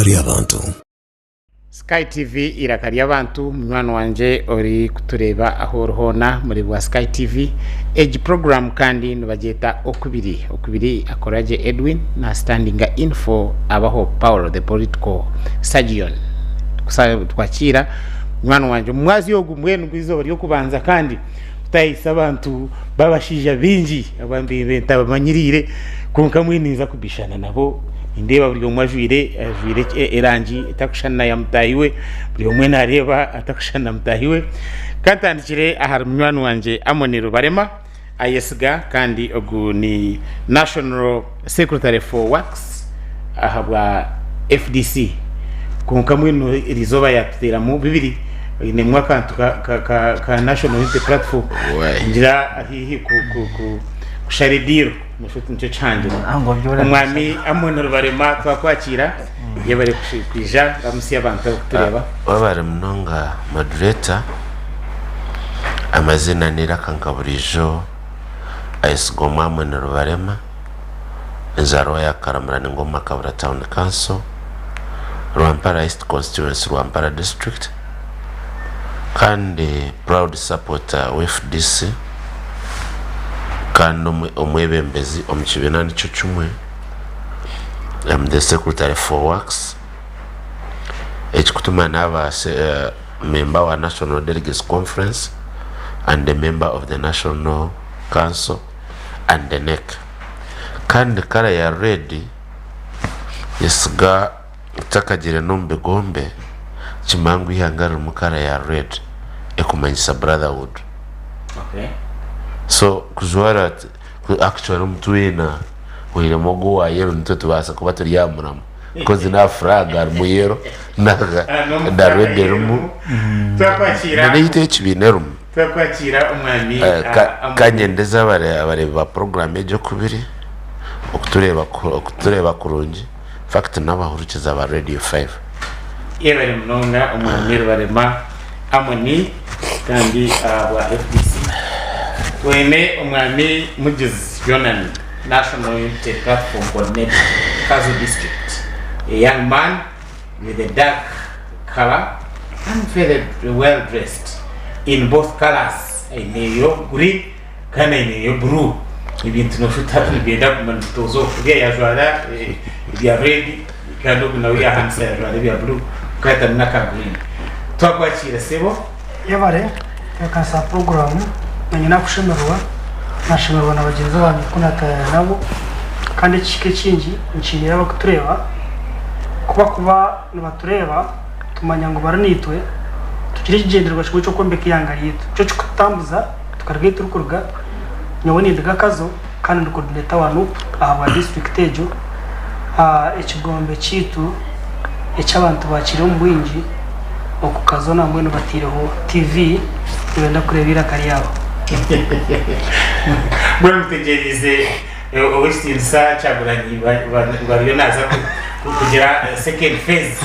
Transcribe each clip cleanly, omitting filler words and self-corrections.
Eiraka ry'abantu. Sky TV eiraka ry'abantu munywani wangye orikutureeba ahu ori hoona muri bwa Sky TV egi program kandi nibagyeta okubiri okubiri akoragye Edwin na standinga in for abaho Paul the political surgeon twakiira munywani wangye omu mwazyo ogu mbwenu gw'eizooba ry'okubanza kandi kutahisa abantu b'abashaija baingi abu mbaire ntabamanyiriire kwonka mbwenu ninza kubishana nabo nindeeba buri omwe ajwaire ajwaire erangi etarikushushana na ya mutaahi we buri omwe naareeba atarikushushana na mutaahi we. Ka ntandikire ahari munywani wangye Amon Rubarema Ayesiga kandi ogu ni National Secretary for Works ahabwa FDC kwonka mbwenu erizooba yatuteeramu bibiri ainemu akantu ka, ka, ka, ka National Unity Platform ngira haihi ku, ku, ku, kushara ediiro nikyo nikyo kihangire omwami Amon Rubarema twakwakiira yebare kwija ramutsya abantu abarikutureeba. Webare munonga moderator. Amaziina n'eiraka nka buriijo Ayesigwa Omwamoni Rubarema, enzaarwa ya Karamura Ningoma Kabura Town Council, Rwampara East Constituency Rwampara District kandi proud supporter wa FDC kandi omwebembezi omu kibiina nikyo kimwe, am the secretary for works ekikutuma naaba member wa National Delegates Conference and a member of the National Council and the NEC. Kandi kara ya red yesiga tutakagiire n'omu bigombe kimanya ngu eihanga ririmu kara ya red ekumanyisa brotherhood. So kujwara actually omu twena oihiremu ogu owa yellow nitwe tubaasa kuba turi aha muramwa. Kozi n'aha flag harimu yellow na red erimu n'eyaitu ey'ekibiina erimu. Twakwakira omwami Kanyendeze abareebi ba puroguraamu egi okubiri okutureeba kurungi infact n'abahurikiza ba Radio 5. Yebare munonga omwami Rubarema Amoni kandi ahabwa FDC. Twine omwami Mugizi Jonan. National Unity Platform Coordinator, Kazo District, a young man with a dark colour and very well dressed in both colours, aine eyo green kandi aine eyo blue, ebintu noshusha oti nibyenda kuguma nibitooza oku, oriya yajwara ebya red kandi ogu nawe yahanisa yajwara ebya blue kwonka yatamu n'aka green. Twakwakiira sebo. Yebare kutebeekanisa puroguraamu. Naanye naakushemererwa, naashemererwa na bagyenzi bangye ku naataayaaya nabo. Kandi ekihika ekingi nkiiniire abarikutureeba, ku barikuba nibatureeba tumanya ngu bari naitwe, tugire ekigyendererwa kimwe ky'okwombeka eihanga ryaitu. Nikyo kirikututambuza tukaruga ahu turikuruga. Nyowe ninduga Kazo kandi ndi coordinator wa NUP ahabwa disiturikiti egyo. Ekigombe kyaitu eky'abantu baakire omu bwingi oku Kazo nambwenu bataireho TV nibenda kureeba eiraka ryabo. Mbwenu mutegyereize Ow'ekitiinisa Kyagulanyi bariyo naaza kugira second phase.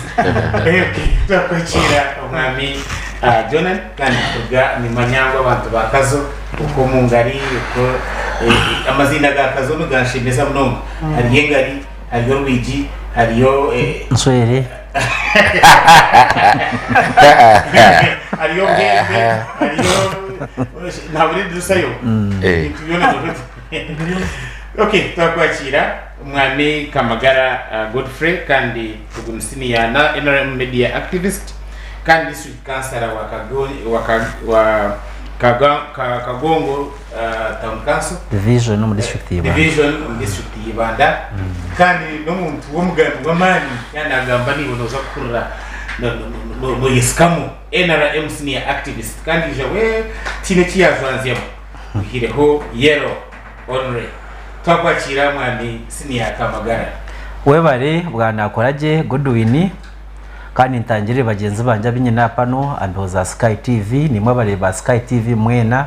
Twakwakira Omwami Jonan kandi kuruga nimanya ngu abantu ba Kazo okwo omu ngari okwo amaziina ga Kazo niganshemeza munonga. Hariyo engari, hariyo orwigi, hariyo Nswere. Hariyo obwembe, hariyo ntabura edirisa yo. Ebintu byona Okay, twakwakira Omwami Kamagara Godfrey kandi ogu ni senior na NRM media activist kandi district councillor wa wa Kagongo Town Council Division omu district ya Ibanda. Division omu district ya Ibanda kandi n'omuntu w'omugambi w'amaani yaaba nagamba naiwe noza kuhurira noyesikamu. NRM senior activist kandi ija we tihaine eki yajwanzyamu oihireho yellow only. Twakwakiira Mwami Senior Kamagara. Webare bwana Akoragye Godwin. Kandi ntangirire bagyenzi bangye abu nyine aha pano aha mbeho za Sky TV, naimwe abareebi ba Sky TV mwena,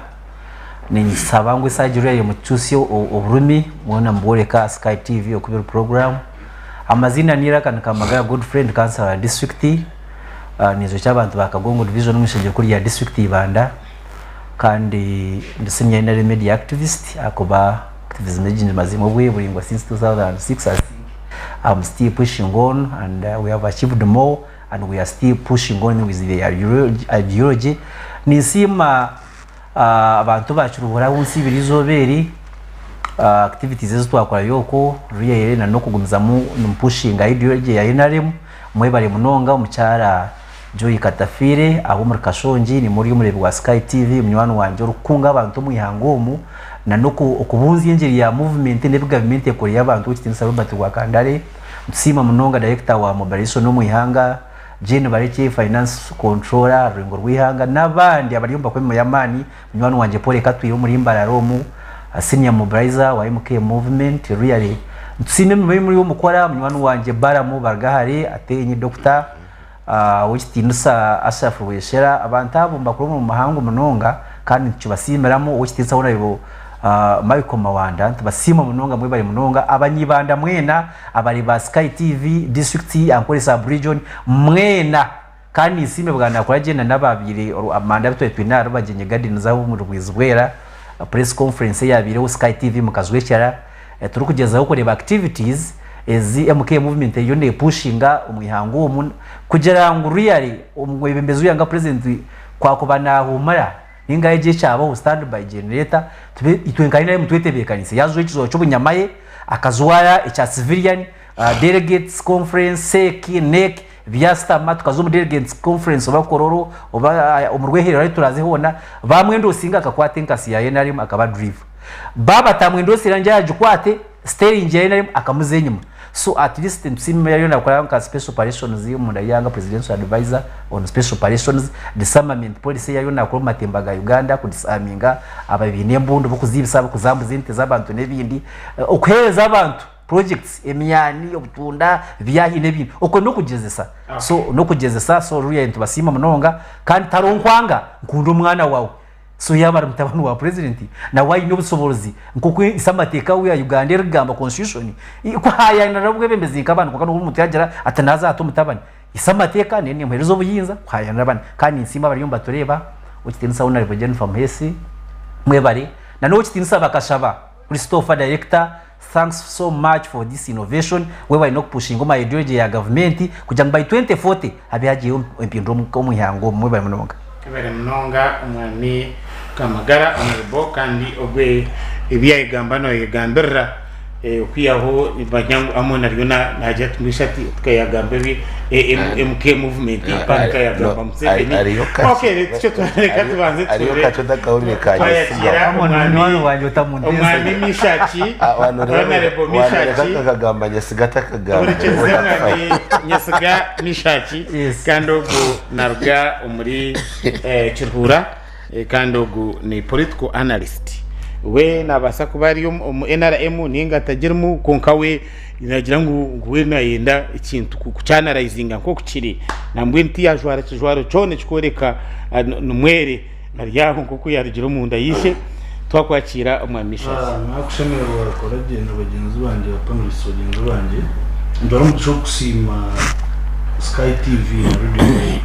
niinyisaba ngu esaagiro eyo mukicuusye oburumi, mwena mubworeke aha Sky TV oku biri puroguraamu. Amaziina n'eiraka ni Kamagara Godfrey, ndi kansara wa disiturikiti, ninjwekye abantu ba Kagongo Division omu ishengyero rikuru rya disiturikiti Ibanda, kandi ndi senior NRM media activist ahakuba activism egi ngimazimu obwire buraingwa since 2006 I think. I'm still pushing on and we have achieved more and we are still pushing on with the ideology. Ninsiima abantu ba Kiruhura ahu nsiibire eizooba eri, activities ezi twakorayo okwo really na n'okugumizamu nimpushinga ideology ya NRM. Mwebare munonga omukyara Joy Katafiire ab'omuri Kashongi nimwe ori omureebi wa Sky TV munywani wangye orikukunga abantu omu ihanga omu na n'okubunzya engiri ya movement n'ebi gavumenti ekoriire abantu ow'ekitiinisa Robert Rwakandare. Nitusiima munonga Director wa Mobilization omu ihanga, Jane Barekye, Finance Controller aha rurengo rw'eihanga n'abandi abariyo nibakora emirimo y'amaani. Munywani wangye Paul Katwire omuri Mbarara omu, Senior Mobilizer wa MK Movement. Really nitusiima emirimo ei muriyo mukora. Munywani wangye Balaam Barugahare, Ateenyi Doctor, Ow'ekitiinisa Ashraf Rweshera, abantu abo nibakora omurimo muhango munonga kandi nitukibasiimiramu. Ow'ekitiinisa Honourable Michael Mawanda, nitubasiima munonga mwebare munonga. Abanyibanda mwena abari ba Sky TV, district, Ankole sub region mwena kandi ninsiima bwa nakora gye na n'ababaire amanda abu twari twine aha Rubagyenyi Gardens aho omuri Bwizibwera, press conference eyabaireho Sky TV mukajwekyera. Turikugyezaho kureeba activities ezi MK movement eriyo nepushinga omu ihanga omu kugira ngu really omwebembezi w'eihanga president kwakuba nahumura ninga hagira ekyabaho stand by generator tube itwe nka NRM twetebekanise yajwara ekijwaro ky'obunyamahe akajwara ekya civilian delegates conference sec nec byasitama tukaza omu delegates conference oba Kololo oba omu Rweherero ahu turaze hoona bamwendosinga akakwata enkasi ya NRM akaba driver. Baaba batamwendosire ngu agikwate, steering ya NRM akamuza enyima. So at least nitusiima yariyo nakora nka special operations omunda y'eihanga presidential advisor on special operations, disarmament policy yariyo nakora omu matemba ga Uganda ku disarminga abaine embundu b'okuziibisa ab'okuzambuza ente z'abantu n'ebindi. Okuheereza abantu projects emyani, obutunda, ebyahi n'ebindi. Okwo n'okugyezesa. So n'okugyezesa so really nitubasiima munonga kandi tihariho nkwanga nkunda omwana waawe. So yaaba ari mutabani wa president nawe aine obusoboorozi nk'oku ise amateeka ya Uganda erikugamba constitution kuhayanira obwebembezi nk'abantu kwonka nobu omuntu yaagira ati naaza ahata omutabani ise amateeka nayo nemuheereza obuyinza kuhayanira abandi kandi ninsiima abariyo nibatureeba ow'ekitiinisa Honourable Jennifer Muheesi mwebare na n'ow'ekitiinisa Bakashaba Christopher Director Thanks so much for this innovation, webare n'okupushinga omu ideology ya gavumenti kugira ngu by 2040 habe hagiyeho empindura omu ihanga omu. Mwebare munonga. Webare munonga omwami Kamagara Honourable kandi ogwe ebi yayegamba noyegambirira okwihaho nimanya ngu Amon ariyo nagira ati mbwenu shi ati tukayagamba ebi MK movement tukayagamba Museveni. Okay reka tubanze Hariyo kakye otakahurire ka Twayakira Amon munywani wangye otamunteeza. Omwami Mishaki, Honourable Mishaki. Akagamba Nyesiga atakagamba. Ohurikize Omwami Nyesiga Mishaki Yes. kandi ogu naruga omuri Kiruhura kandi ogu ni political analyst. We nabaasa kuba ari omu NRM ninga atagirimu kwonka we nagira ngu we nayenda ekintu kukyanarayizinga nk'oku kiri. Nambwenu tiyajwara kijwaro kyona ekikworeka ni mwere ari aho nk'oku yarugire omunda y'ishe. Twakwakiira Omwami Mishaki. Nakushemererwa kora gye na bagyenzi bangye ba panelists bagyenzi bangye. Nitwara omugisha ogu kusiima Sky TV na Radio Five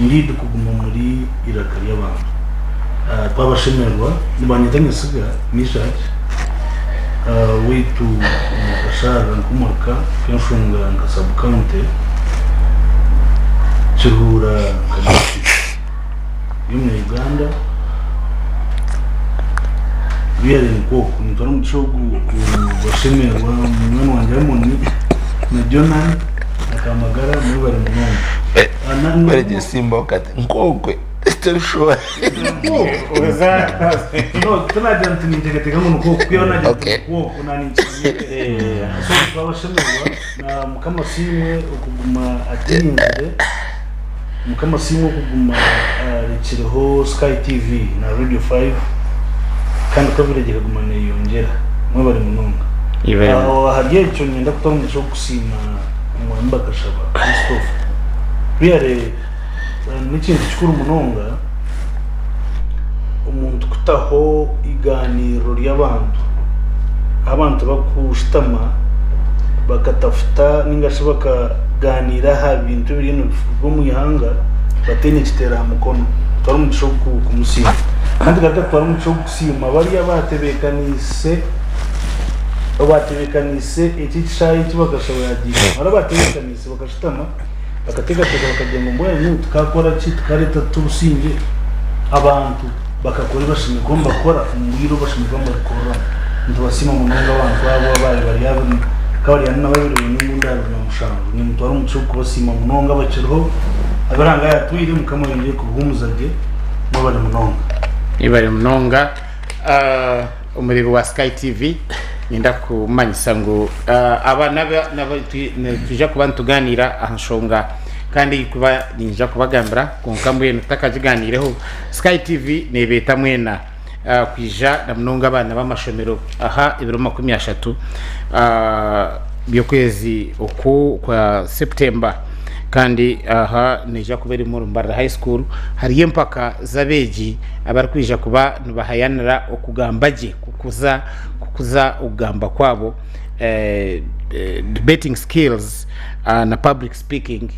indeed kuguma muri eiraka ry'abantu. Twabashemererwa nibanyeta Nyesiga Mishaki waitu omu Kasharira nkomurika k'enshonga nka sub county Kiruhura nka district y'omunya Uganda really nikwo nitwara omugisha ogu kubashemererwa munywani wangye Harmony na Jonan na Kamagara mwebare munonga. Weregye simba okati nkokwe tebishuba. No, tinagira nti ninteekateeka ngu nikwo kwihaho nagira nti nikwo naninkimanyiire. So twabashemererwa na Mukama asiimwe okuguma aturinzire, Mukama asiimwe okuguma arekireho Sky TV na Radio 5 kandi coverage ekaguma neyeyongyera. Mwebare munonga. Aho ahari ekyo niinyenda kutwara omugisha ogu kusiima Omwami Bakashaba Christopher. Really N'ekintu kikuru munonga omuntu kutaho eiganiiriro ry'abantu ahu abantu barikushutama bakatafuta ninga shi bakaganiira aha bintu ebiriyo nibivugwa omu ihanga bataine kiteera aha mukono. Nitutwara omugisha ogu kumusiima. Kandi garuka tutware omugisha ogu kusiima bariya abatebeekaniise. Obatebeekaniise eki ekishaayi eki bakashaba yaagiija. Hariho abatebeekaniise bakashutama bakateekateeka bakagira ngu mbwenu tukaakora ki, tukareeta tuta obusingye? Abantu bakakora ebi bashemereire kuba nibakora omu bwire obu bashemereire kuba nibabikoreramu. Nitubasiima munonga abantu abo abaabaire bari abiri nka bari ana na babiri baine embundu 27. Nimutwara omugisha ogu kubasiima munonga abakiriho abu Ruhanga yaatwire Mukama ayongyere kubahuumuza gye. Mwebare munonga. Mwebare munonga. Omureebi wa Sky TV, niinyenda kukumanyisa ngu aba nitwija kuba nitugaaniira aha nshonga kandi ei kuba niinyija kubagambira kwonka mbwenu tutakagigaaniireho, Sky TV neebeeta mwena kwija na munonga abaana b'amashomero aha ebiro 30 by'okwezi oku kwa September kandi aha neija kuba eri omuri Mbarara High School hariyo empaka z'abeegi abarikwija kuba nibahayanira okugamba gye kukuza kukuza okugamba kwabo debating skills na public speaking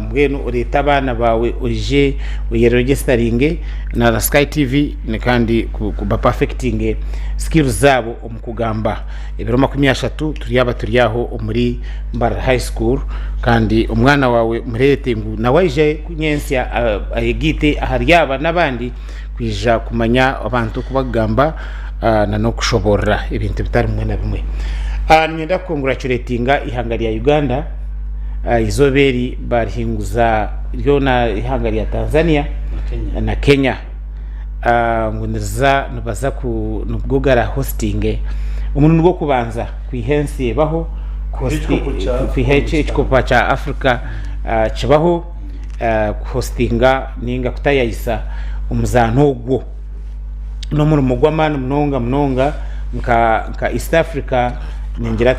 mbwenu oreete abaana baawe oije oyeregisitaringe na Sky TV kandi bapafekitinge skills zaabo omu kugamba. Ebiro 30 turyaba turi aho omuri Mbarara High School kandi omwana waawe mureete ngu nawe aije nyentsya ayegaite ahari aba n'abandi kwija kumanya abantu oku bakugamba na n'okushoboorora ebintu bitari bimwe na bimwe. Niinyenda kukonguracuratinga eihanga rya Uganda eizooba eri barihinguza ryona eihanga rya Tanzania na Kenya. Ngu niriza nibaza ku nibwo gara hostinge omurundi gw'okubanza kwiha ensi ebaho kwiha ekikopo kya Africa kibaho kuhostinga ninga kutayayisa omuzaano ogwo. N'omurimo gw'amaani munonga munonga nka East Africa ningira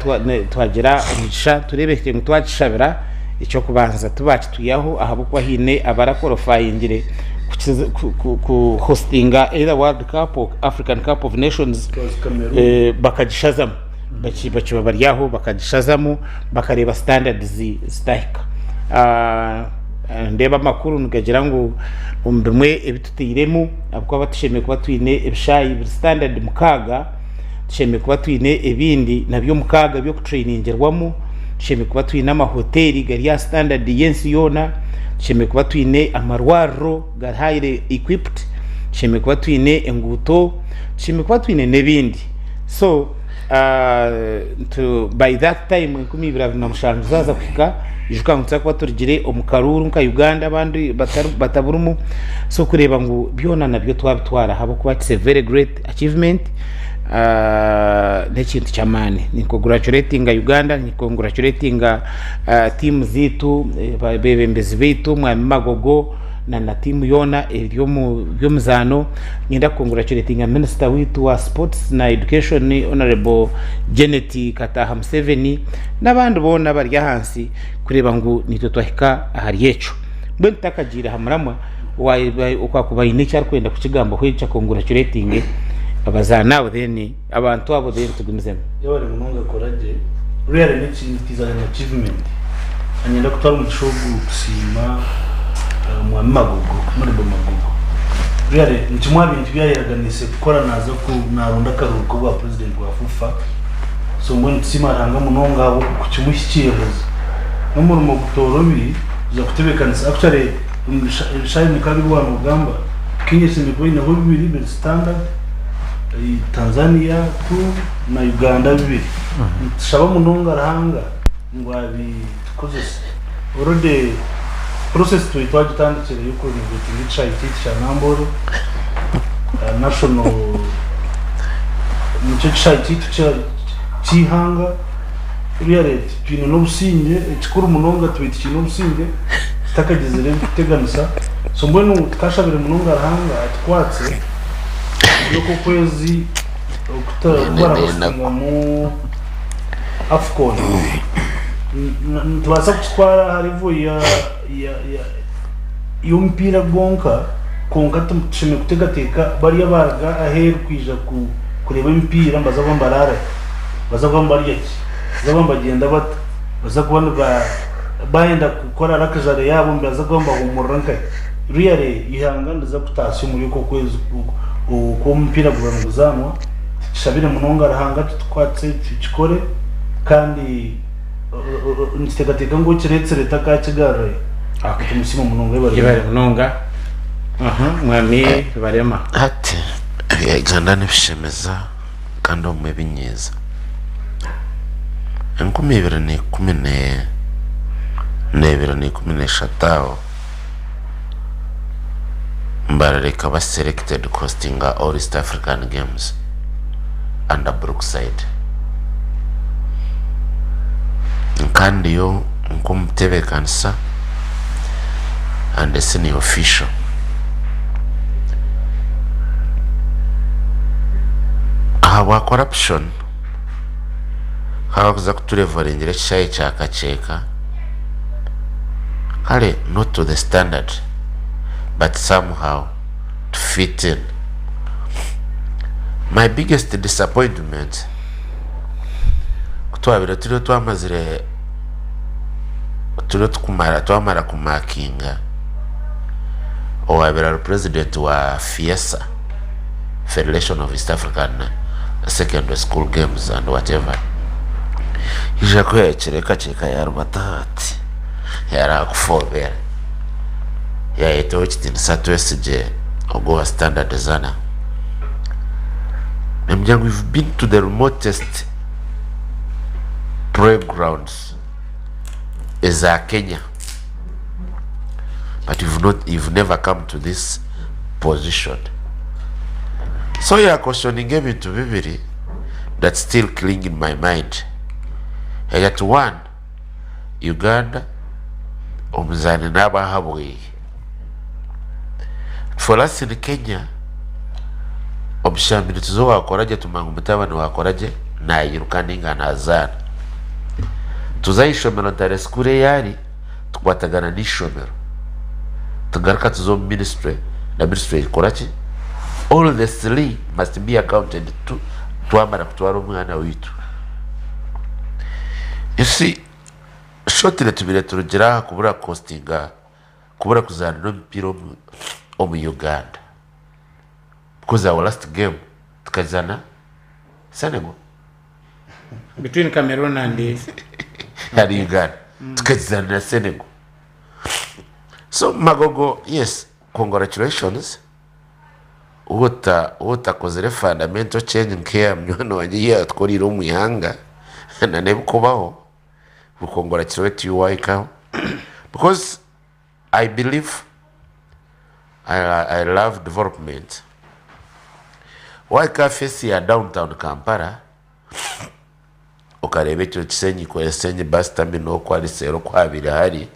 twagira omugisha tureebe ngu twakishabira eky'okubanza tibakitwihaho ahabw'okuba haine abarakorofayingire kuhostinga either World Cup or African Cup of Nations bakagishazamu bakiba bari aho bakagishazamu bakareeba standards zitahika. Ndeeba amakuru nigagira ngu omu bimwe ebi tutairemu ahabw'okuba tushemereire kuba twine ebishaayi biri standard mukaaga, tushemereire kuba twine ebindi nabyo mukaaga by'okutureyiningyerwamu, tushemereire kuba twine amahoteeri gari aha standard y'ensi yoona, tushemereire kuba twine amarwariro gari highly equipped, tushemereire kuba twine enguuto, tushemereire kuba twine n'ebindi. So by that time 2027 zaaza kuhika, ijuka ngu nituza kuba turugire omu karuuru nka Uganda abandi bataburimu, so kureeba ngu byona nabyo twabitwara ahabw'okuba it's a very great achievement n'ekintu ky'amaani. Nincongratulatinga Uganda, nincongratulatinga tiimu zaitu, abeebembezi baitu Mwami Magogo na tiimu yoona eri omu by'omuzaano. Niinyenda kucongratulatinga minisita waitu wa sports na education Honourable Janet Kataaha Museveni n'abandi boona abari ahansi kureeba ngu naitwe twahika ahari ekyo. Mbwenu tutakagiire aha muramwa, owaakuba aine eki arikwenda kukigambaho ekyo acongratulatinge abazaani abo then abantu abo then tugumizemu. Yebare munonga kora gye. Really n'ekintu it is an achievement. Niinyenda kutwara omugisha ogu kusiima Mwami Magogo, Honourable Magogo. Really ni kimwe aha bintu ebi yaayeraganiise kukora naaza ku naaronda akaruuru k'obwa president bwa FUFA. So mbwenu nitusiima Ruhanga munonga ahabw'okukimuhikiiriza. N'omurimo gutoorobi kuza kutebeekanisa actually ebishaayi mukaaga ebi waaba noogamba, Kenya eshemereire kuba eineho bibiri biri standard. Tanzania tu na Uganda bibiri. Nitushaba munonga Ruhanga ngu abitukozese. Already process twari twagitandikire y'okurenovatinga ekishaayi kyaitu kya Namboole national nikyo ekishaayi kyaitu ky'eihanga. Really twine n'obusingye, ekikuru munonga tubaire tukiine obusingye tutakagizire ebirikututeganisa. So mbwenu tukashabire munonga Ruhanga atukwatse. Omuri okwo kwezi okubarahostingamu AFCON nitubaasa kukitwara aha level y'omupiira gwonka kwonka tushemereire kuteekateeka bariya abaruga aheeru kwija kureeba emipiira nibaza kuba nibaraara hi? Nibaza kuba nibarya ki? Nibaza kuba nibagyenda bata? Nibaza kuba bayenda kukora luxury yaabo nibaza kuba nibahuumurira nkahi? Really eihanga niriza kutaasya omuri okwo kwezi oku omupiira guriba niguzaanwa. Tukishabire munonga Ruhanga atutukwatse tukikore kandi nituteekateeka ngu okireetsire takakigarurayo. Okay. Nitumusiima munonga yebare Yebare munonga. Munonga. Mwami Rubarema. Hati ebya Uganda nibishemeza kandi obumwe binyiiza. 2012 aho Mbarara ekaba selected kuhostinga All East African Games under Brookside. Nka ndiyo nk'omutebeekanisa and a senior official. Ahabwa corruption, habakuza kuturevoringira ekishaayi kya Kakyeka, kare not to the standard but somehow to fit in. My biggest disappointment ku twabaire turiyo twamazire turiyo tukumara twamara kumakinga owabaire ari president wa FIESA, Federation of East African Secondary School Games and whatever, yaija kweyakira ekakyeka yarubata ati yarakufoobera yayeta Owekitiinisa Twesigye ogwo owa Standard Zana namugira ngu you've been to the remotest playgrounds eza Kenya but you've not you've never come to this position so yakotioninga ebintu bibiri that still cling in my mind yagira ati one Uganda omuzaani naaba ahabwire for us in Kenya omushambi nituza owakora gye tumanya ngu mutabani wakora gye nayiruka ninga nazaana tuza ahishomero Ntare school eyi ari tukwatagana n'eishomero tugaruka tuza omu ministry na ministry ekora ki all the three must be accounted to twamara kutwara omwana waitu you see shortly tubire turugire aha kubura kukostinga kubura kuzaana omupiira omu Uganda because our last game tukazaana Senegal. Between Cameroon and and Uganda tukazaana na Senegal. So Magogo yes congratulations wotakozire fundamental change nkeya munywani wangye ei yatukoreire omu ihanga na n'ebikubaho we congratulate you waahikaho because I believe I love development waahika aha face ya down town Kampala okareeba ekyo kisenyi kisenyi bus terminal oku hari seeri oku habaire hari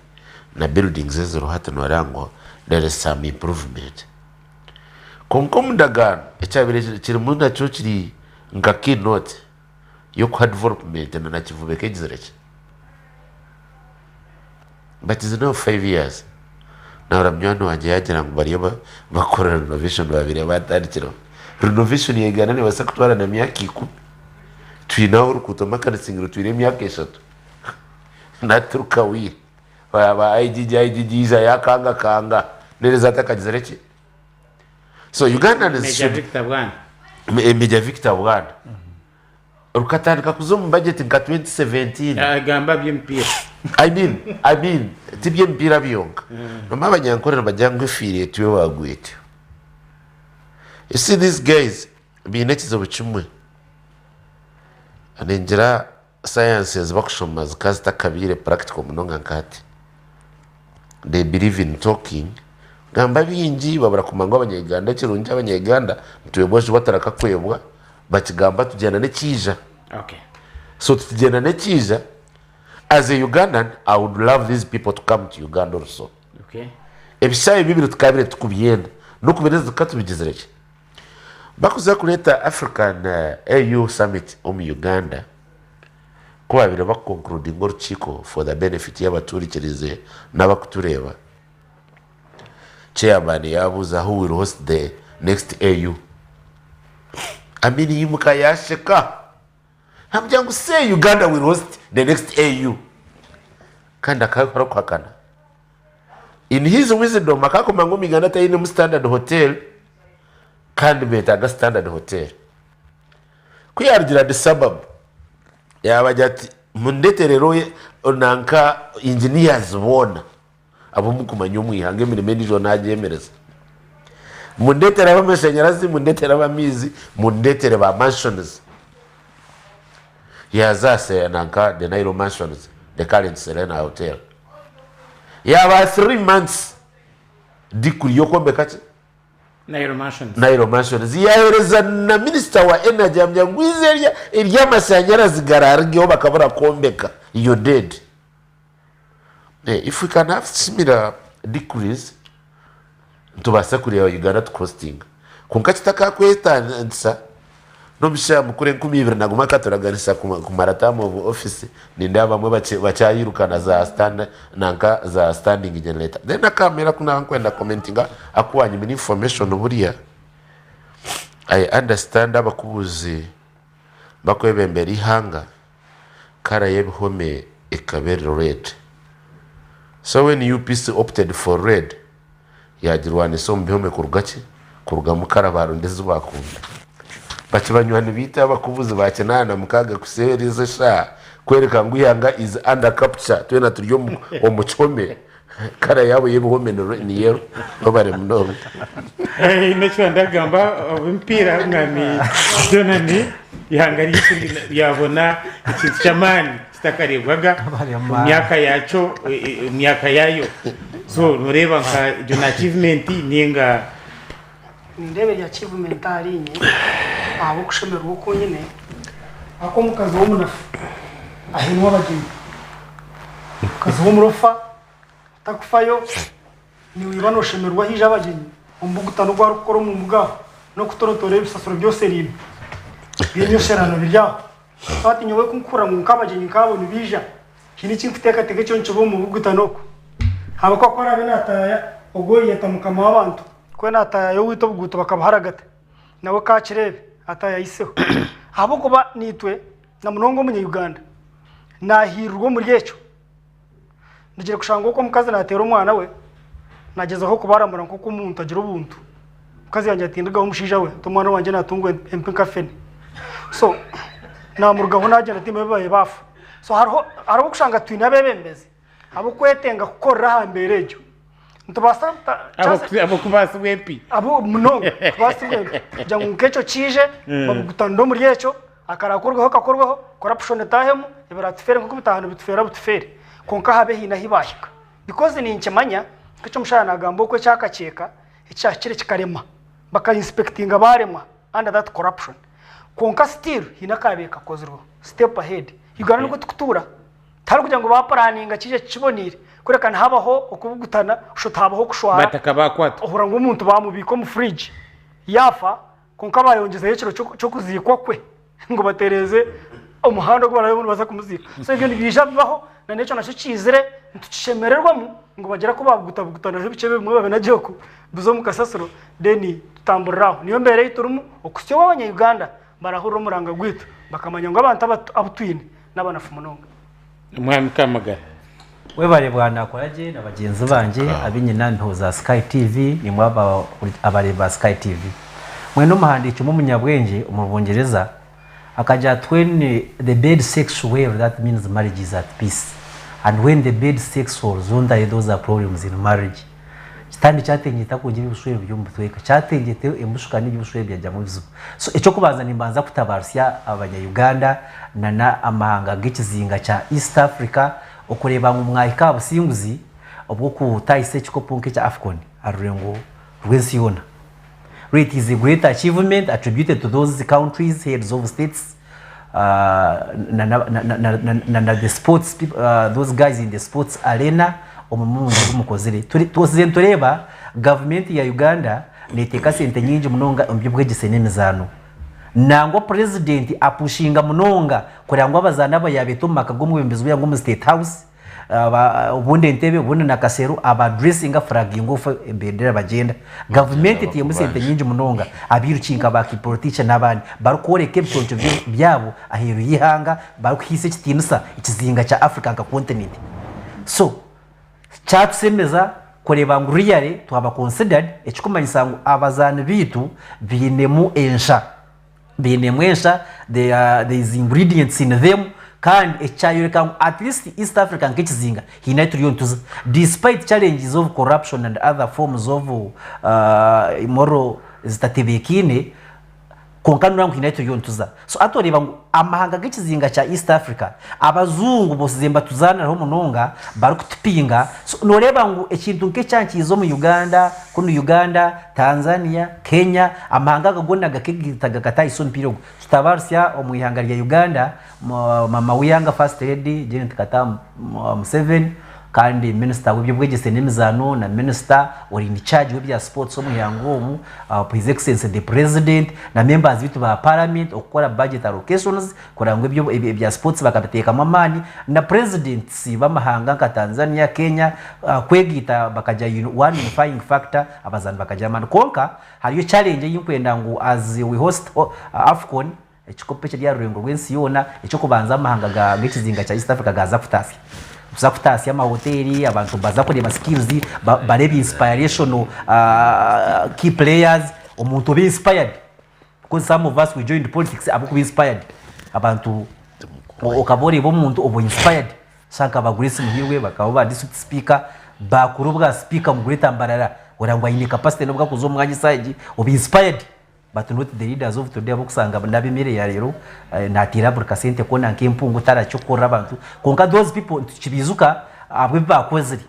na buildings eziriho hati nooreeba ngu there is some improvement kwonka omu ndagaano ekyabaire kirimu nakyo kiri nka key note y'okuha development na Nakivubo ekegizire ki? But is now 5 years nahurira munywani wangye yagira ngu bariyo bakukora renovation babaire batandikireho. Renovation ya Uganda nebaasa kutwara na myaka ikumi. Twine aho orukuuto Makanisingi rutwire emyaka eshatu naturuka wire ba IGG IGG yaija yakangakanga nereza atakagizire ki? So Ugandans Major should Victor Bwana. Major Victor Bwana rukatandika kuza omu budget nka 2017. Agamba by'emipiira. I mean, I mean, ti by'emipiira byonka. Nomanya abanyankore nibagira ngu efiire etyo waagwa etyo. You see these guys baine ekizibu kimwe. Ningira science ezi bakushoma zikaba zitakabaire practical munonga nka hati. They believe in talking, gamba bingi babura kumanya ngu abanya-Uganda ekirungi abanya-Uganda nitwebwa juba turakakwebwa, bakigamba tugyenda n'ekiija. Okay. So tukigyenda n'ekiija, as a Ugandan I would love these people to come to Uganda also. Okay. Ebishaayi bibiri tukabaire tukubyenda n'okubireeza tukatubigizire ki? Bakuza kureeta African AU summit omu Uganda, ku baabaire bakukonkurudinga orukiiko for the benefit y'abatuhurikiriize n'abakutureeba, chairman yaabuuza who will host the next AU? Amin yaimuka yaasheka yaamugira ngu say Uganda will host the next AU. Kandi akaba arikuhakana. In his wisdom akakoma ngu omu Uganda tayinemu standard hotel kandi betaaga standard hotel. Ku yaarugire Addis Ababa, yaabagira ati, Mundeetere nanka engineers boona abu murikumanya omu ihanga, emirimo endiijo naagyemereza. Mundeetere ab'amashanyarazi, mundeetere ab'amaizi, mundeetere ba mansions. Yaaza aha nanka The Nile Mansions, the current Serena Hotel. Yaabaha 3 months decree y'okwombeka ki? Nile Mansions. Nile Mansions. Yaaheereza na minisita wa energy amugira ngu eizi erya ery'amashanyarazi garaarugeho bakabura kwombeka, you're dead. If we can have similar decrees, nitubaasa kureeba Uganda tukuhostinga. Kwonka kitakakwetantisa n'omushaija mukuru 2001 akaturaganisa kumara term of office, nindeeba abamwe bakyayiruka na za stand nanka za standing generator. Then akamera ku naaba nkwenda commentinga aku wanyimire information buriya, I understand abakubuzi bakwebembera eihanga, colour y'ebihome ekaba eri red. So when UPC opted for red, yaagirwanisa omu bihome kuruga ki? Kurugamu kara baaronda ezi baakunda. Bati banywani baitu abakubuzi ba kinaana mukaaga kuseereza eshaaha kworeka ngu eihanga is under capture, twena turi omu omu kihome, kara yaabo y'ebihome ni ni yellow. Webare munonga. Haine eki ndagamba omupiira mwami Jonani ihanga ryaitu ryabona ekintu ky'amaani kitakareebwaga omu myaka yakyo omu myaka yaayo so noreeba nka egyo ni achievement ninga. Nindeeba eri achievement ahari inye ahabw'okushemererwa oku nyine ahakuba omukazi w'omunafu ahenwa abagyenyi, omukazi w'omurofa otakufayo niiwe nooshemererwa haija abagyenyi omubugutano ogu arikukora omu mbuga aho n'okutorotoora ebisasiro by'oseriime by'enyosherano biri aho. So hati nyowe ku nkuhurira ngu nk'abagyenyi nk'abo nibaija, haine eki nkuteekateeka ekyo nikiba omu mubugutano okwo. Ahabw'okuba ku araabe naataaya ogwo oyeyeta mukama w'abantu, ku naataayayo owaitu obuguuto bakabuharagata, nawe kaakireebe ataayayiseho. Ahabw'okuba naitwe na munonga omunya-Uganda naahiirirwa omuri ekyo. Ndugire kushanga oku omukazi naateera omwana we, naagyezaho kubaramura nk'oku omuntu agira obuntu. Omukazi yangye ati ndigaho omushaija we, ati omwana wangye naatungwa empi nka fene. So naamurugaho naagyenda tiimanya obu baabaire baafa. So hariho hariho okushanga twine abeebembezi ab'okwetenga kukorera aha mbeera egyo. Nitubaasa Ab'okubaasibwa empi. Abo munonga kubaasibwa empi kugira ngu nk'ekyo kiije babugutanire omuri ekyo. Akarakorweho kakorweho, corruption etaahemu, ebiraatufeere nk'oku bitaaha nibitufeera bitufeere. Kwonka habe haine ahi baahika. Because ninkimanya, nk'eki omushaija naagamba oku ekyakakyeka ekyahikire kikarema, baka inspectinga baaremwa under that corruption. Kwonka still haine akaabaire kakozirweho, step ahead. Uganda nikwo turikutuura. Tiharikugira ngu baapuraninga kiije kikiboneire, kureka nihabaho okubugutana, oshusha oti habaho okushwara, Bataka baakwatwa. ohurira ngu omuntu baamubiika omu fridge, yaafa, Kwonka baayongyezaho ekiro ky'okuziikwa kwe ngu batereeze omuhanda ogu baraabe nibaza kumuziika. So ebyo nibiija bibaho na n'ekyo nakyo kiizire nitukishemererwamu ngu bagira ku baabugutabugutanaho ebicebe ebimwe babinagye oku bize omu kasasiro then tutamburire aho. Niyo mbeera ei turimu okuhitsya obu abanya-Uganda barahurira omuranga gwaitu bakamanya ngu abantu abu twine n'abanafu munonga. Mwami Kamagara. Webare bwana Koragye na bagyenzi bangye abu nyine aha mpeho za Sky TV nimwe abareebi ba Sky TV. Mwena omuhandiiki omwe omunyabwengye omuri Bungyereza akagira ati when the bed shakes well that means marriage is at peace and when the bed shakes horizontally those are problems in marriage. Sitaane kyatengyeta kwongyera eby'obushwere buri omu butweka. Kyatengyeta embushuka n'eby'obushwere byagyamu ebizibu. So eky'okubanza nimbanza kutabarutsya abanya Uganda na na amahanga g'ekizinga kya East Africa okureeba ngu mwahika aha businguzi obw'okutahisa ekikopo nk'ekya Afcon aha rurengo rw'ensi yoona. It is a great achievement attributed to those countries, heads of states, na na the sports people, those guys in the sports arena omurimo murungi ogu mukozire. Twosize nitureeba gavumenti ya Uganda neteeka sente nyingi munonga omu by'obwegyese n'emizaano. Nangwa purezidenti apushinga munonga kureba ngu abazaani aba yabeeta omu maka g'omwebembezi w'eihanga omu state house obundi Entebbe obundi Nakasero aba addressinga flaginga off ebendera bagyenda. Gavumenti etairemu sente nyingi munonga abairuki nka ba Kiprotich n'abandi barikworeka ebiconco byabo aheeru y'eihanga barikuhaisa ekitiinisa ekizinga kya Africa nka continent. So kyatushemeza kureeba ngu really twaba considered ekikumanyisa ngu abazaani baitu bainemu ensha. Bainemu ensha, there are, there is ingredients in them kandi eki kyayoreka ngu at least East Africa nk'ekizinga haine ahu turiyo nituza despite challenges of corruption and other forms of moral zitatebeekaine kwonka noreeba ngu haine ahu turiyo nituza. So hati oreeba ngu amahanga g'ekizinga kya East Africa abajungu bosize nibatuzaaniraho munonga barikutupinga so noreeba ngu ekintu nk'ekyankiiza omu Uganda kunu Uganda, Tanzania, Kenya, amahanga aga goona gakegaita gakatahisa omupiira ogu. Tutabarutsya omu ihanga rya Uganda, Mama w'eihanga First Lady Janet Kataha Museveni kandi Minisita w'eby'obwegyese n'emizaano na Minisita ori in charge w'ebya sports omu ihanga omu, His Excellency the President na members baitu ba Parliament okukora budget allocations kureba ngu ebya sports bakabiteekamu amaani na Presidents b'amahanga nka Tanzania, Kenya kwegaita bakagira one unifying factor abazaani bakagira amaani. Kwonka hariyo challenge ei nkwenda ngu as we host AFCON, ekikopo ekiri aha rurengo rw'ensi yoona eky'okubanza amahanga g'ekizinga kya East Africa gaaza kutaasya. Tuza kutaasya amahoteeri, abantu baza kureeba skills, bareeba inspirational key players, omuntu obe inspired. Because some of us we joined politics ahabw'okuba inspired. Abantu okaba oreeba omuntu oba inspired. Shaaha nka ba Grace Muhirwe bakaba ba district speaker, bakura obwa speaker omu Greater Mbarara, oreba ngu aine capacity n'obu akuza omu mwanya esaaha egi, oba inspired. But not the leaders of today ab'okusanga n'ab'emere ya reero nateera buri kasente koona nk'empungu tarakyokukorera abantu. Kwonka those people nitukibiijuka ahabw'ebi baakozire.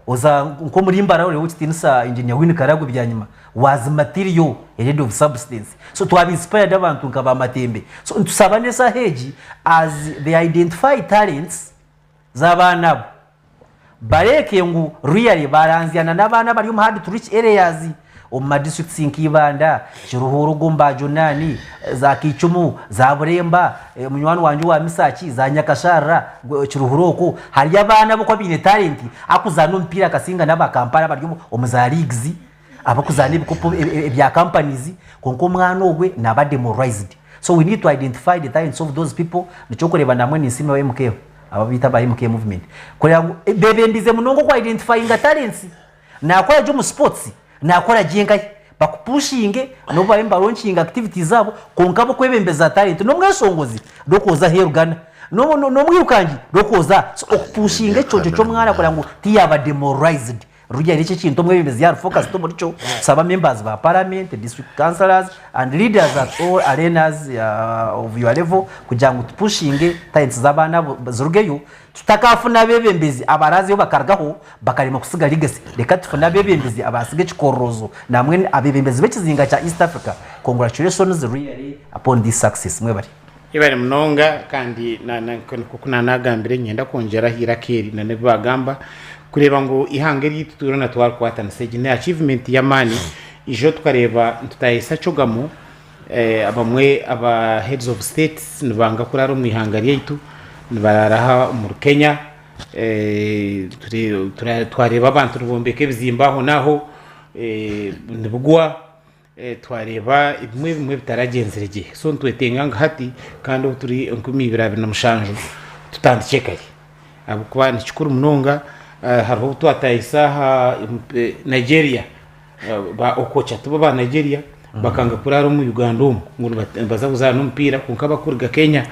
Oza nk'omuri Mbarara oreeba ow'ekitiinisa Engineer Winnie Karagwe Byanyima was material a lady of substance. So twaba inspired abantu nka ba Matembe. So nitusaba n'esaaha egi as they identify talents z'abaana abo bareeke ngu really baranzyana n'abaana abari omu hard to reach areas omu ma districts nka Ibanda, Kiruhura Gomba Jonani, za Kicumu, za Buremba, munywani wangye owa Misaki, za Nyakasharara, Kiruhura okwo, hariyo abaana abarikuba baine talent arikuzaana omupiira akasinga n'aba Kampala abari omu za leagues, abarikuzaana ebikopo ebya companies, kwonka omwana ogwe naaba demoralized. So we need to identify the talents of those people, nikyo orikureeba namwe ninsiima MK, aba abu aba MK movement, kureeba ngu bebembize munonga oku identifyinga talents. Naakora gye omu sports, naakora gye nkahi? Bakupushinge n'obu bariyo nibalonkinga activities zaabo kwonka bo kwebembeza talent. N'omweshongozi n'okwoza aheeru gana, n'omwirukangi n'okwoza aha. So okupushinga ekiconco ky'omwana kureba ngu tiyaaba demoralized. Ruriya nikyo ekintu omwebembezi yaari focused omuri kyo, kusaba members ba parliament, district councillors and leaders at all arenas of your level kugira ngu tupushinge talents z'abaana abo zirugeyo. Tutakafuna abebembezi abarazeyo bakarugaho bakarema kusiga legacy, reka tufune abebembezi abarasiga ekikororozo namwe abebembezi b'ekizinga kya East Africa. Congratulations really upon this success. Mwebare. Yebare munonga kandi nkoku nanagambire niinyenda kwongyera aha iraka eri na n'ebi bagamba kureeba ngu eihanga eryaitu twena twarikwatanisa egi ni achievement y'amaani ijo tukareeba nitutahisa Chogamo Abamwe aba heads of states nibanga kurara omu ihanga ryaitu nibarara aha omuri Kenya. Twareeba abantu nibombeka ebizimbe aho n'aho nibigwa, twareeba ebimwe ebimwe bitaragyenzire gye. So nitwetenga ngu hati kandi obu turi 2027 tutandikye kare ahabw'okuba ni kikuru munonga. Hariho obu twatahisa aha Nigeria. Ba Okocha tibo ba Nigeria bakanga kurara omu Uganda omu ngu nibaza kuzaana omupiira kwonka bakuruga Kenya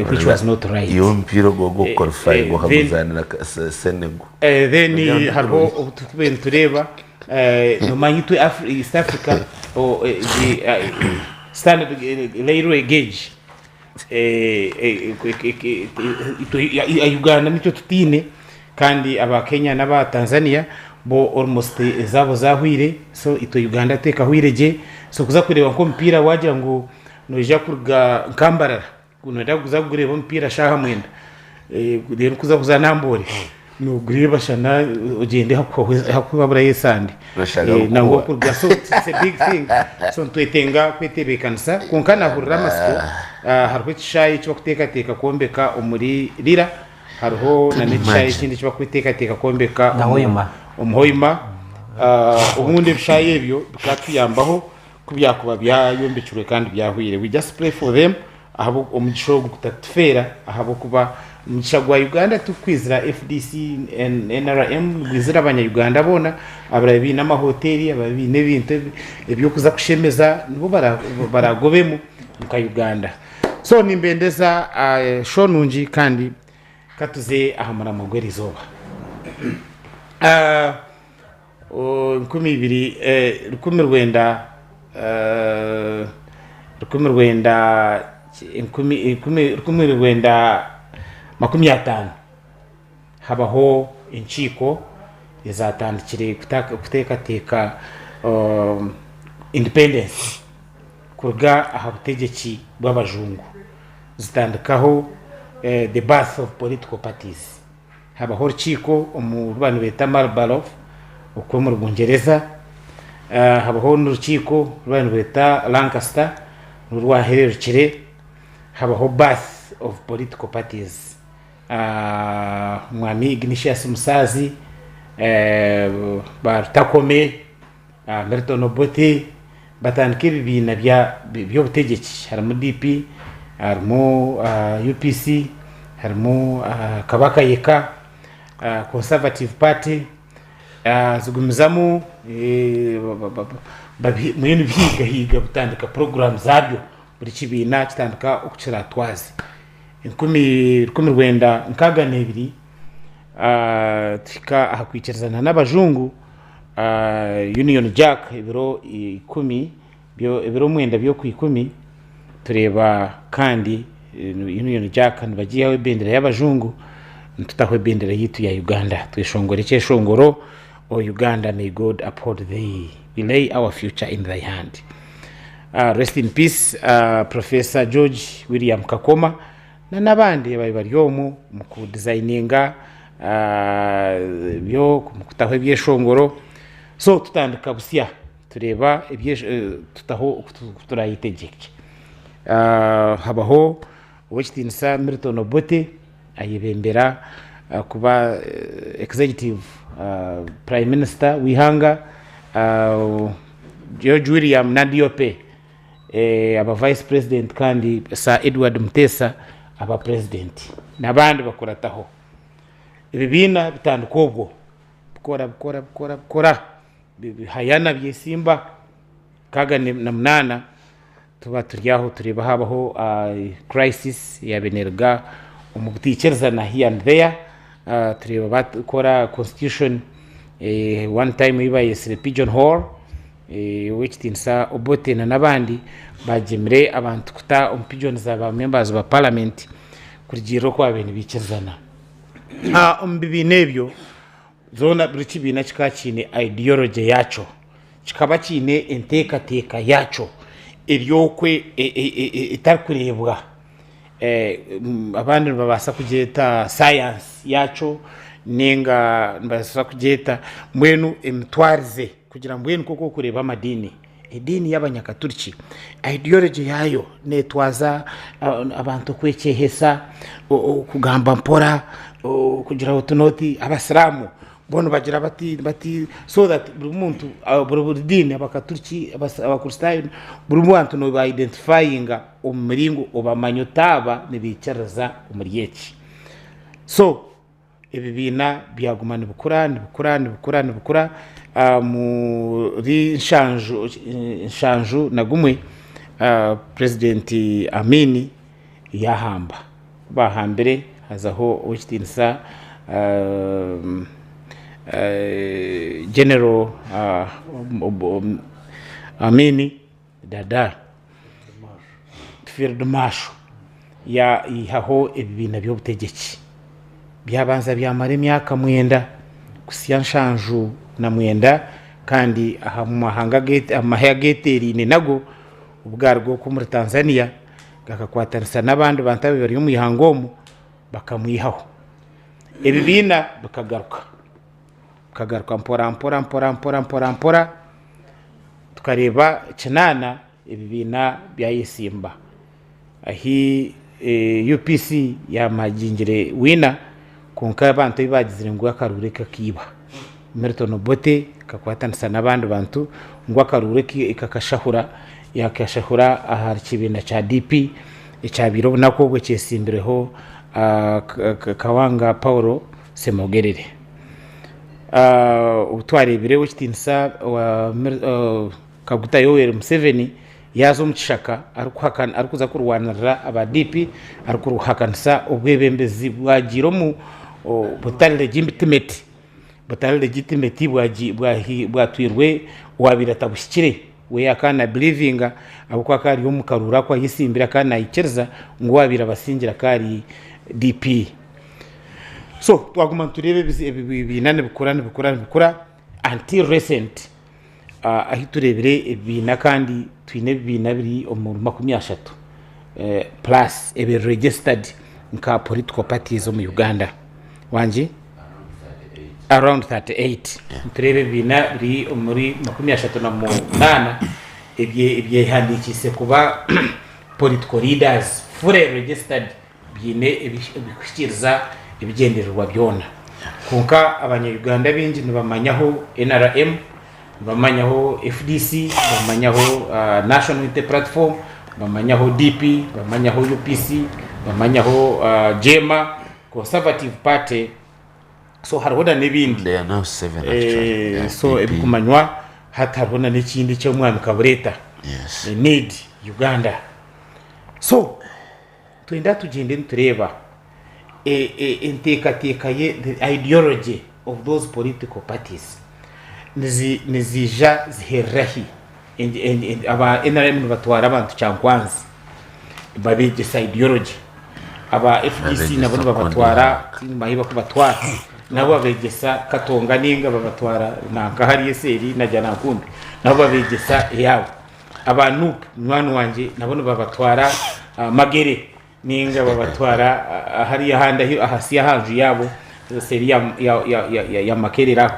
which was not right. Iwe omupiira ogwo ogw'okuqualifyinga okaguzaanira Senegal. Then hariho obu turikuba nitureeba nomanya itwe East Africa standard railway gauge Itwe Uganda nikyo tutaine kandi aba Kenya n'aba Tanzania bo almost ezaabo zahwire so itwe Uganda tekahwire gye so kuza kureeba nk'omupiira wagira ngu noija kuruga nka Mbarara noyenda kuza kugureeba omupiira shaaha mwenda reero kuza kuza Namboole nogureeba shana ogyende hakuhaburayo esande nangwa okuruga so it's a big thing so nitwetenga kwetebekanisa kwonka nahurira amatsiko hariho ekishaayi eki bakuteekateeka kwombeka omuri Lira hariho na n'ekishaayi ekindi eki bakuteekateeka kwombeka omu Hoima obundi ebishaayi ebyo bikatuyambaho ku byakuba byayombekirwe kandi byahwire we just pray for them ahabw'omugisha ogu kutatufeera ahabw'okuba. Omugisha gwa Uganda tigukwizira FDC, NRM, nigwizira abanya Uganda boona abaraabe baine amahoteeri, abaraabe baine ebintu eby'okuza kushemeza nibo baragobemu nka Uganda. So nimbendeza show nungi kandi katuze aha muramwa gw'erizooba. 2000, 1900, 1950 habaho enkiiko ezatandikire kuteekateeka independence kuruga aha butegyeki bw'abajungu zitandikaho the birth of political parties. Habaho orukiiko omu ru banibeeta Marlborough okwo omuri Bungyereza, habaho n'orukiiko oru banibeeta Lancaster nirwo rwahererukire, habaho birth of political parties. Omwami Ignatius Musaazi, ba Rutakome, Milton Obote batandika ebibiina by'obutegyeki harimu DP, harimu UPC, harimu Kabaka Yeka, Conservative Party zigumizamu mbwenu bihigahiga bitandika puroguraamu zaabyo buri kibiina kitandika oku kiratwaze. 1962 tuhika aha kwikirizana n'abajungu Union Jack ebiro ikumi ebiro mwenda by'okwikumi tureeba kandi Union Jack nibagiihaho ebendera y'abajungu nitutaho ebendera yaitu ya Uganda tweshongora ekyeshongoro O Uganda may God uphold thee we lay our future in thy hand. Rest in peace Professor George William Kakoma. Na n'abandi ababaire bari omwo omu ku dizayininga ebyo omu kutaho ebyeshongoro. So tutandika busya tureeba tutaho oku turayetegyeke. Habaho ow'ekitiinisa Milton Obote ayebembera kuba executive prime minister w'eihanga, George William Nadiope aba vice president kandi Sir Edward Mutesa aba president n'abandi bakurataho. Ebibiina bitandika obwo bikora bikora bikora bikora bihayana byesimba 68 tuba turi aho tureeba habaho crisis eyabaire neruga omu butaikirizana here and there tureeba bakora constitution one time ei bayetsire pigeon hole. Ow'ekitiinisa Obote na n'abandi baagyemire abantu kuta omu pigeons ba members ba parliament kurugiirira oku baabaire nibaikirizana. Omu bibiina ebyo zoona buri kibiina kikaba kiine ideology yaakyo, kikaba kiine enteekateeka yaakyo eri okwe etarikureebwa. Abandi nibabaasa kugyeta sayansi yaakyo ninga nibabaasa kugyeta mbwenu emitwarize. Kugira mbwenu nk'oku orikureeba amadiini, ediini y'abanyakaturiki ideology yaayo neetwaza abantu okwekyehesa, okugamba mpora, okugira oti n'oti. Abasiraamu bo nibagira bati bati so that buri muntu buri diini abakaturiki, abakristaayo buri bantu nooba identifyinga omu muringo obamanya oti aba nibaikiririza omuri eki. So. Ebibiina byaguma nibikura nibikura nibikura nibikura omuri nshanju 71 purezidenti Amin yaahamba. Ku baahambire hazaho ow'ekitiinisa General Amin Dada Field Marshal yaihaho ebibiina by'obutegyeki byabanza byamara emyaka mwenda kuhitsya 79 kandi aha mahe ageteeraine nago obu gaaruga okwo omuri Tanzania gakakwatanisa n'abandi bantu ababaire bari omu ihanga omu bakamwihaho. Ebibiina bikagaruka bikagaruka mpora mpora mpora mpora mpora mpora. Tukareeba kinaana ebibiina byayesimba ahi UPC yamagingire wiina kwonka abantu ahu baagizire ngu akaruuru eki kakaiba. Milton Obote akakwatanisa n'abandi bantu ngu akaruuru eki kakashahura yakashahura aha kibiina kya DP ekyabaire obunaku obwo kyesimbireho. Kawanga Paul Ssemogerere. Obu twareebire ow'ekitiinisa Kaguta Yoweri Museveni yaaza omu kishaka arikuza kurwanirira aba DP arikuhakanisa obwebembezi bwagiire omu butari legitimate butari legitimate bwatwirwe owaabaire atabuhikire we akaba nabirivinga ahabw'okuba akaba ari omu karuuru aku ayetsimbire akaba naikiriza ngu owaabaire abasingire akaba ari DP. So twaguma nitureeba ebibiina nibikura nibikura nibikura until recent ahu tureebire ebibiina kandi twine ebibiina biri omuri 30 plus ebiri registered nka political parties omu Uganda. Wangi? Around 38. Nitureeba ebibiina biri omuri 38 ebyehandiikiise kuba political leaders fully registered biine ebikuhikiiriza ebigyendererwa byona. Kwonka abanya-Uganda abaingi nibamanyaho nrm, nibamanyaho FDC, nibamanyaho National Unity Platform, nibamanyaho DP, nibamanyaho UPC, nibamanyaho JEEMA, Conservative Party, so hariho na n'ebindi. They are now seven actually. Yeah, So DP. ebikumanywa hati hariho na n'ekindi eky'omwami Kabureeta. Yes. Need Uganda. So Twenda tugyende nitureeba enteekateeka ye, the ideology of those political parties niziija ziherera hi? Aba nrm nibatwara abantu Kyankwanzi babeegyesa ideology, aba FDC nabo nibabatwara tiimanya ahu barikubatwara, nabo babeegyesa Katonga nainga babatwara nanka hariya eseeri Najjanankumbi nabo babeegyesa eyaabo. Aba Nup munywani wangye nabo nibabatwara Magere ninga babatwara hariya ahandi ahansi y'aha nju yaabo seeri ya Makerere aho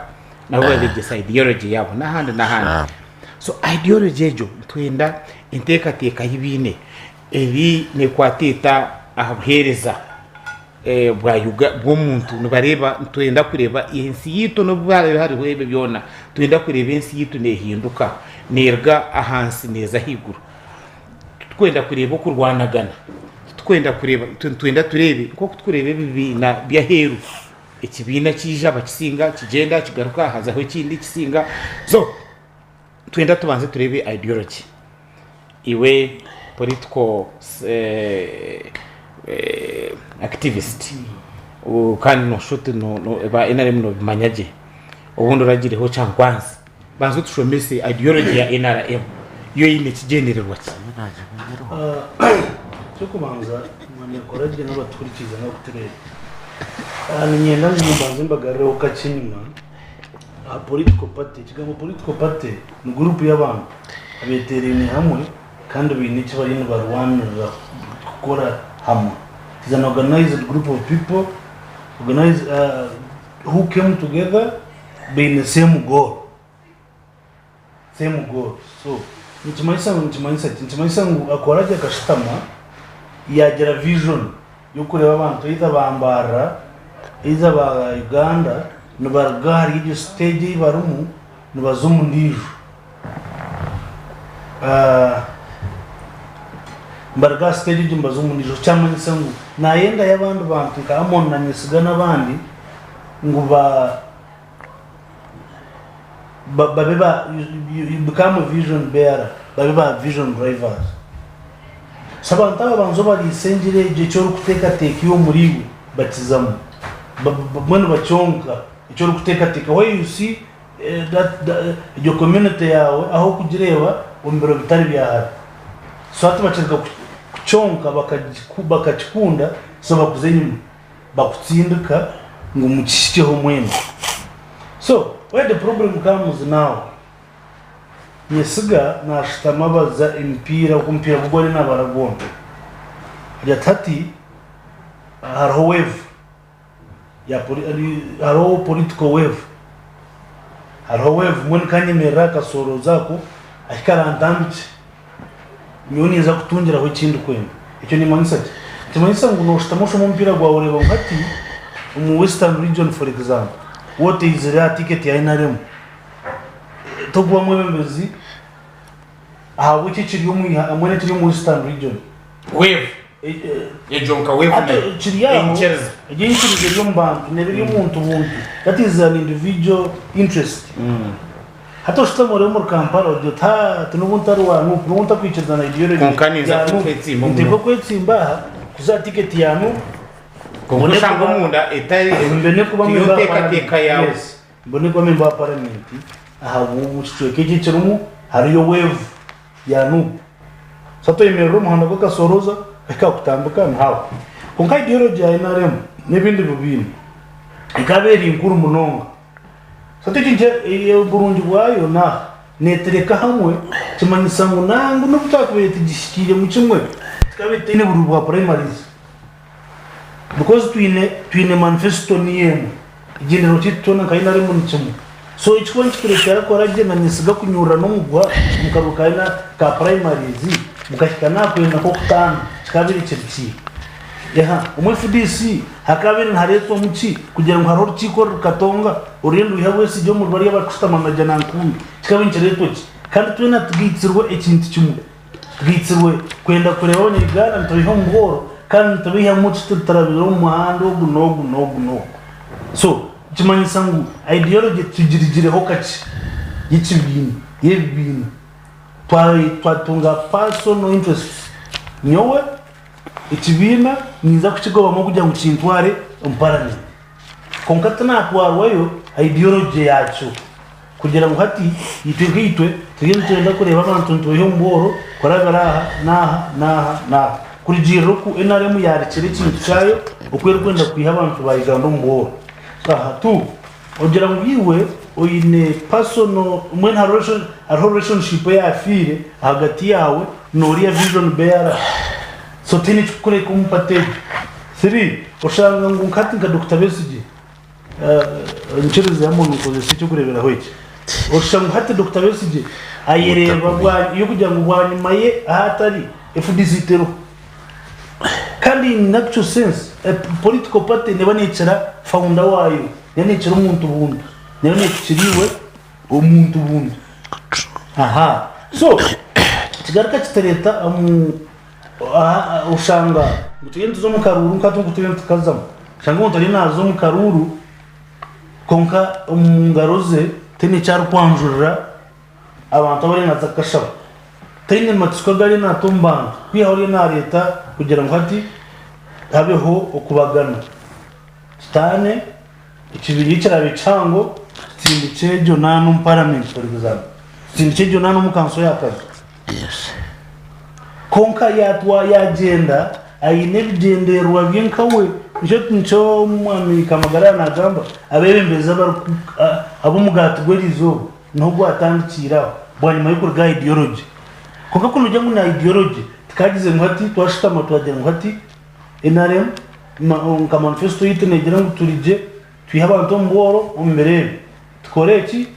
nabo babegyesa ideology yaabo n'ahandi n'ahandi. So ideology egyo nitwenda enteekateeka ei baine eri neekwata eta aha buheereza bwa Uga bw'omuntu nibareeba nitwenda kureeba ensi yaitu n'obu haraabe hariho ebyo byona nitwenda kureeba ensi yaitu neehinduka neeruga ahansi neeza ahaiguru. Titurikwenda kureeba okurwanagana, titurikwenda kureeba nitwenda tureebe nk'oku turikureeba ebibiina by'aheeru, ekibiina kiija bakisinga kigyenda kigaruka hazaho ekindi kisinga so Nitwenda tubanze tureebe ideology. Iwe political activist kandi noshusha oti ba nrm nobimanya gye, obundi oragireho Kyankwanzi, banza otushomese ideology ya nrm yo eine kigyendererwa ki? Eky'okubanza mwanyakora gye n'abatuhurikiize n'abakutureeba. Niinyenda ngu mbanze mbagarureho kakye enyima. Aha political party, ekigambo political party ni group y'abantu abetereine hamwe kandi baine eki bariyo nibarwanirira kukora hamwe. It is an organized group of people organized who came together baine same goal, same goal. So nikimanyisa ngu nikimanyisa ki? Nikimanyisa ngu akoragye akashutama yagira vision y'okureeba abantu either ba Mbarara either ba Uganda nibaruga ahari egyo stage ei barimu nibaza omu ndiijo. Nibaruga aha stage egyo nibaza omu ndiijo kyamanyisa ngu nayendayo abandi bantu nka Amon na Nyesiga n'abandi ngu ba babe ba you become a vision bearer babe ba vision drivers. So abantu aba banza obariise engira egyo eki orikuteekateeka iwe omuriiwe bakizamu mbwenu bakyonka eki orikuteekateeka where you see that egyo community yaawe ahu orikugireeba omu biro bitari bya hare. So hati bakiruga kukyonka bakakikunda so bakuza enyima bakutsindika ngu mukihikyeho mwena. So where the problem comes now. Nyesiga nashutama abaza emipiira oku omupiira gwe gwari nabara gwona. Agira ati hati hariho wave ya hariho political wave hariho wave mbwenu kanyemerere aha kasorozo ako ahi karantambikye nyowe ninza kutungiraho eki ndikwenda. Ekyo nikimanyisa ki? Nikimanyisa ngu noshutama oshoma omupiira gwawe oreeba ngu hati omu western region for example waaba otaizire aha ticket ya nrm Tokuba mwebembezi ahabw'eki ekiri omu ihanga mbwenu ekiri omu Western region. Wave. Egyo nka weevu Hati nayo kiri aho, enyikiriza. egyo enyikiriza eri omu bantu neeba eri omuntu buntu. That is an individual interest. Hati oshutami ori omuri Kampala ogira oti haa ati n'obu ntari wa Nup, n'obu ntakwikiriza na ideology Kwonka ninza ya Nup, kwetsimba omu nteekwa Nup. kwetsimba aha kuza aha tiketi ya Nup, Kwonka mbone oshanga kuba omunda etari mbone kuba tiyo member wa nteekateeka parliament. yaawe. Yes, mbone kuba member wa parliament ahabw'obu kicweka eki ekirimu hariyo wave ya Nup. So twemerera omuhanda gw'akasoroza ekakutambika nihawe. Kwonka ideology ya nrm n'ebindi bibiina ekaba eri nkuru munonga. So eki oburungi bwayo naha netereka hamwe kimanyisa ngu nangu n'obu twakubaire tugihikiiremu kimwe tukabaire tutaine bururu bwa primaries because twine twine manifesto niyo emwe. Ekigyendererwa kyaitu twena nka nrm ni kimwe. So ekikuba nikitureetera kukora gye na nyesiga kunyurura n'omuguha omu karuru ka ka primaries mukahika n'aha kwenda nk'okutaano kikaabaire kiri ki? Eha, omu FDC hakaabaire nihareetwamu ki kugira ngu hariho orukiiko oruri Katonga oruriyo nirwiha Bwesigye omuri bariya abarikushutama na Najjanankumbi kikaabaire nikireetwa ki? Kandi twena tugaitsirwe ekintu kimwe. Tugaitsirwe kwenda kureeba Abanya-Uganda nitubaiha omu bworo kandi nitubaihamu tutarabire omu muhanda ogu n'ogu n'ogu n'ogu. So nikimanyisa ngu ideology tugirigireho kakye y'ekibiina, y'ebibiina. Twatunga personal interests. Nyowe ekibiina ninza kukigobamu kugira ngu kintware omu parliament. Kwonka tinatwarwayo ideology yakyo. Kugira ngu hati itwe nkaitwe turiyo nitwenda kureeba abantu nitubaiha omu bworo kurabira aha n'aha n'aha n'aha. Kurugiirira oku nrm yaarekire ekintu kyayo oku erikwenda kwiha abantu ba Uganda omu bworo. Aha tu ogira ngu iwe oine personal mbwenu hariho relationship eyaafiire ahagati yaawe n'oriya vision bearer so tihaine ekirikukureka omu party egyo. Three, oshanga ngu nka hati nka Dokita Besigye, Nkiriza hamwe nkozesa ekyokureberaho eki. Oshusha ngu hati Dokita Besigye ayereeba yokugira ngu bwanyima ye ahu atari FDC teriho. Kandi in actual sense a political party neba nekira founder waayo, neba nekira omuntu buntu, neba nekukira iwe omuntu buntu. Aha so kigaruka kitureeta omu Aha oshanga ngu turiyo nituza omu karuuru nka hati oku turiyo nitukazamu, oshanga omuntu ariyo naaza omu karuuru kwonka omu ngaro ze taine eki arikwanjurira abantu abu ariyo naaza kukashaba. Taine matsiko agu ariyo naata omu bantu kwihaho ariyo naareeta kugira ngu hati habeho okubagana. Tutaane, ekibiina ekiraabe kihango tutsindikye egyo naana omu paramenti for example, tutsindikye egyo naana omu kanso ya Kazo. Kwonka yaatwa yaagyenda aine ebigyendererwa bye nka we. Nikyo nikyo Omwami Kamagara yaaba naagamba, abeebembezi abariku ab'omugaati gw'eriizooba niho gwatandikiire aho bwanyima y'okuruga aha ideology. Kwonka ku noogira ngu na ideology tikaagize ngu hati twashutama twagira ngu hati nrm nka manifesto yaitu neegira ngu turigye twihe abantu omu bworo omu mirembe, tukore eki,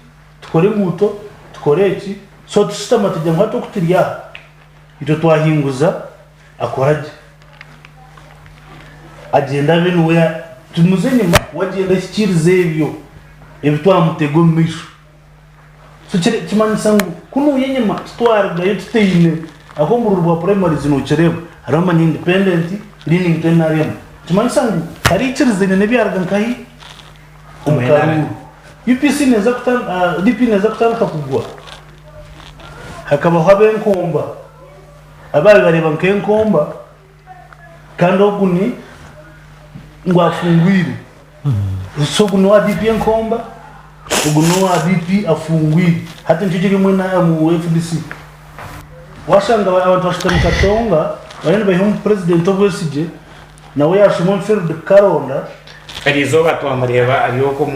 tukore enguuto, tukore eki. So tushutama tugira ngu hati oku turi aha, itwe twahinguza akora gye. Agyende abe niwe tumuze enyima we agyende ahikiirize ebyo ebi twamutega omu maisho. So kimanyisa ngu kunuya enyima titwarugayo tutaine ahabw'okuba omu bururu bwa primaries nokireeba hariho amanya independent leaning to nrm. Nikimanyisa ngu tariikirizaine n'ebyaruga nkahi? Omu karuuru. UPC neeza DP neeza kutandika kugwa hakabaho ab'enkomba abaabaire bareeba nk'enkomba kandi ogu ni ngu afungwire. So ogu n'owa DP enkomba, ogu n'owa DP afungwire. Hati nikyo kiri omu FDC. Washanga abantu bashutami Katonga bariyo nibaiha omu purezidenti obwesigye. Nawe yaashuma omu field kukaronda. Eriizooba twamureeba ari okwo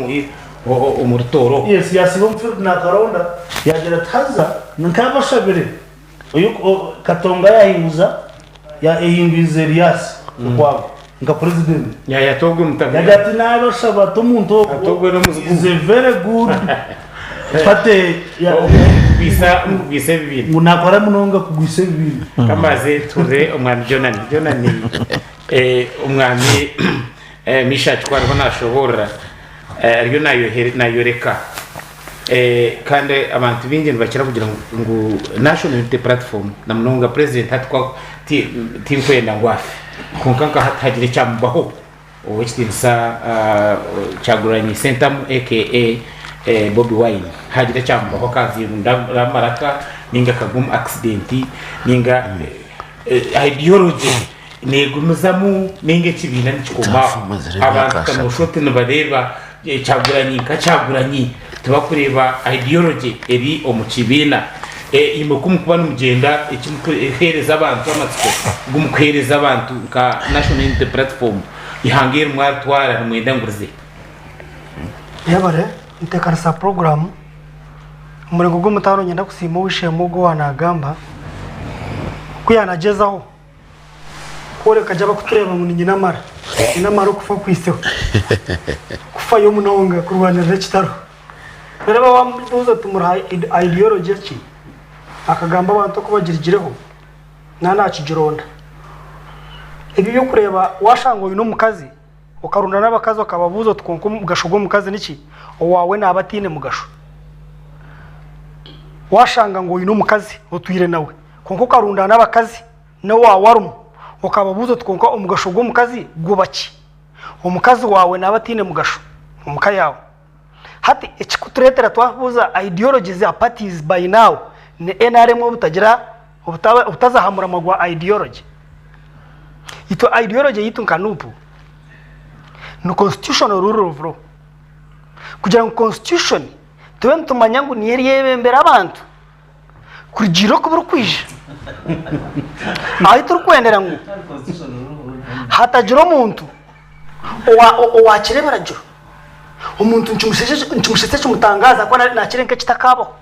omu rutooro. Yes, yaasiiba omu field naakaronda, yaagira ati haza nkaabashabire oyu Katonga yaahinguza, yaahingwize Erias Lukwago nka president. Yaayata ogwo mutahi. Yaagira ati naabashaba ati omuntu ogwo is a very good party. Kugwisa ebibiina. Ngu naakora munonga kugwisa ebibiina. Kamaze tuhurire omwami Jonani. Jonani omwami Mishaki ku ariho nashoboorora ariyo nayoreka. Kandi abantu baingi nibakira kugira ngu National Unity Platform na munonga Purezidenti hati ku tinkwenda ngu afe kwonka nka hati hagira ekyamubaho Ow'ekitiinisa Kyagulanyi Ssentamu aka Bobi Wine hagira ekyamubaho akazinda amaraka ninga akagwa omu accident ninga ideology negumizamu ninga ekibiina nikikoma aho abantu kanoshusha oti nibareeba Kyagulanyi nka Kyagulanyi tibakureeba ideology eri omu kibiina. Imwe ku mukuba nimugyenda eki mukuheereza abantu amatsiko gu mukuheereza abantu nka National Unity Platform eihanga eri mwaritwara nimwenda ngu rize? Yebare ntekanisa puroguramu. Omuringo gw'omutaano niinyenda kusiima ow'eishe-emwe ogwo owaanagamba ku yaanagyezaho kworeka gye abarikutureeba ngu niinyine amara. Nyine amara okufa okwitsiho. Kufayo munonga kurwanirira ekitaro. Reero wamubuuza oti muriha ideology ki? Akagamba abantu oku bagirigireho naaba nakigironda. Ebi eby'okureeba washanga oine omukazi okarunda n'abakazi okababuuza oti kwonka omugasho gw'omukazi niki? Owaawe naaba ataine mugasho. Washanga ngu oine omukazi otwire nawe kwonka okarunda n'abakazi n'owaawe arimu okababuuza oti kwonka omugasho gw'omukazi guba ki? Omukazi waawe naaba ataine mugasho omuka yaawe. Hati ekikuturetera twabuuza ideology za parties by now ni nrm obutagira obutaza aha muramwa gwa ideology. Itwe ideology yaitu nka Nup ni constitutional rule of law. Kugira ngu constitution tube nitumanya ngu niyo eryebembera abantu kurugiirira oku burikwija. Ahu turikwendera ngu hatagira omuntu owaakira ebiragiro, omuntu nikimushusha kimutangaaza ahabw'okuba naakira nk'ekitakabaho.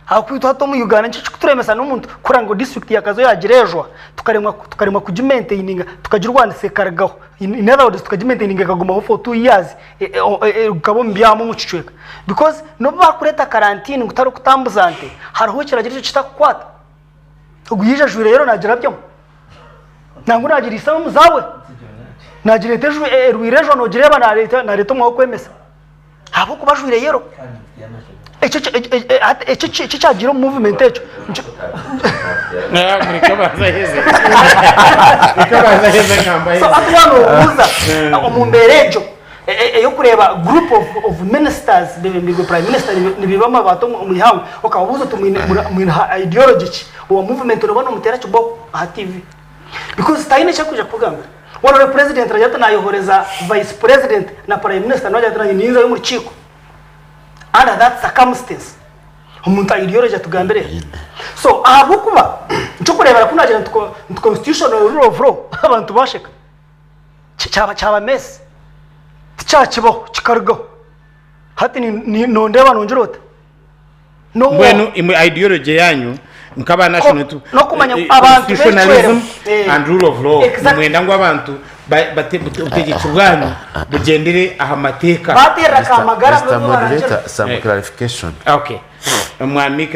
Ahabw'okuba itwe hati omu Uganda nikyo kirikuturemesa n'omuntu kuhurira ngu disiturikiti ya Kazo yaagira ejwa tukaremwa kugimentaininga tukagirwanisa ekarugaho. In other words tukagimentaininga ekagumaho for 2 years ekaba omu byama omu kicweka because n'obu baakureeta karantini ngu tihariho kutambuza nte, hariho ekiragiro ekyo ekitakukwata. Ogu yaija ajwaire yero naagirabyamu. Nangwa naagiriisa n'omuzaawe. Naagireeta erwaire ejwa noogireeba naareeta omwawe kwemesa. Ahabw'okuba ajwaire yero. Ekyo ekyo ekyagiire omu movement ekyo. Mureke abanze aheze. Mureke abanze aheze agamba So aheze. hati waaba noobuuza omu mbeera egyo ey'okureeba group of, of ministers bebembirwe prime minister nibiiba amabaati omu ihangwe okababuuza oti mwine mwine ideology ki owa movement nooba noomuteera kibooko aha TV because taine eki arikwija kukugambira. Waaba ori president aragira ati nayohoreza vice president na prime minister nawe agira ati nanye ninzayo omu rukiiko under that circumstance omuntu ideology atugambire so ahabw'okuba nikyokureebera ku nagira nti constitutional rule of law abantu basheka kyaba kyaba mess tikyakibaho kikarugaho hati nondeeba nongira ota Mbwenu imwe ideology yanyu nk'aba national Ko- n'okumanya ngu abantu constitutionalism b'ekicwero, eh, and rule of law exactly. nimwenda ngu abantu obutegyeki bwanyu bugyendere aha mateeka. Baterera kamagara Mr. bamwe Moderator, barangira. some Eh. clarification. Okay. Mwami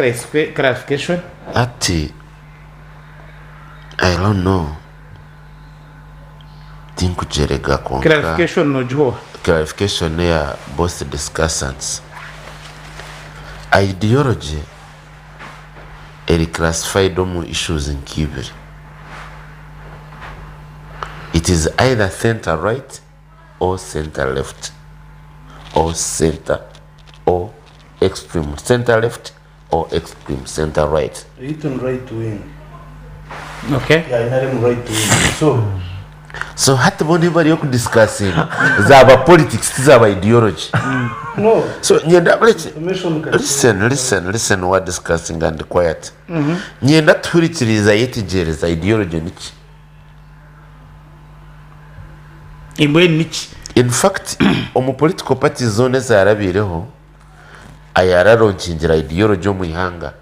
clarification. Ati, I don't know. Tinkugyerega kwonka Clarification nogiha oha? clarification neya both discussants. Ideology eri classified omu issues nk'ibiri. It is either centre right or centre left or centre or extreme centre left or extreme centre right. Eyaitu ni right wing. Okay. Ya NRM right wing. So So hati bo nibariyo kudiscussinga zaaba politics tizaaba ideology. no So nyenda listen, information can listen, listen, listen we are discussing and quiet. Nyenda tuhurikiriza yetegyereza ideology niki. Mbwenu niki? In fact omu political parties zoona ezarabaireho ayararonkingira ideology omu ihanga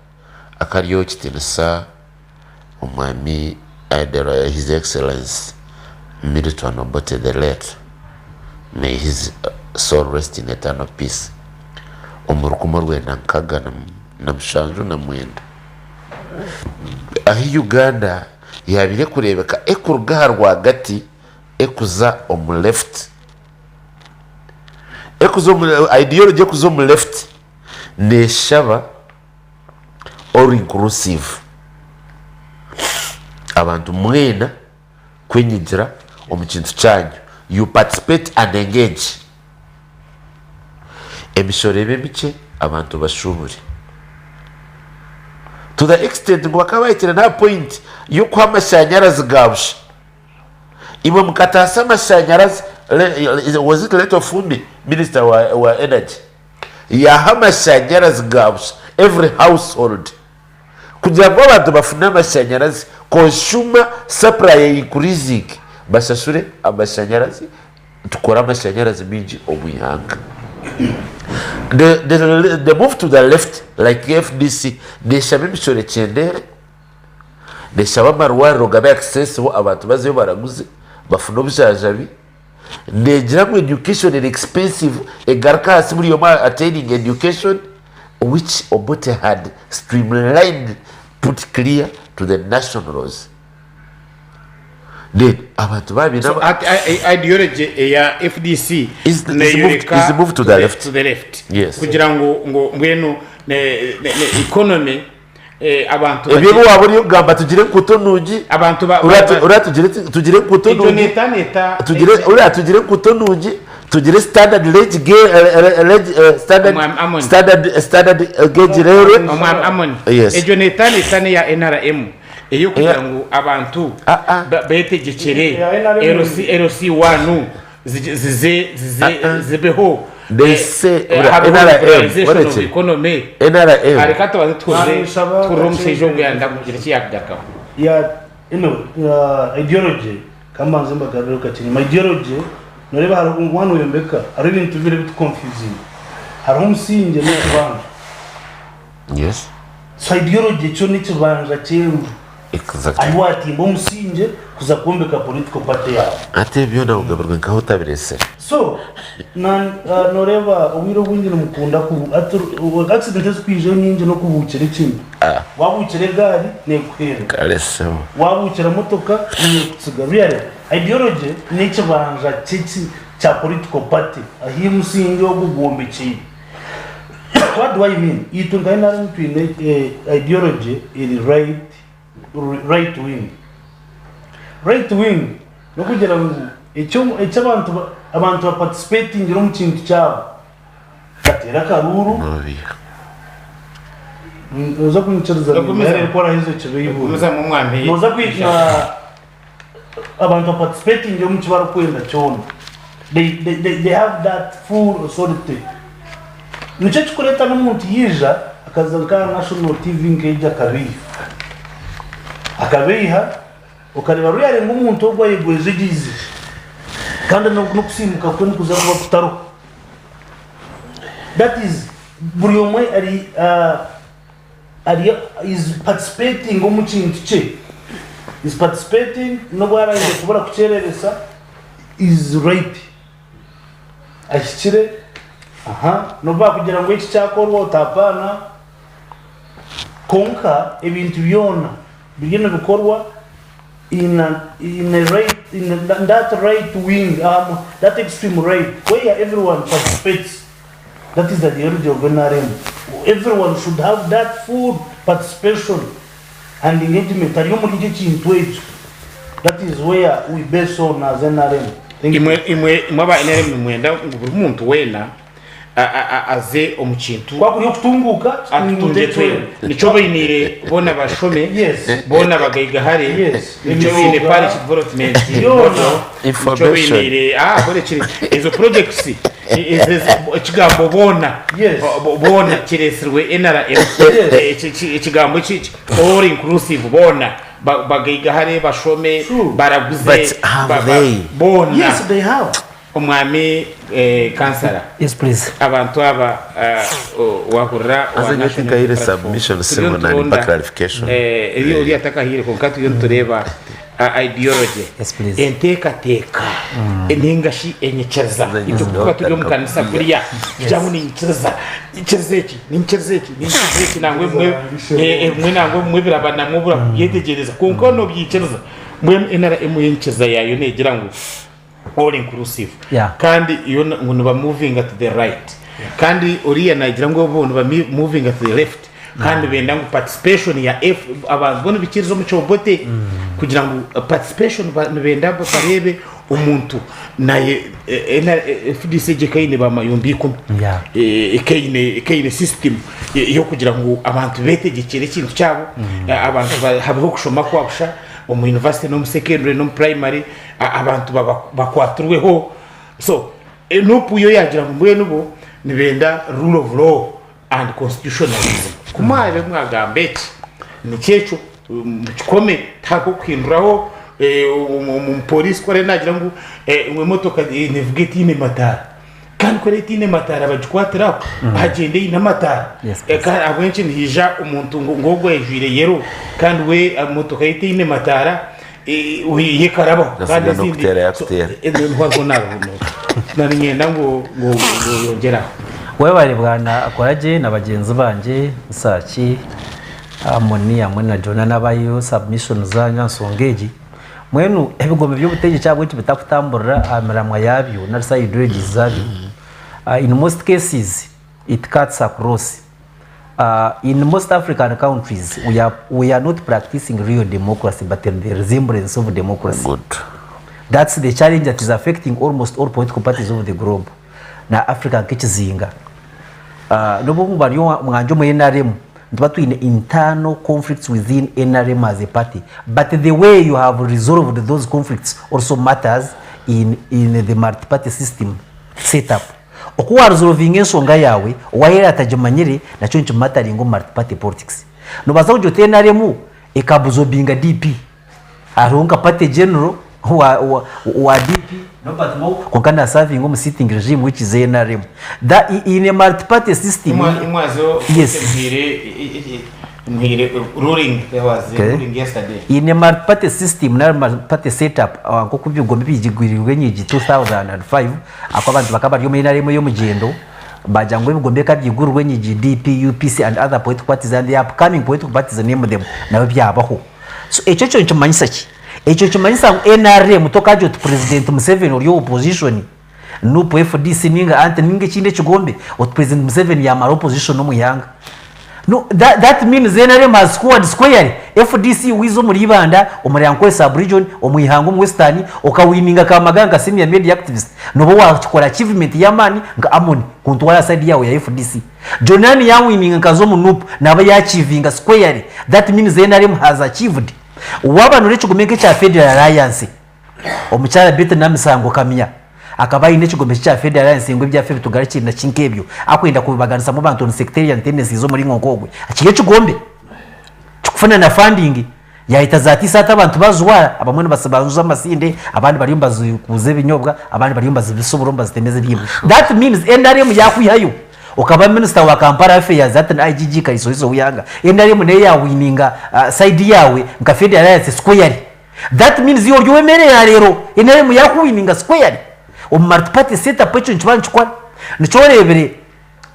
akari ow'ekitinisa Omwami His Excellency Milton Obote the late, may his soul rest in eternal peace, omu rukumi orwenda nkaga na mushanju na mwenda ahi Uganda yabaire ekurebeka ekuruga aha rwagati ekuza omu left. Ekuza omu ideology ekuza omu left. Neshaba all inclusive abantu mwena kwenyigira omu kintu kyanyu you participate and engage emishoro ebe mikye abantu bashubure to the extent ngu bakaba bahikire n'aha point y'okuha amashanyarazi ga busha Imwe mukataasa amashanyarazi, was it Late Ofumbi, minister wa, wa energy, yaaha amashanyarazi ga busha every household kugira ngu abantu bafune amashanyarazi, consumer supply increasing, bashashure amashanyarazi, tukore amashanyarazi mingi omu ihanga. The, the, the move to the left like FDC neshaba emishoro ekyendeere Neshaba amarwariro gabe accessible abantu bazeyo baraguze bafune obujanjabi. Negira ngu education eri expensive egaruke ahansi buri omwe attaining education which Obote had streamlined put clear to the nationals. Then abantu babiine So ati ideology eya FDC Is the- is moved- is moved to the left. to the left. Yes. Kugira ngu ngu mbwenu ne, ne, ne economy Eh, abantu Ebyo ebi waaba oriyo kugamba tugire enkuuto nungi, abantu ba- uriya tu- ba- uriya tugire tugire enkuuto Egyo nungi, neta neta tugire uriya tugire enkuuto nungi, tugire standard rate ge- eh, eh, rate, eh, standard Omwami Amon. standard standard eh, gauge railway. Omwami Amon. Yes. Egyo neta neta neya NRM eyokugira Yeah. ngu abantu Ah, ah. ba- betegyekyere Ya NRM. LC LC1 zize zize Ah, ah. zibeho They Eh, say, eh, ura- habeho NRM, liberalization of waretse? economy NRM. areka tubanze twumve Nabishaba twurire omushaija gake. ogu yayenda kugira eki yakugarukaho ya eno ya ideology kambanze mbagarurire kakye enyima ideology noreeba hariho omwana oyombeka hariho ebintu bibiri ebituconfusinga hariho omusingye n'ekibanja Yes. so ideology ekyo n'ekibanja ky'enju Exactly. ahi watimba omusingye kuza kwombeka political party yaawe Hati ebi byona kugaburwa nkaho otabiresire. So na noreeba obwire obwingi nimukunda ku hati accident ezikwijayo nyingi n'okubuukira ekindi. Wabuukira egaari nekuhenda. Kare sebo. Wabuukira motoka nekutsiga. Really ideology n'ekibanja kyeki kya political party ahi omusingi ogu gwombekiire. What do I mean? Itwe nka NRM twine ideology eri right right wing. Right wing n'okugira ngu eki eki abantu abantu baparticipatingire omu kintu kyabo bateere akaruuru Nobiiha. noza kunyikiriza Nogumizamu. nimba oraheza ekibiibuuzo. Gumizamu omwami. Noza kwija abantu baparticipatingire omu kibarikwenda kyona. They, they, they, they have that full authority. Nikyo ekikureeta n'omuntu yaija akaza nka aha National TV nk'egi akabeiha. Akabeiha okareeba ruriya ngu omuntu ogu ayegwejegeize kandi n'okusiimuka kwe nikuza kuba kutariho. That is buri omwe ari ari is participating omu kintu kye. Is participating n'obu araaze kubura kukyereebesa is right. Ahikire aha nobu bakugira ngu eki kyakorwa otapaana kwonka ebintu byona biriyo nibikorwa in a, in a right, in a, that right wing um, that extreme right where everyone participates that is the ideology of NRM everyone should have that full participation and engagement ari omuri ekyo ekintu ekyo that is where we base on as NRM Thank you. Imwe imwe imwe aba NRM nimwenda ngu buri muntu weena a- a- a- aze omu kintu Kwakuri okutunguuka atutungye twena nikyo bainiire boona bashome Yes. boona bagaigahare Yes. nikyo baine Emyooga. parish development Yoona. model nikyo Information. bainiire ah borekire ezo projects Ekigambo boona Yes. boona kireetsirwe NRM. Yes. Ekigambo eki all inclusive boona bagaigahare bashome True. baraguze But have they? boona Yes, they have. Omwami kansara Yes, please. abantu aba wahurira Aza owa nyowe National tinkahaire Platform. submission Turiyo sebo nituronda, nanimpa clarification. eri atakahaire kwonka turiyo nitureeba ideology Yes, please. enteekateeka ninga shi enyikiriza itwe kutuba turi omu kanisa kuriya tugira ngu ninyikiriza nyikiriza eki ninyikiriza eki ninyikiriza eki nangwa ebimwe ebimwe nangwa ebimwe biraba namwo burabyetegyereza kwonka nobyikiriza mbwenu NRM enyikiriza yaayo negira ngu all inclusive Yeah. kandi yo ngu niba movinga to the right. Kandi oriya nagira ngu bo niba movinga to the left kandi nibenda ngu participation ya F abantu bo nibikiriza omu Kyobote kugira ngu participation nibenda bareebe omuntu naye FDC egyo ekaine ba mayumba ikumi ekaine system y'okugira ngu abantu betegyekyere ekintu kyabo abantu habeho okushoma kwa busha omu university n'omu secondary n'omu primary abantu bakwatirweho so Nup yo yaagira ngu mbwenu bo nibenda rule of law and constitutionalism. Ku mwabe mwagamba eki, nikyo ekyo mukikome tihariho kuhinduraho omupoliisi ku ariyo naagira ngu emotoka nevuga etaine mataara kandi ku eraba etaine mataara bagikwatire aho agyende eine amataara. Ahabw'enki nihaija omuntu ngu ogwo ajwaire yero kandi we emotoka ye etaine mataara ye ekarabaho kandi Gasiga n'okuteera yakuteera. Niho nari niinyenda ngu oyongyere aho. Webare bwana Akoragye na bagyenzi bangye Nsaaki, Amoni hamwe na Jonah n'abahireho submission zanyu aha nsonga egi. Mbwenu ebigombe by'obutegyeki ahabw'enki bitakutamburira aha miramwa yaabyo nari shi aha ideologies zaabyo? In most cases it cuts across. In most African countries we are, we are not practicing real democracy but the resemblance of democracy. Good. That's the challenge that is affecting almost all political parties of the globe na Africa nk'ekizinga. N'obu ngu bari mwangye omu NRM nituba twine internal conflicts within NRM as a party but the way you have resolved those conflicts also matters in, in the multi-party system setup. Oku waarizorovinga enshonga yaawe owaaheeru atagimanyire nakyo nikimataringa omu multi-party politics. Noobaasa kugira oti NRM ekabuzobinga DP. Hariho nka party general owa, owa, owa DP Norbert Mao kwonka naasavinga omu sitting regime which is NRM. That, in a multi-party system, Imwazo Yes. muhire ruling there was a Okay. ruling yesterday. In a multi-party system nari multi-party setup ah, nk'oku ebigombe bigigwirirwe enyigi 2005 Ahakuba abantu bakaba bari omu NRM ey'omugyendo, baagira ngu ebigombe ka byigurwe enyigi DP, UPC and other political parties and the upcoming political parties name them nabyo byabaho. So ekyo kyo nikimanyisa ki? Ekyo nikimanyisa ngu NRM tokaagira oti President Museveni ori opposition, Nup, FDC ninga anti ninga ekindi ekigombe oti President Museveni yaamara opposition omu ihanga. No, that, that means NRM has scored squarely. FDC wiza omuri Ibanda, omuri Ankole sub region, omu Ihanga omu Western, okawininga Kamaganga nka senior media activist, noba wakikora achievement y'amaani nka Amon kuntwara side yawe ya FDC. Jonani yawininga nkaza omu NUP, naba yachievinga squarely. That means NRM has achieved. Waba nora ekigombe nk'ekya Federal Alliance, Omukyara Betty Namisango Kamya akaba aine ekigombe kye kya Fed Alliance ngu ebyafa ebitugarukire na ki nk'ebyo akwenda kubibaganisamu abantu on sectarian tendencies omuringo nk'ogwe. Kiri ekigombe kikufuna na funding yayeta za tisaati abantu bazwara abamwe nibazibanjuza amasinde abandi bariyo nibazikuuza ebinyobwa abandi bariyo nibazibisa oburo nibazitemeza ebiimba. That means NRM yakwihayo okaba minister wa Kampala affairs hati na IGG Kaisoiso w'eihanga NRM nayo yawininga side yaawe nka Fed Alliance squarely. That means iwe ori ow'emeere ya reero NRM yakuwininga squarely omu multi party set up ekyo nikiba nikikora. Nikyo oreebire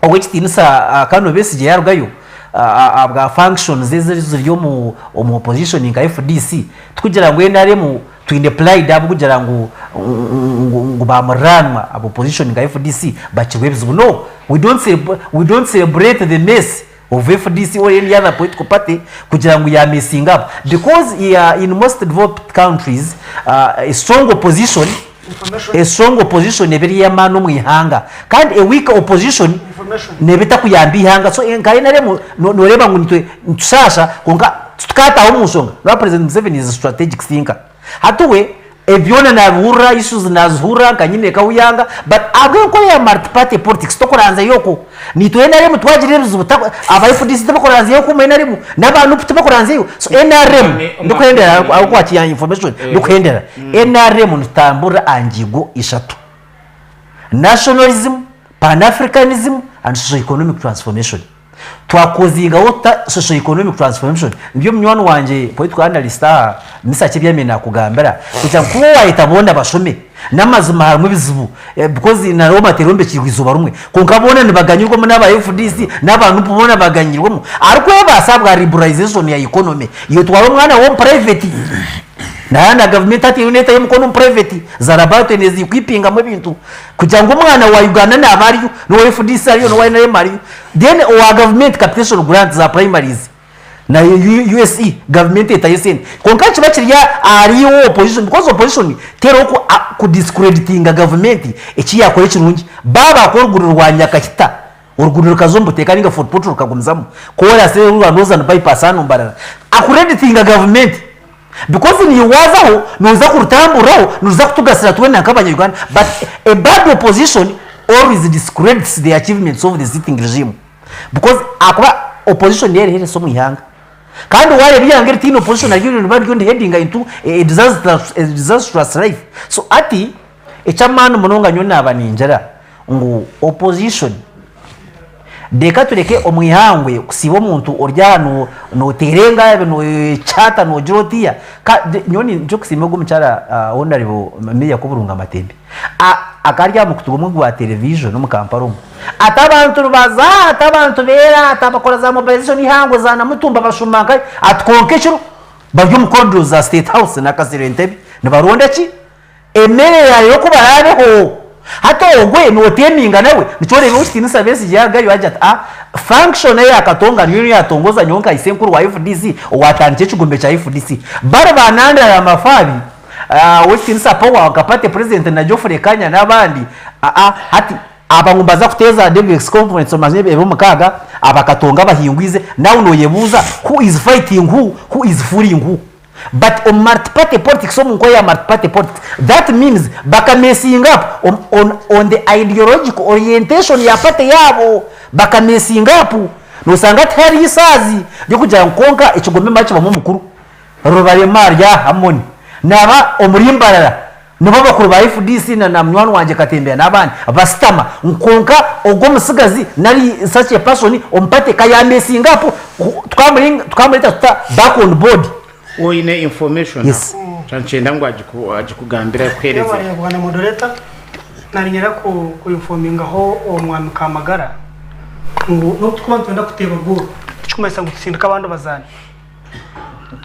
Ow'ekitiinisa Colonel Besigye yarugayo ahabwa functions eziri omu opposition nka FDC tikugira ngu NRM twine pride ahabw'okugira ngu ngu bamuriranwa aba opposition nka FDC bakirwe ebizibu no we don't celebrate the mess of FDC or any other political party kugira ngu ya messing up because in most developed countries a strong opposition a strong opposition eba eri ey'amaani omu ihanga kandi a weak opposition neeba etakuyamba ihanga so nka NRM noreeba ngu nitwe nitushaasha kwonka titukataaha omu nshonga noreeba president Museveni is a strategic thinker hati we Ebi byona nabihurira, issues nazihurira nka nyine eka wiyanga but ahabw'enkora ya multi party politics tokuranzayo okwo. Naitwe NRM twagira ebizibu aba FDC tibakuranzayo okwo omu NRM n'aba nup tibakuranzayo. So NRM ndikuhendera ahabw'okuba information ndikuhendera, NRM nitutamburira aha ngigo ishatu, nationalism, pan Africanism and socio economic transformation. Twakozingaho tuta socio-economic transformation? Nibyo munywani wangye political analyst aha Misaki ebi yaabaire naakugambira kugira ngu ku waayeta boona bashome, n'amazima harimu ebizibu because na Rooma terombekiirwe izooba rimwe kwonka boona nibaganyirwamu n'aba FDC n'aba NUP boona baganyirwamu. Arikwebaasa ahabwa liberalization ya economy, iwe twara omwana waawe omu private. Na na gavumenti hati eriyo neetayo emikono omu private za laboratory neezi-equipingamu ebintu kugira ngu omwana wa Uganda naaba ariyo, n'owa FDC ariyo, n'owa NRM ariyo. Then owa gavumenti capitation grant za primaries na USE gavumenti etayo esente. Kwonka nikiba kiri ahari iwe opposition because opposition teriho ku discreditinga gavumenti eki yaakora ekirungi. Baaba baakora oruguudo rwa Nyakahita Oruguudo rukaza omu buteeka ninga Fort Portal rukagumizamu koorasi rwa Northern Bypass hanu Mbarara. Akureditinga gavumenti because niiwe waazaho nooza kurutamburiraho niruza kutugasira twena nk'abanya Uganda but a bad opposition always discredits the achievements of the sitting regime because ahakuba opposition niyo eriheresa omu ihanga kandi waareeba eihanga eritaine opposition naryo riba ririyo niriheadinga into a disastrous life. So hati Eky'amaani munonga nyowe naaba ningira ngu opposition reka tureke omu ihangwe kusiiba omuntu ori aha noteera engaabi nokyata nogira otiya nyowe nikyo kusiima ogu omukyara Honourable Mayor Kuburunga Matembe akaba ari aha mukutu gumwe gwa television omu Kampala omu ati abantu nibaza ati abantu beera ati abakora za mobilization eihangwe za Namutumba bashuma nkahi ati kwonka ekiro bari omu corridors za state house na Kasirye Entebbe nibaronda ki? Emere yaayo yoku baraabeho. Hati ogwe nooteeminga nawe, nikyo oreeba ow'ekitiinisa Besigye yaarugayo yaagira ati, A, function eya Katonga niyo yaatongoza nyowe nka Isenkuru wa FDC owaatandikire ekigombe kya FDC. Bari ba Nandala Mafabi, ow'ekitiinisa Power nka party president na Geoffrey Kanya n'abandi, aa, hati aba ngu nibaza kuteeza Delegates Conference omanye ebiro mukaaga, aba Katonga abahingwize, now nooyebuuza who is fighting who, who is fooling who? But omu multiparty politics omu nkora ya multiparty politics that means baka messing up on, on, on the ideological orientation ya party yaabo baka messing up nosanga tihariyo isaazi ryokugira ngu kwonka ekigombe mara kibamu omukuru Rubarema ari aha Harmony naba omuri Mbarara Nibo bakuru ba FDC na na munywani wangye Katembera n'abandi basitama kwonka ogwo omutsigazi nari such a person omu party ka ya messing up tukamureta tuta back on board. Oine information Yes. aho nikyenda ngu agikugambire akuhereze. Yebare bwana moderator, narinyenda ku ku informingaho omwami Kamagara ngu nobu tukuba nitwenda kuteeba goal tikikumanyisa ngu tusindike abandi bazaani.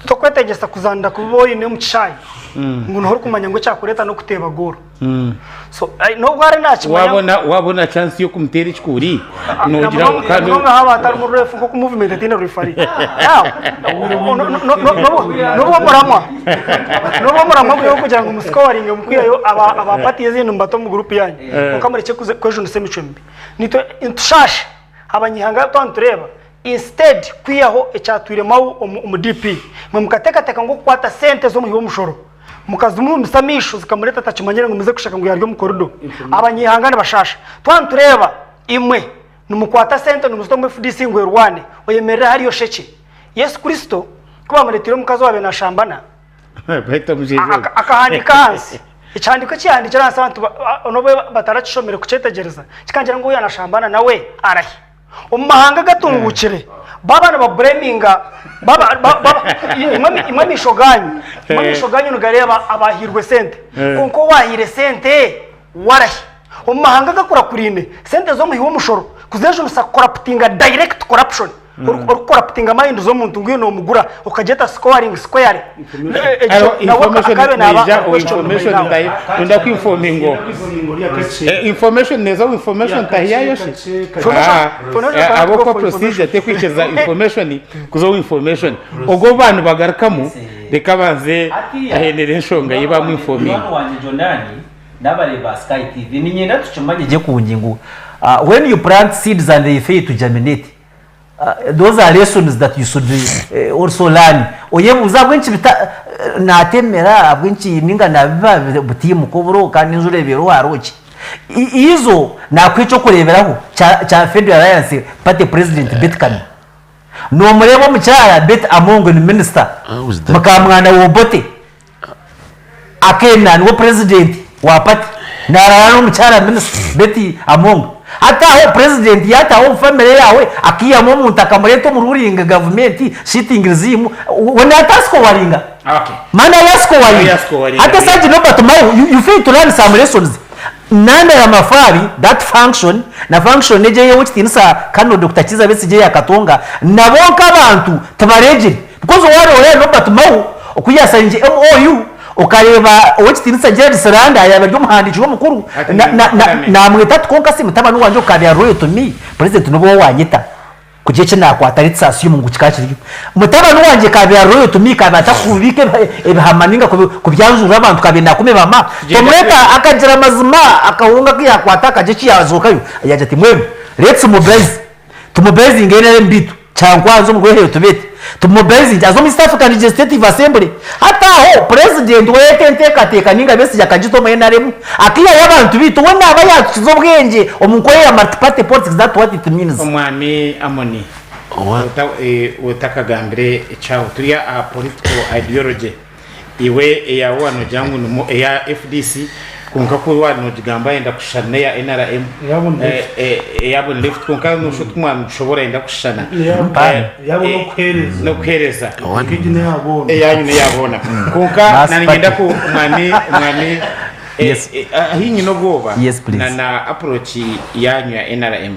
Tokwetegyesa kuzaanira kubi oine omu kishaayi ngu niho orikumanya ngu ekyakureeta n'okuteeba goolo. So n'obu ari naakimanya. Waabona waabona chance y'okumuteera ekikuuri noogira ngu Na munonga haaba hatarimu refu nk'oku movement etaine referee. Now, n'obu omuramwa n'obu omuramwa guri ogw'okugira ngu musikowaringe mukwihayo aba aba party ezindi mubate omu gurupu yaanyu kwonka murekye kwejunisa emicwe mibi. Nitwe nitushaasha abanyihanga twaba nitureeba Instead kwihaho ekyatwire Mao omu DP, imwe mukatekateka ngu okukwata sente z'omuhi w'omushoro mukazimuhumisa amaisho zikamureta atakimanyire ngu muze kusheka ngu yarya omu corridor. Abanyeihanga nibashaasha. Twaba nitureeba imwe nimukwata sente nimuzita omu FDC ngu erwane, oyemerere hariya oshekye. Yesu Kristo ku bamureteire omukazi owabaire nashambana, Bahita omushaija ogwo. Akahandiika ahansi. Ekihandiiko eki yahandiikire ahansi abantu n'obu batarakishomire kukyetegyereza, kikangira ngu ou yaanashambana nawe arahi. Omu mahanga agatunguukire, baaba nibabureminga, baaba, ba, ba, imwe, imwe amaisho gaanyu, imwe amaisho gaanyu nigareeba abaahairwe sente, kwonka owaahaire sente warahi? Omu mahanga agakurakuraine, sente z'omuhi w'omushoro kuzejunisa kukoraputinga direct corruption, Orikukoraputinga mind z'omuntu ngu iwe nomugura okagyeta scoring square Hariho nawe information akabe naba neija ari question information by now. ntahi nenda kuinforminga oku Eh, information neza information tahiyayo shi Information- information Ah, cannot go ahabw'okuba for procedure information. tekwikiriza information kuza omu information ogwo bantu bagarukamu reka abanze ahendere enshonga ei bamuinforminga Munywani wangye Jonani n'abareebi ba Sky TV niinyenda tukimanye gye kurungi ngu when you plant seeds and they fail to germinate, those are lessons that you should also learn. Oyebuuze ahabw'enki bita naatemera, ahabw'enki ninga naabiba butiimuka oburo kandi enjura ebeereho hariho ki. Izo naakuha eky'okureeberaho kya Federal Alliance Party President Beti Kamya. Noomureeba omukyara Betty Among ni minisita, How is that? mukamwana wa Obote. Akena niwe president wa party narara nomukyara minister Betty Among hati aho president yataho omu family yawe akihamu omuntu akamureta omu ruling government sitting regime we natasikowaringa Okay. man ayasikowaringa Ayasikowaringa. hati esagi Norbert Mao you, you fail to learn some lessons Nandala Mafabi that function na function egyo ey'owekitinisa Colonel Dokita Kiiza Besigye eya Katonga nabo nk'abantu tibareegire because wareeba Norbert Mao oku yasainingye MOU. Okareeba Ow'ekitiinisa Gerald Siranda yaaba ari omuhandiiki w'omukuru, Ati na, ni na, na, parliament. naamweta ati kwonka si mutabani wangye okabeera loyal to me, president n'obu waanyeta kugira eki naakwata let's assume ngu kikaba kiriyo. Mutabani wangye kabeera loyal to me, kabeera atakubiika ebihama ninga kubyanjurira abantu, kabeera naakuma ebihama, Tugyenda tomweta twena. akagira amazima akahunga aku yaakwata akagira eki yaazookayo, yaagira ati mbwenu let's mobilize. Tumobilizinge NRM bitu Kyankwanzi omu rweheyo tubete tumobilizinge aze omu East African Legislative Assembly. Hati aho Purezidenti weeta enteekateeka ninga Besigye akagita omu NRM akaihayo abantu bitu we naaba yaatukiza obwengye omu nkora eya multiparty politics that what it means. Omwami Amoni otakagambire ekyaho turi aha political ideology. Iwe eyawe waaba noogira ngu nimu eya FDC kwonka ku waaba noogigamba yenda kushushana n'eya NRM. Eyaabo ni left. Eyaabo ni left kwonka nooshusha oti mwaba nitushobora yenda kushushana. Eyaabo n'okuheereza. N'okuheereza. Kwonka egi n'eya boona. Eyaanyu n'eya boona. Kwonka Mass naaniinyenda party. ku omwami omwami Yes. ahi nyine obwoba Yes, please. na na approach yaanyu ya NRM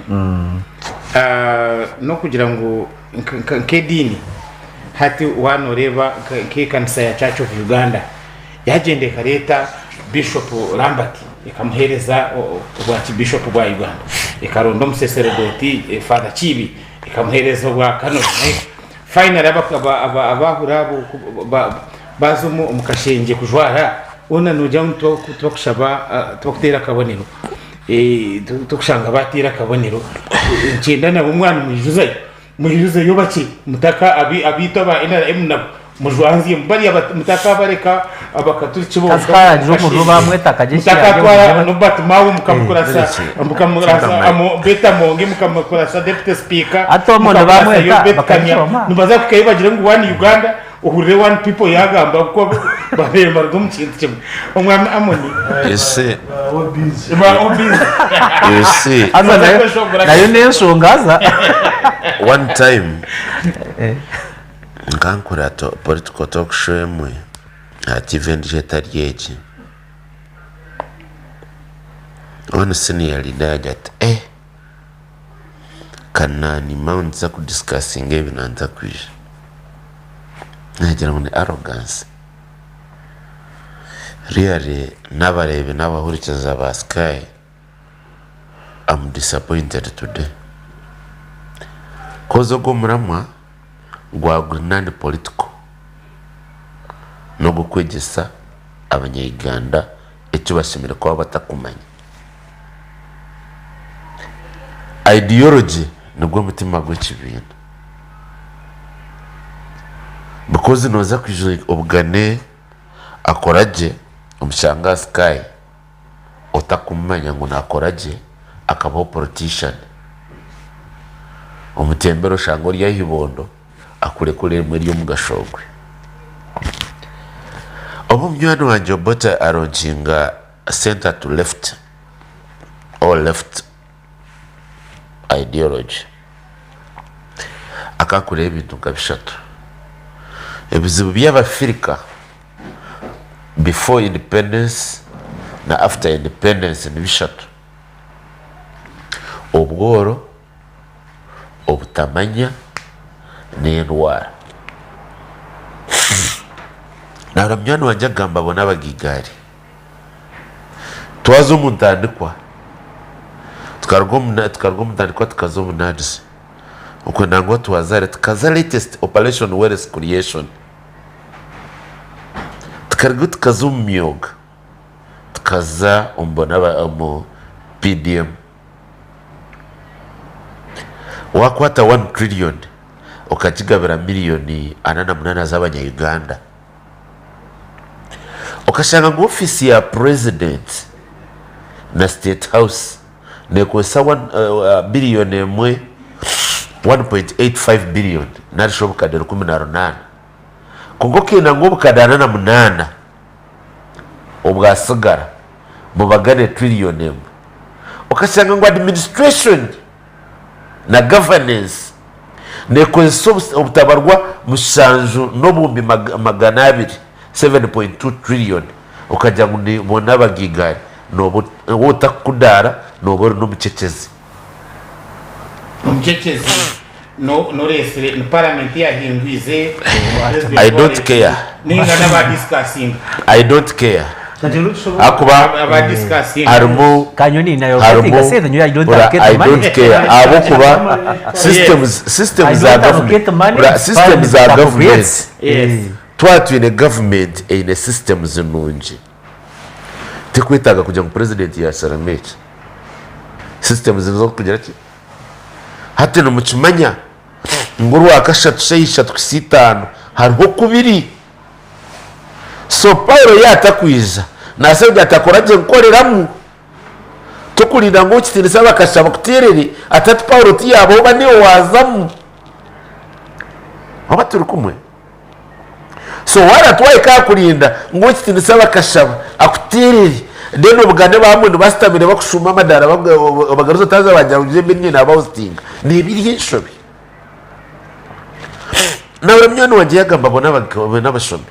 n'okugira ngu nk'ediini Hati waaba nooreeba nk'ekanisa ya Church of Uganda yaagyenda ekareeta Bishop Lambert ekamuheereza obwakibishopu bwa Uganda, ekaronda omuseseredooti Father Kiibi ekamuheereza obwa Canon. Finally abaahura abo baaza omu kashengye kujwara, hoona noogira ngu tibakushaba, tibakuteera akabonero, tokushanga baateire akabonero. Nikyenda nabo mwaba nimwijuzayo. Mwijuzeyo bakye mutaka abaitu aba NRM nabo mujwanzye bariya mutakabareka abakaturiki bonka Kazi karangire omuriro bamweta akagyesha yarya mutakatwara omuriro. Norbert Mao mukamukurasa mukamurasa Betty Amongi mukamukurasa deputy speaker Hati omwe mukakurasa nibamweta Yobet bakagira Kanya omwana. nibaza kuhikayo bagire ngu one Uganda ohurire one people yagamba kuko babaire nibaruga omu kintu kimwe omwami Amoni You see, Ba busy. ba obese you see, Haza nayo nayo n'enshonga haza. one time nkankora to, political talk show emwe aha TV endijo etari egi. One senior leader yagira ati eh Kananima nituza kudiscussinga ebi nanza kwija. Nagira ngu ni arrogance. Really n'abareebi n'abahurikiza ba Sky am disappointed today. Coz ogu omuramwa gwa guri non political n'ogw'okwegyesa abanya Uganda eki bashemereire kuba batakumanya. Ideology nigwo mutima gw'ekibiina because noza kwija obugane akora gye omushange aha sky otakumumanya ngu nakora gye akabaho politician omutembere oshange ori ah'ibondo akurekure rimwe ry'omugashongwe. Obu munywani wangye Obote aronkinga centre to left or left ideology akakoraho ebintu nka bishatu. Ebizibu by'Abafirika before independence na after independence ni bishatu, obworo, obutamanya n'endwara. Nahurira munywani wangye akugamba abo n'abagigaari. Twaza omu ntandikwa, tukaruga omu tukaruga omu ntandikwa tukaza omu NAADS, okwe nangwa twaza tukaza latest operation wealth creation, tukarugayo tukaza omu myoga, tukaza omu bona omu PDM. Wakwata one trillion okagigabira miriyoni ana na munaana z'abanya Uganda, Okashanga ngu ofiisi ya Purezidenti na State House neekozesa biriyoni emwe, 1.85 billion, nari shi obukadde 18. Kwonka okenda ngu obukadde 48 obwatsigara bubagane tiriyoni emwe. Okashanga ngu administration na governance nekozesa obutabarwa mushanju n'obuhumbi 200, 7.2 trillion, okagira ngu ni boona abagaiga nooba waaba otakukudaara nooba ori n'omucecezi. Omucecezi. No noresire ni parliament eyahingwize president I don't care. Ninga naba discussinga. I don't care. Ahakuba Aba discussinga. harimu Kanyo ni nayo harimu sente nyo I don't ora allocate I money. don't care ahabwokuba systems systems I za don't government allocate money. ora systems za Parliament government appropriates. Yes. twaba twine government eine systems nungi tikwetaaga kugira ngu president yasharamu eki systems nizo kugira ki Hati nimukimanya ngu orwakashatu shaaha ishatu kuhitsya itaano hariho okubiri. So Paulo yaatakwija naabaasa kugira ati akora gye nkoreramu. Tokurinda ngu ow'ekitiinisa bakashaba kuteerere ati hati Paulo tiyaabaho oba niiwe waazamu. Oba turi kumwe? So waaba twahika aha kurinda ngu ow'ekitiinisa bakashaba akuteerere then obugane bamwe nibasitamire bakushuuma amadaara obagaruze otaaza bagira ngu embi niinye naabahositinga neeba eri enshobi. Nahurira munywani wangye yaagamba abo n'abashomi.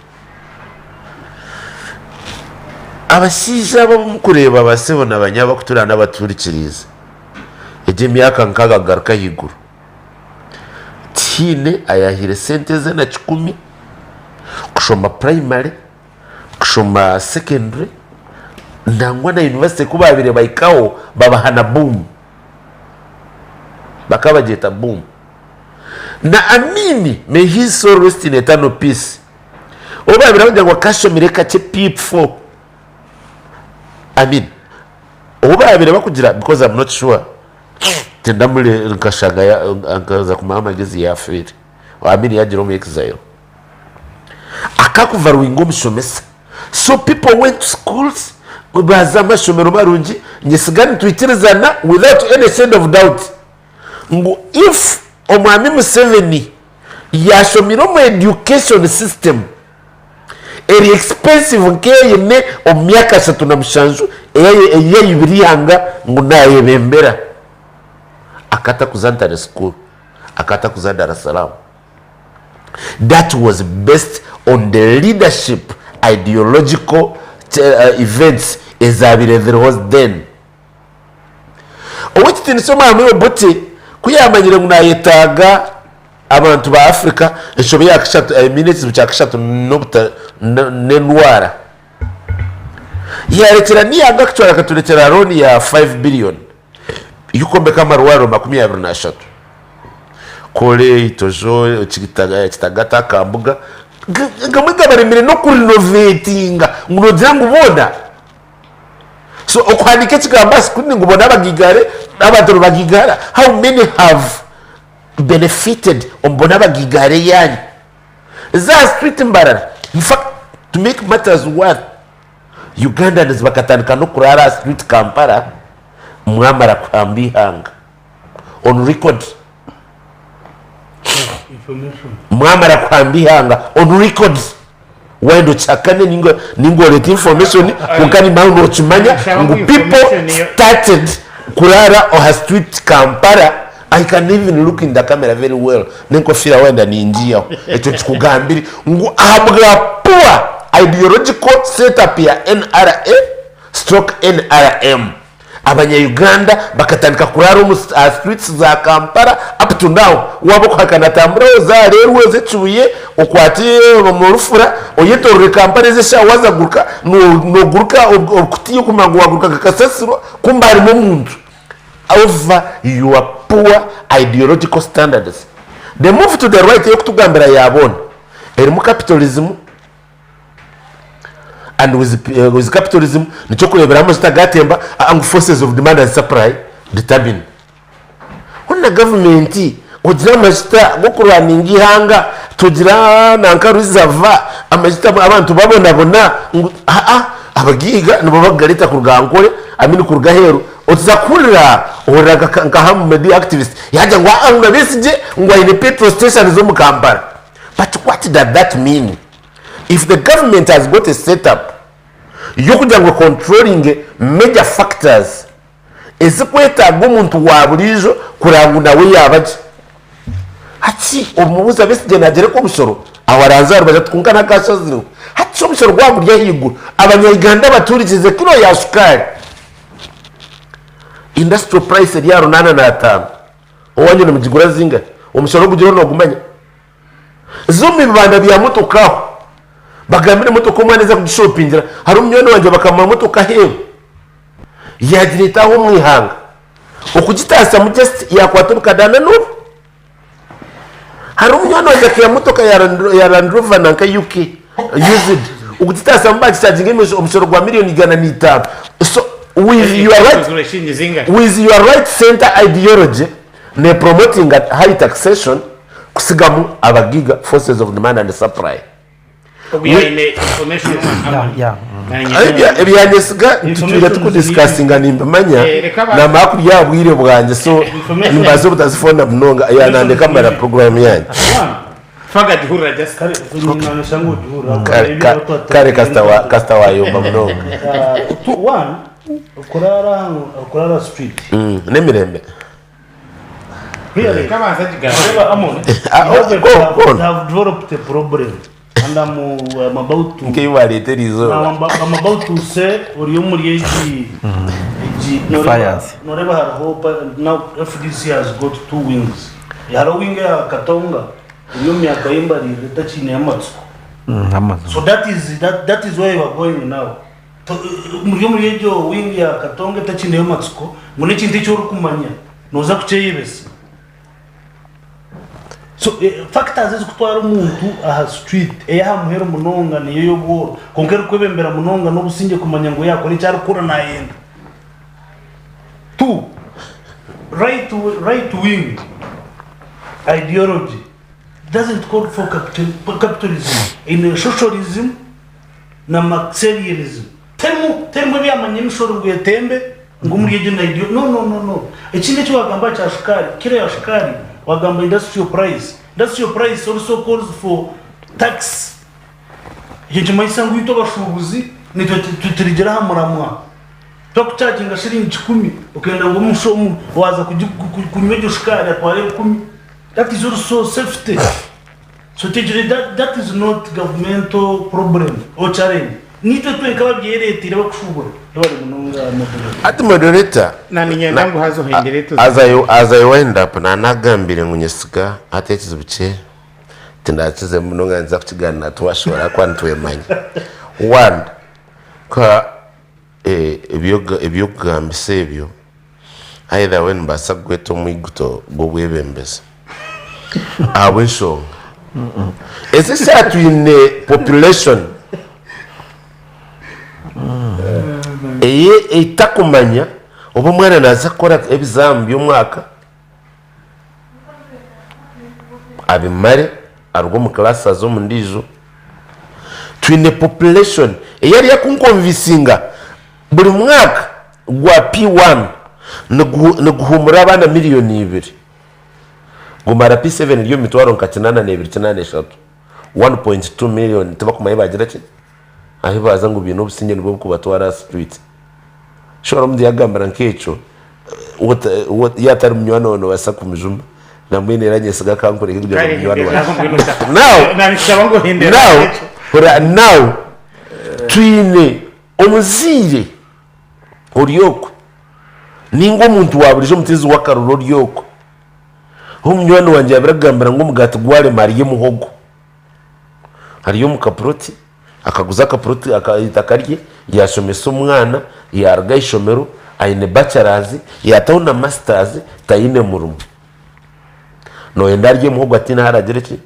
Abashaija abo abu murikureeba ba sebo na banyaabo abakutureeba n'abatuhurikiriize, egi emyaka nkaaga kugaruka ahaiguru. Tihaine ayahaire sente ze na kikumi kushoma purayimare, kushoma sekendure nangwa na yunivasite ku baabaire bahikaho babaha na buumu, bakaba bagyeta buumu. Na Amiini, may his soul rest in eternal peace, ou baabaire bagira ngu akashomire kakye P4, Amiini ou baabaire bakugira because am not sure. Tindamure nkashanga nkaza kumuha amagezi yafiire Amini yagira omu exile akakuvaluinga omushomesa so people went to schools baza amashomero marungi nyesiga nitwikirizana without any shade of doubt ngu if omwami Museveni yashomire omu education system eri expensive nk'eyine omu myaka 37 eyayibire eihanga ngu nayebembera akatakuza Ntare school akatakuza Dar es Salaam that was based on the leadership ideological events ezabire ziriho then. Ow'ekitiinisa Omwami Obote ku yaamanyire ngu naayetaaga abantu ba Africa, enshobe ya kashatu, I mean ekizibu kya kashatu n'endwara, yaarekyera n'eihanga akatwara akaturekyera looni ya five billion y'okwombeka amarwariro 23, Kole, Itojo, Kitagata, Kambuga, gamwe gabaremire n'okurinovetinga ngu noogira ngu boona. So okuhandiika ekigambo aha screen ngu bona abagigare abantu nibagigara how many have benefited omu bona abagigare eyanyu za street mbarara in fact to make matters worse Ugandans bakatandika n'okuraara aha street Kampala mwamara kuhamba eihanga on record mwamara kuhamba eihanga on record Wayenda okihakane ninga ninga oreete information kwonka nimanya ngu nokimanya ngu people started kuraara aha street Kampala I can even look in the camera very well n'enkofiira wayenda ningiihaho ekyo nkikugambire ngu ahabwa poor ideological set up ya NRA stroke NRM. Abanya Uganda bakatandika kurara omu aha streets za Kampala up to now waba okuhakana tambura oze ahareru oze Kibuye okwate omu rufura oyetorore Kampala ezi eshaaha waza guruka noguruka orikutiina okumanya ngu waguruka nka kasasiro kumbe harimu omuntu over your poor ideological standards. The move to the right eyokutugambira ya boona erimu capitalism, and with, uh, with capitalism nikyo kureberaho amajuta gatemba ah, ngu forces of demand and supply determine hona gavumenti ogira amajuta g'okurwaninga ihanga tugira nanka reserve amajuta abantu babonabona ngu aa abagiiga nibo bakugareta kuruga Ankole I mean kuruga aheeru otuza kuhurira ohurira nka nka Ham Media activist yagira ngu aa ngu na Besigye ngu aine petrol stations omu Kampala But what does that mean? If the government has got a set up y'okugira ngu econtrollinge major factors ezikwetaaga omuntu wa buriijo kureba ngu nawe yaaba gye. Hati omubuuza Besigye nagyereka omushoro aho aranze aha rubaju ati kwonka ntakashazireho. Hati omushoro gwaba guri ahaiguru abanya-Uganda batuhurikize kilo ya shukaari industrial price eri aha runaana n'ataano. Owanyu nimugigura zingahi? Omushoro ogugiriho noogumanya? Za omu bibanda bya motoka aho, bagambire emotoka omwana eza kugishopingira. Hariho munywani wangye bakamuha motoka aheeru, yaagireeta aho omu ihanga. Okugitaasyamu just yaakwata obukadaana n'obu. Hariho munywani wangye akaiha motoka ya ya Land Rover nanka UK used, okugitaasyamu bagichaginga omushoro gwa miriyoni 105. So with your right, with your right center ideology, ne promotinga high taxation kusigamu abagaiga forces of demand and supply. Ogu yaine information Yeah, yeah. Ebya- Ebyanyesiga tutwire tukudiscussinga nimbimanya Eh, reka ba- namara kurya aha bwire bwangye so Information- nimbaasa obutazifona munonga yanandeka mara program yange Faga gihurira just Kare, nyina ngu ugihurira. Kare- kare kasita wa- kasita wayomba munonga One, okurara okurara street. N'emirembe Really? Kabanza gigamba. However, Amon, Ah, you have, oh, go, go on. have developed a problem, and I'm about to. Nk'ei wareeta eri Now izooba I'm about to say, ori omuri egi egi Defiance. Noreba hariho now FDC has got two wings. Hariho wing ya Katonga eri omu myaka y'embarire etakiine amatsiko. Amazu. So that is where you are going now. Muri omuri egyo wing ya Katonga etakiineyo amatsiko ngu n'ekintu eki orikumanya nooza kukyeyebesa. So factors ezikutwara omuntu aha street ey'aha muheru munonga niyo y'obworo kwonka erikwebembera munonga n'obusingye kumanya ngu yaakora eki arikukora naayenda. Two, right wing ideology doesn't call for capitalism in socialism na Marxarianism. Terimu terimu ebyamanya emishoro ngu etembe ngu omuri egyo na ideo no no no no. Ekindi eki wagamba kya shukaari, kiro ya shukaari wagamba industrial price. Industrial price also calls for tax. Ekyo nikimanyisa ngu itwe abashuubuzi nitwe turigira aha muramwa. Twakuchaginga shiringi 100 okenda ngu omusho waaza kunywa egyo shukaari atware 1000. That is also safety. So tegire that, that is not governmental problem or challenge. Nitwe twenka ababyereteire abakushubura bari munonga moderator. Ati moderator Na ninyenda ngu haza ohendere tuze. As I, as I wind up nanagambire ngu nyesiga hati ekizibu kye tindakize munonga ninza kukiganira twashobora ahakuba nitwemanya. One, ka eh, ebyo- ebyokugambisa ebyo Either way nibaasa kukweta omwiguto gw'obwebembezi ahabw'enshonga ezi eshaaha twine population ei etakumanya oba omwana naaza kukora ebizaamu by'omwaka abimare aruge omu class aze omu ndiijo. Twine population ei ariyo akunkonvisinga buri mwaka gwa P1 niguhumura abaana miriyoni ibiri gumara P7 eri omu mitwaro nka 82 83, 1.2 million tibakumanya bagira ki ahi baaza ngu baine obusingye nibwo burikubatwara aha street. Shora omuntu yagambira nk'ekyo yaaba atari munywani waawe noobaasa kumujuma nambwenu era nyesiga akankoreka kugira ngu munywani wangye. Now, now, hurira now twine omuzaire ori okwe ninga omuntu wa burijo omuteezi w'akaruru ori okwe ahu munywani wangye yaabaire akugambira ngu omugaati gwarema arye muhogo ari omu kapuroti. Akaguza akapuroti eitaka rye yaashomesa omwana yaaruga aha ishomero aine bachelors yaataho na masters taine murimo. Nooyenda arye muhogo ataine ahu araagire ki?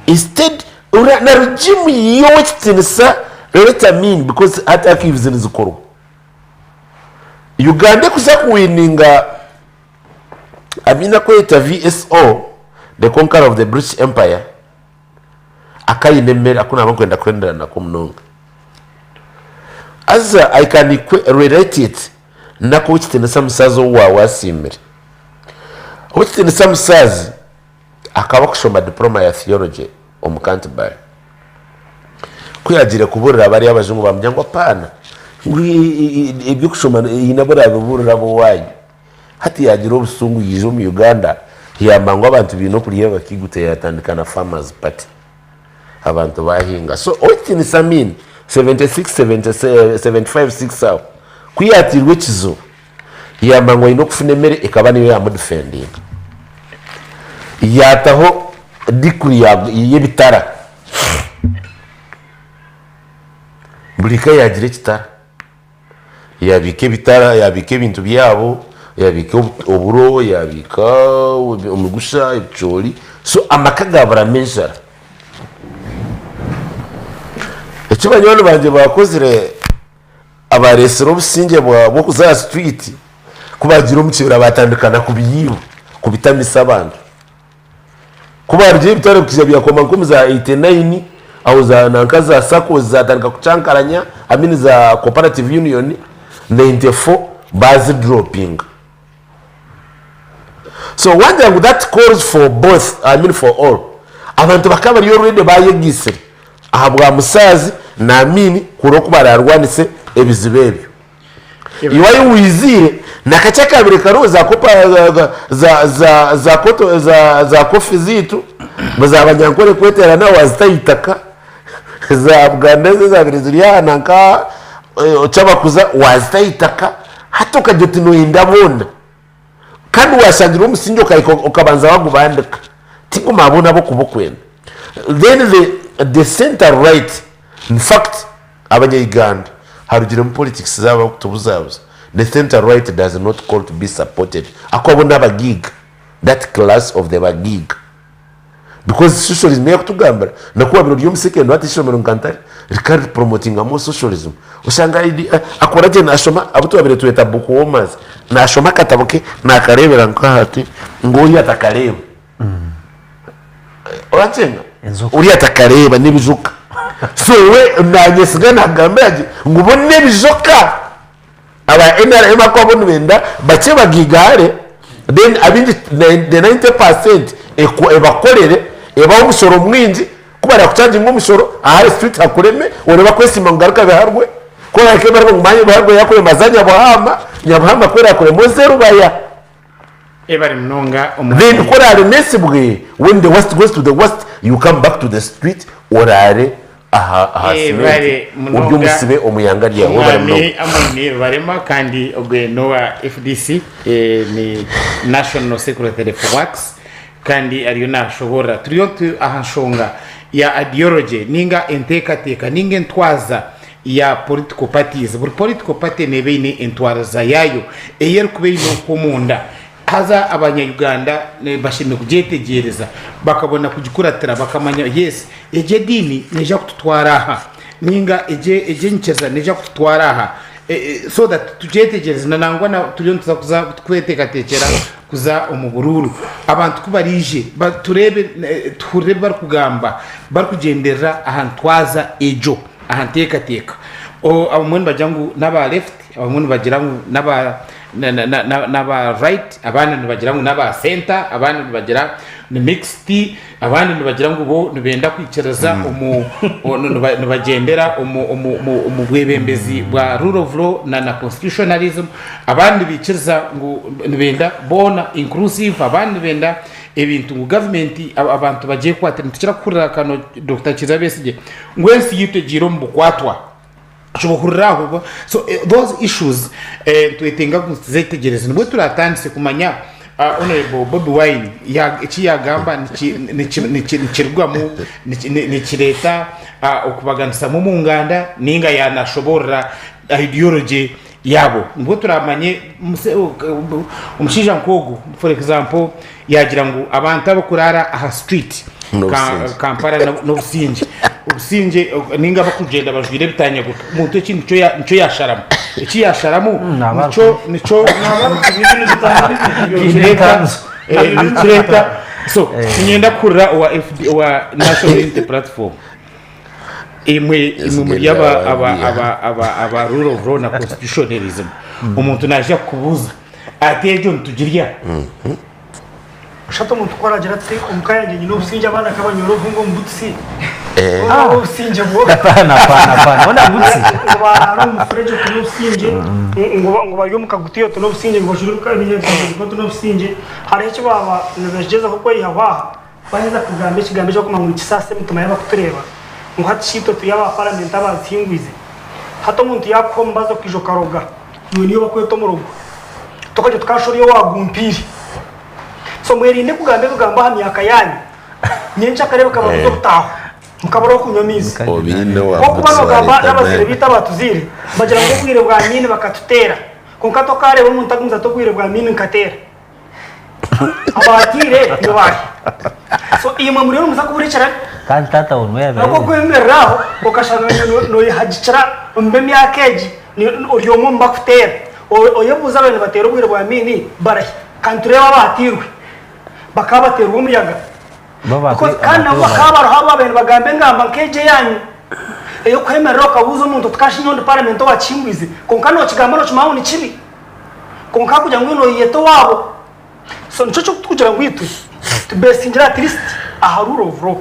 Instead na regime y'owekitiinisa let Amin because hati archives nizikorwa. Uganda ekuza kuwininga Amin akweyeta VSO the conqueror of the British Empire. Akayine emere aku naba nkwenda kuhendera nako munonga. Haza I can relate it n'ak'Owekitinisa Musaazi ou waaba wasiimire. Owekitinisa Musaazi akaba akushoma diploma ya theology omu Canterbury. Ku yaagiire kubuurira bariya abajungu baamugira ngu apaana, ngu eby'okushoma haine abu oraabibuurire ab'owaanyu. Hati yaagira obusungu yaija omu Uganda yamba ngu abantu baine okurya bakiguta yatandika na farmers party abantu bahinga so Owekitinisa Amin 76, 75, 6 aho ku yateirwe ekizibu yamba ngu aine okufuna emere ekaba niyo yamudifendinga. Yaataho decree y'ebitara. Buri ka yaagira ekitara. Yaabiika ebitara, yaabiika ebintu byabo, yaabiika oburo, yaabiika omugusha, ebicoori. So amaka gaaburamu enjara. Eki banywani bangye baakozire abareetsire obusingye bw'okuza aha street, ku baagiire omu kibira baatandika na kubiiba, kubitamisa abantu. Ku baarugire ebitare bikaija byakoma nk'omu za 89 aho za nanka za SACCOs zatandika kucankaranya I mean za cooperative union 94 baazidropinga. So wagira ngu that calls for both I mean for all. Abantu bakaba bari already bayegaitsire ahabwa Musaazi na Amiini kureba oku baraarwanise ebizibu ebyo. Iwe ahi wiziire nakakye akabire kariho za kopa za za za koto za za kofi ziitu za banyankore kweterana wazita aha itaka za buganda ezo ezabire ziri aha nanka kyabakuza wazita aha itaka hati okagira oti noyenda boona Kandi washangire omusingi okahika okabanza wagubandika tiguma boona abokuba okwenda then the, the center right in fact abanya-Uganda harugiremu politics zaabo abakutubuzabuza the center right does not call to be supported ahakuba bo nabagiiga that class of the bagiiga Because socialism eyakutugambira naku wabire ori omu secondary hati ishomero nka ntare rikaba riri promotinga more socialism oshanga akora gye nashoma abu twabire tweta book warmers nashoma akatabo ke nakarebera nkaha ati ngu oriya atakareba orakyenga Enjoka. oriya atakareba nebijoka so we nanyesiga nagambira gye ngu bo nebijoka Aba NRM ahakuba bo nibenda bakye bagiigahare then abaingi the 90 percent ebakorere ebahe omushoro mwingi ku barakuchaginga omushoro aha street hakureme orebe akwesiima ngu garuka biharwe ku orahika ebiharwe ngu manya ebiharwe yakurema za Nyabuhama, Nyabuhama ku erakurema oze Rubaya. Ebare munonga Then omwami. ku oraremesibwe when the worst goes to the worst you come back to the street oraare aha aha Ebare cement ori munonga omusibe omu ihanga ryawe webare omwami munonga. Amoni Rubarema kandi ogwe nowa FDC ni National Secretary for Works kandi ariyo nashoborora turiyo tu aha nshonga ya ideology ninga entekateka ninga entwaza ya political parties buri political party neba eine entwariza yayo ei erikuba eine okwo omunda Haza abanya Uganda bashemereire kugyetegyereza bakabona kugikuratira bakamanya yes egi ediini neija kututwara aha ninga egi egi enyikiriza neija kututwara aha so that tugyetegyereze na nangwa na turiyo nituza kuza kweteekateekyera kuza omu buruuru abantu ku baraije tureebe tuhurire ebi barikugamba barikugyenderera aha ntwaza egyo aha nteekateeka abamwe nibagira ngu n'aba left Abamwe nibagira ngu n'aba n'aba right, abandi nibagira ngu n'aba center, abandi nibagira ni mixed, abandi nibagira ngu bo nibenda kwikiriza omu nibagyendera omu omu omu bwebembezi bwa rule of law na na constitutionalism, abandi nibaikiriza ngu nibenda boona inclusive, abandi nibenda ebintu ngu gavumenti abantu bagyekwatire. Nitukira kuhurira kano Dokita Kiiza Besigye ngu ensi yaitu egiire omu bukwatwa. Ohurira aho so those issues nitwetenga ngu tuzetegyereze nibwo turatandise kumanya honourable Bobi Wine eki yagamba nikirugwamu nikireeta okubaganisamu omu nganda ninga yanashoborora ideology yaabo nibwo turamanye omushaija nk'ogu for example yagira ngu abantu abakuraara aha street N'obusingye. Kampala n'obusingye obusingye ninga abakugyenda bajwaire ebitanyaguta omuntu eki nikyo nikyo yasharamu eki yasharamu nikyo nikyo nikireeta nikireeta so niinyenda kuhurira owa FD owa National Unity Platform imwe imwe muri aba aba aba aba aba rule of law na constitutionalism omuntu naija kukubuuza ati egyo nitugirya Oshatu omuntu ku aragira ati omuka yangye nyine obusingye abaana ka banywire obuhunga omu butsi boona obusingye bwo Apana, apana, apana. Bona butsi. ngu baraara omu mufuregye oti n'obusingye ngu ngu bari omu kagutiya oti n'obusingye ngu bajwaire ebinyabiziga oti n'obusingye hariho eki baaba nibagyezaho kweyihaho aha baheza kugamba ekigambo eki barikumanya ngu nikisaasa emitima y'abarikutureeba ngu hati shi itwe turi aba paramenti abazihingwize hati omuntu yaakuha omubazi okaija okaroga iwe niiwe bakweta omurogo. Tukagira tukaashusha oriya owaagumpiire. So mwerinde kugamba ebigambo aha myaka yanyu. Nyencakare bikababuza obutaaho. Mukabura ah'okunywa amaizi. Obiine Nk'okuba nogamba wambutswa n'abazaire baitu abatuzaire, bagira ngu obwire bwa miini bakatuteera. Kwonka tokareeba omuntu agumize ati obwire bwa miini nkateera. Abaatiire ni baahi? So imwe muriyo nimuza kubura ekirari. Kandi taata we niwe yabaire. Nabwo kwemerera aho okashanga noyehagikira omu b'emyaka egi ori omwe omu bakuteera. Oyebuuze ababaire nibateera obwire bwa miini barahi? Ka nitureeba abaatiirwe bakaba bateerwa omuyaga. Because kandi nabo bakaba bariho abo ababaire nibagamba engamba nk'egi eyaanyu ey'okwemerera okabuuza omuntu oti kashi nyowe ndi parliament owakihingwize kwonka nokigamba nokimanya ngu ni kibi kwonka kugira ngu noyeyeta owaabo. So nikyo ky'okutukugira ngu itwe tubesingire at least aha rule of law.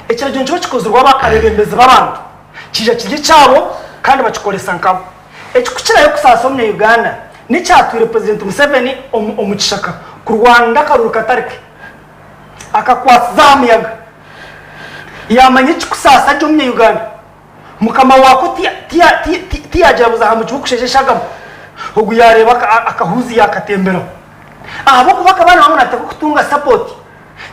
Ekiragiro nikiba kikozirwe abebembezi b'abantu kiija kiri ekyabo kandi bakikoresa nkabo. Ekikukirayo kusaasa omunya Uganda n'ekyatwire President Museveni omu kishaka kurwanira akaruru katari ke. Akakwasiza aha muyaga yaamanya ekikusaasa gye omunya Uganda. Mukama waako tiyagira buza aha muti gw'okusheesha eshagama, ogu yaareeba akahuuzi yaakatemberaho. Ahabw'okuba akaba naaba naateekwa kutunga sapoti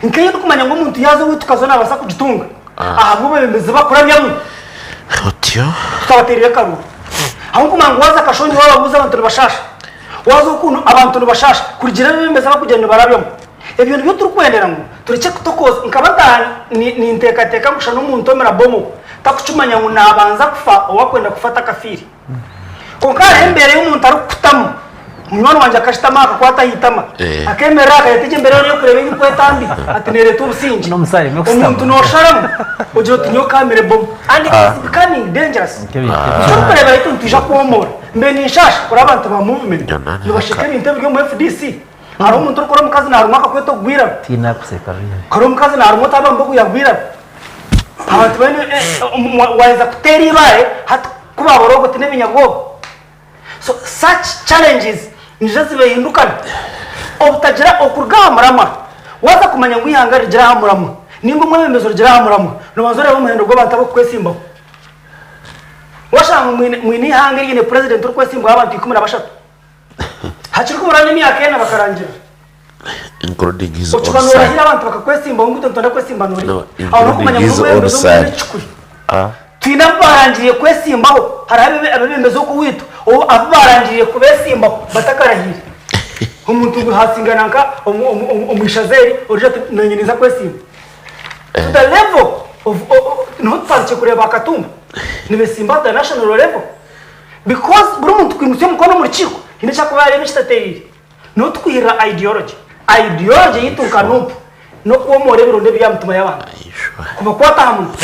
nk'ei ndikumanya ngu omuntu yaaza owaitu Kazo naabaasa kugitunga ahabw'obwebembezi bakurabyamu. Otyo. Tutabateereire akaruuru. Ahabw'okumanya ngu waaza Kashongye waababuuza abantu nibashaasha. Waaza okunu abantu nibashaasha kurugiirira abeebembezi abarikugira nibarabyamu. Ebyo nibyo turikwendera ngu turekye kutokooza. Nkaba ntaaha ninteekateeka ngu shana omuntu omira bomu takukimanya ngu naabanza kufa ou arikwenda kufa atakafiire. Kwonka hariho embeera ei omuntu arikukutamu. Munywani wangye akashutama aha akakwata aha itama, akeemerera akayeta egyo embeera yoona ey'okureeba ebirikweta mbi ati neereeta obusingye. Omuntu noosharamu ogira oti nyowe kamire bomu and it is becoming dangerous. Nikyo orikureebera itwe nitwija kwomoora. Mbe ninshaasha kureba abantu ba movement nibasheka ebintu ebiri omu FDC. Hariho omuntu orikora omukazi narumwa akakweta okugwirana. Tiina kuseka really. Hariho omukazi narumwa otaba mbogo yagwirana. Abantu bene waheza kuteera ibaare hati kubabura obwo tinebinyabwoba. So such challenges nizo zibehindukana. Obutagira okuruga aha muramwa waza kumanya ngu eihanga rigira aha muramwa ninga omwebembezi origira aha muramwa nobanza oreeba omuhendo gw'abantu abokukwesimbaho. Washanga mwine eihanga eriine president orikwesimbwaho abantu 13. Hakirikubura n'emyaka ena bakarangirira. Including his own Okiba son. noorahira abantu bakakwesimbaho ngu itwe nitwenda kwesimba nori. No, Aho including n'okumanya ngu his own omwebembezi son. omukuru ekikuri. Ah. Twine abu baarangiriire kwesimbaho. Hariho abe- abebembezi oku owaitu ou abu baarangiriire kubeesimbaho batakarahiire. Omuntu ngu haasingana nka omu- omu- omu- omu ishaza eri origira ati naanye ninza kwesimba. To the level of o- o- niho tutandikire kureeba Katumba nibesimba at the national level. Because buri muntu kwimutsya omukono omu rukiiko haine eki arikuba yareeba ekitatereire. Niho tukwihirira ideology. Ideology yaitu nka Nup n'okwomoora ebironda ebiri aha mitima y'abantu. Kubakwata aha munwa.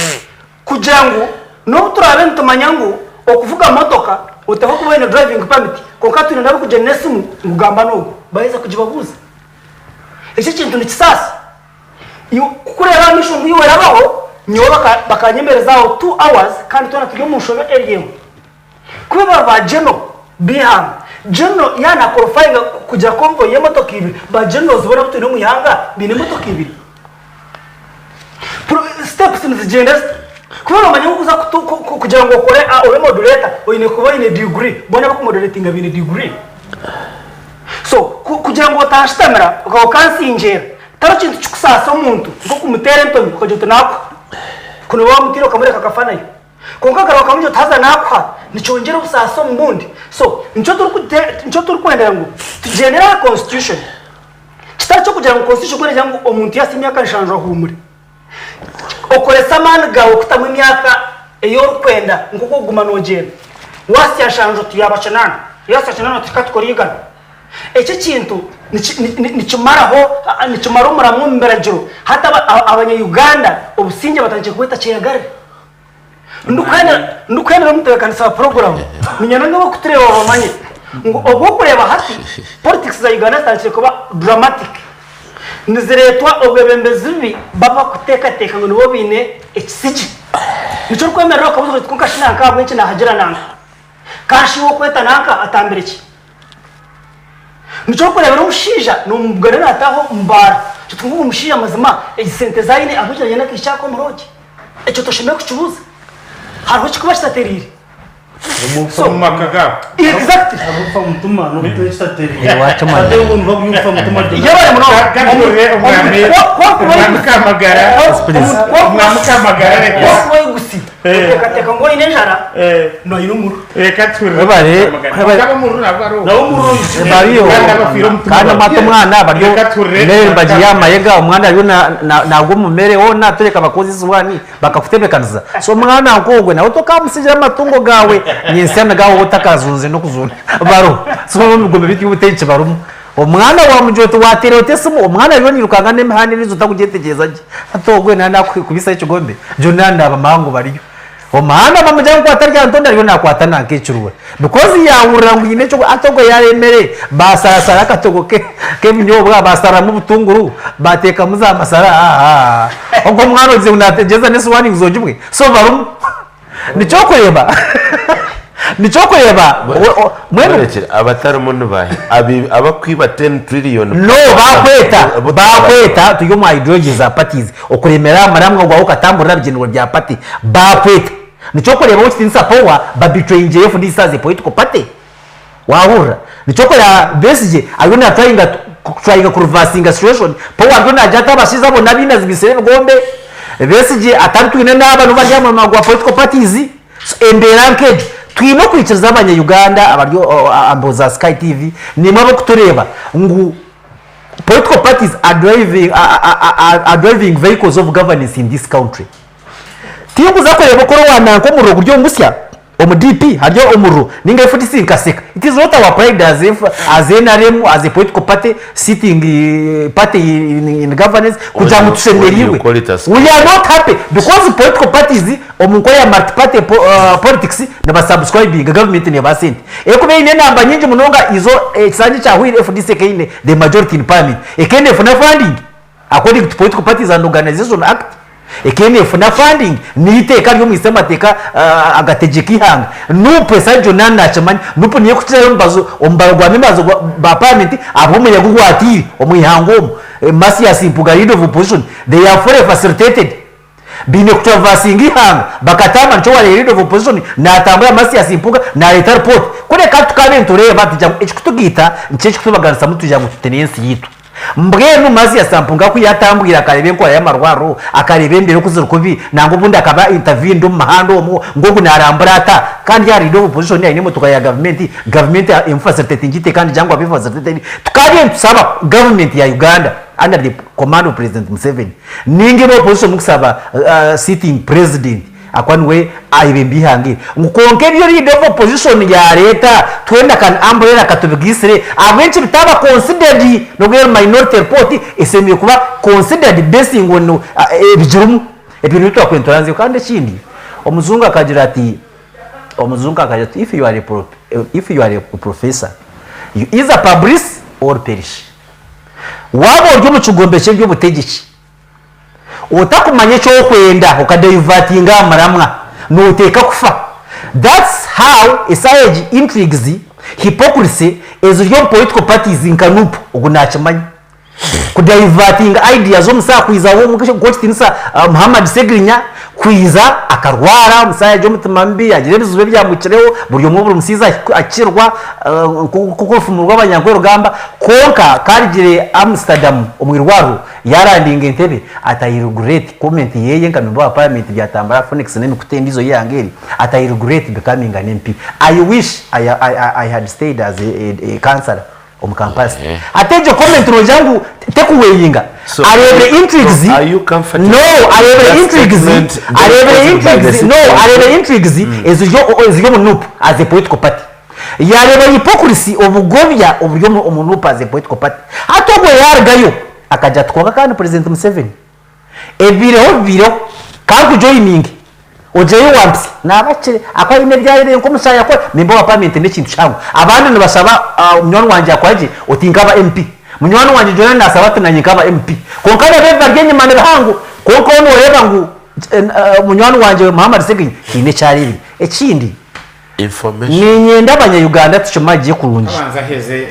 Kugira ngu n'obu turaabe nitumanya ngu okuvuga motoka oteekwa kuba oine driving permit kwonka twine n'abarikugyenda n'esimu ngu gamba n'ogu. Baheza kugibabuuza. Eki ekintu nikisaasa. Iwe kukureeba aha maisho ngu iwe orabaho, nyowe bakanyemereza aho two hours kandi twena turi omu nshobe eri emwe. Kuba ba general b'eihanga, general yaaba na qualifyinga kugira convoy y'emotoka ibiri, ba generals boona abu twine omu ihanga baine emotoka ibiri? Steps nizigyenda zita? Kuba noomanya ngu kuza kugira ngu okore obe moderator oine kuba oine degree, boona abakumoderetinga baine degree? So kugira ngu otanshutamira okansingyera, tihariho kintu kikusaasa omuntu nk'okumuteera entomi okagira oti naakuha. Ku nooba waamutiire okamureka akafa nayo. Kwonka agaruka akamugira oti haza naakuha, nikyongyera obusaasi omu bundi. So nikyo turikwendera ngu tugyendere aha constitution. Kitari ky'okugira ngu constitution ku erikugira ngu omuntu yaasa emyaka nshanju ahuumure. Okorese amaani gaawe kutamu emyaka ei orikwenda nk'oku orikuguma noogyenda. Waasya nshanju oti yaaba kinaana, yaasya kinaana oti ka tukore igana. Eki ekintu nikimaraho nikimara omuramwa omu biragiro. Hati abanya-Uganda obusingye batandikire kubweta kyeyagarire. Ndikuhendera omutebeekanisa wa puroguraamu, niinyenda ngu abarikutureeba bamanye ngu obu orikureeba hati politics za Uganda zitandikire kuba dramatic. Nizireetwa obwebembezi bubi b'abarikuteekateeka ngu nibo baine ekisigi. Nikyo orikwemerera okabuuza oti kwonka shi nanka ahabw'enki naahagira nanka? Ka shi iwe okweta nanka atambire ki? Nikyo orikureebera omushaija noomubugana naataaha omu baara, oti ngu ogu mushaija mazima ezi sente ezi aine ahabw'enki naayenda akaishiki aka omu lodge? Ekyo toshemereire kukibuuza. Hariho ekirikuba kitatereire. Omu maka gaabo. Exactly. Ahabw'okufa mutima n'obuteekitateerire. Eh, wakimanya. Ate obwo nibwo buri okufa mutima ryo. Iyo bari munonga. Katurire omwami omwami Kamagara. Omwami Kamagara reka. Wakuba oyigusi oteekateeka ngu oine enjara noine omururu. Reka tuhurire Webare, Kamagara. webare. Kaba omururu nabwo ari ogu. Nawe omururu bariyo Kandi abafiire omutima kandi bari. amata omwana bariyo Reka tuhurire mere bagiye Kamagara. amayega omwana ariyo nagwa omu mere hoona tureka bakoza esuwaani Bakakutebekaniza. So omwana nk'ogwe nawe tokamusigira amatungo gaawe nyentsya nigaawe otakazunze n'okuzunda. Baruho. So ebigombe bitu by'obutegyeki barumu. Omwana wamugira oti wateera ota esimu, omwana ariyo nairukanga n'emihanda endiijo otakugyetegyereza gye. Hati ogwe naaba naakukubisa ekigombe, Jonah naaba mangu bariyo. Omuhanda bamugira ngu kwata Lyantonde ariyo naakwata nanka ekirura. Because yaahurira ngu haine ekyo hati ogwe yaaremire, baasarasara akatogo ke k'ebinyobwa, baasaramu obutunguru, baateekamu za masara, aahaa. Ogwo omwana ogizire ngu naategyereza n'esuwaani ngu zoogibwe, so barumu. Nikyo orikureeba, nikyo orikureeba mbwenu. Murekire, abatarimu ni baahi? Abi- Abakwiba 10 trillion. No, baakweta, baakweta turi omu ideology za parties, okuremera aha muramwa gwawe okatamburira aha bigyendererwa bya party, baakweta. Nikyo orikureeba ow'ekitiinisa Power babetrayingire FDC as a political party. Waahurira? Nikyo orikureeba Besigye ariyo natrayinga kutrayinga kureversinga situation, Power ariyo naagira ati abashaija abo n'abainazi baitsire ebigombe, Besigye atari twine n'aba nibo bari aha murimo gwa political parties. So embeera nk'egyo, twine okwikiriza abanya Uganda abari aha mbeho za Sky TV naimwe abarikutureeba ngu political parties are driving, are driving vehicles of governance in this country. Tinkuza kureeba oku oriwananka omuriro guri omu busya, omu DP hari omuriro ninga FDC nkaseka. It is not our pride as, F, as NRM, as a political party sitting party in, in governance kugira ngu When you- when you tushemereirwe. call it a We are not happy because political parties omu nkora ya multi-party po, uh, politics nibasubscribinga government nebaha sente. Ekuba eine enamba nyingi munonga izo ekisanja ekyahwire FDC ekaine the majority in parliament ekenda efuna funding According to Political Parties and Organization Act, ekaba nefuna funding n'eiteeka riri omu isemateeka agategyeka eihanga. Nup esaaha yoona nakimanya. Nup niyo erikukirayo omubazo omubaro gwa members ba parliament ahabw'omuyaga ogwatiire omu ihanga omu. Mathias Mpuuga leader of opposition they are fully facilitated. Baine kutraversinga eihanga bakatamba nikyo wareeba leader of opposition natambura Mathias Mpuuga nareeta report. Kureka tukabe nitureeba tugira ngu ekikutugaita nikyo ekikutubaganisamu tugira ngu tutine ensi yaitu. Mbwenu Mathias Mpuuga ku yatambwire akareeba enkora y'amarwariro, akareeba embeera oku ziri kubi nangwa obundi akaba intervened omu muhanda omwo ngu ogu narambura ata kandi yaaba leader of opposition aine emotoka ya gavumenti, gavumenti emufacilitatinga ete kandi ngu abe facilitated. Tukabiire nitusaba gavumenti ya Uganda under the command of President Museveni Ninga ebe opposition mukusaba sitting president akuba niwe ayebembire eihanga eri ngu kwonka ebi leader of opposition yareeta twena ka umbrella katubigaitsire ahabw'enki bitaaba considered n'obu eri minority report esemeriire kuba considered basing on ebigirimu ebyo nibyo twakubaire nituranzya kandi ekindi omujungu akagira ati omujungu akagira ati if you are a if you are a professor you either publish or perish. Waaba ori omu kigombe ky'eby'obutegyeki otakumanya eki orikwenda okadaivatinga aha muramwa, nooteeka kufa. That's how eshaaha egi intrigues, hypocrisy eziri omu political parties nka nup ogu naakimanya. Kudaivatinga ideas omusaha kwiza nk'owekitiinisa Muhammad Ssegirinya kwija akarwara omusaha yagira omutima mubi yagira ebizibu ebyamuhikireho buri omwe buri musiizi akirwa nk'oku orufumu rw'abanyankore rugamba kwonka ku arugire Amsterdam omu irwariro yaarandinga entebe ati I regret comment yeye nka member wa parliament byatambura Phoenix n'emikutu endiijo y'eihanga eri ati I regret becoming an MP I wish I, I, I had stayed as a, a, a councillor omu Kampala City. Hati egyo comment noogira ngu tekuweyinga? So, Areebire intrigues, so are you comfortable no, with areebire that intrigues, statement being areebire posted by the intrigues, city no, council? areebire intrigues eziri eziri omu nup as a political party. Yaareeba hypocrisy, obugobya oburi omu omu nup as a political party. Hati ogwo yaarugayo akagira ati kwonka kandi President Museveni Ebiireho bibiireho ka nkujoyininge ogyeyo wampitsya naaba akire akuba aine ebi areebire nk'omushaija yakora member wa parliament n'ekintu kihango abandi nibashaba munywani wangye akora gye oti nkaba MP munywani wangye Jonah naasaba ati nanye nkaba MP kwonka nabo ebi bari enyima nibihango kwonka ou nooreeba ngu munywani wangye Muhammad Ssegenyi haine eki areebire ekindi Information. niinyenda abanya Uganda tukimagye kurungi. Abanze aheze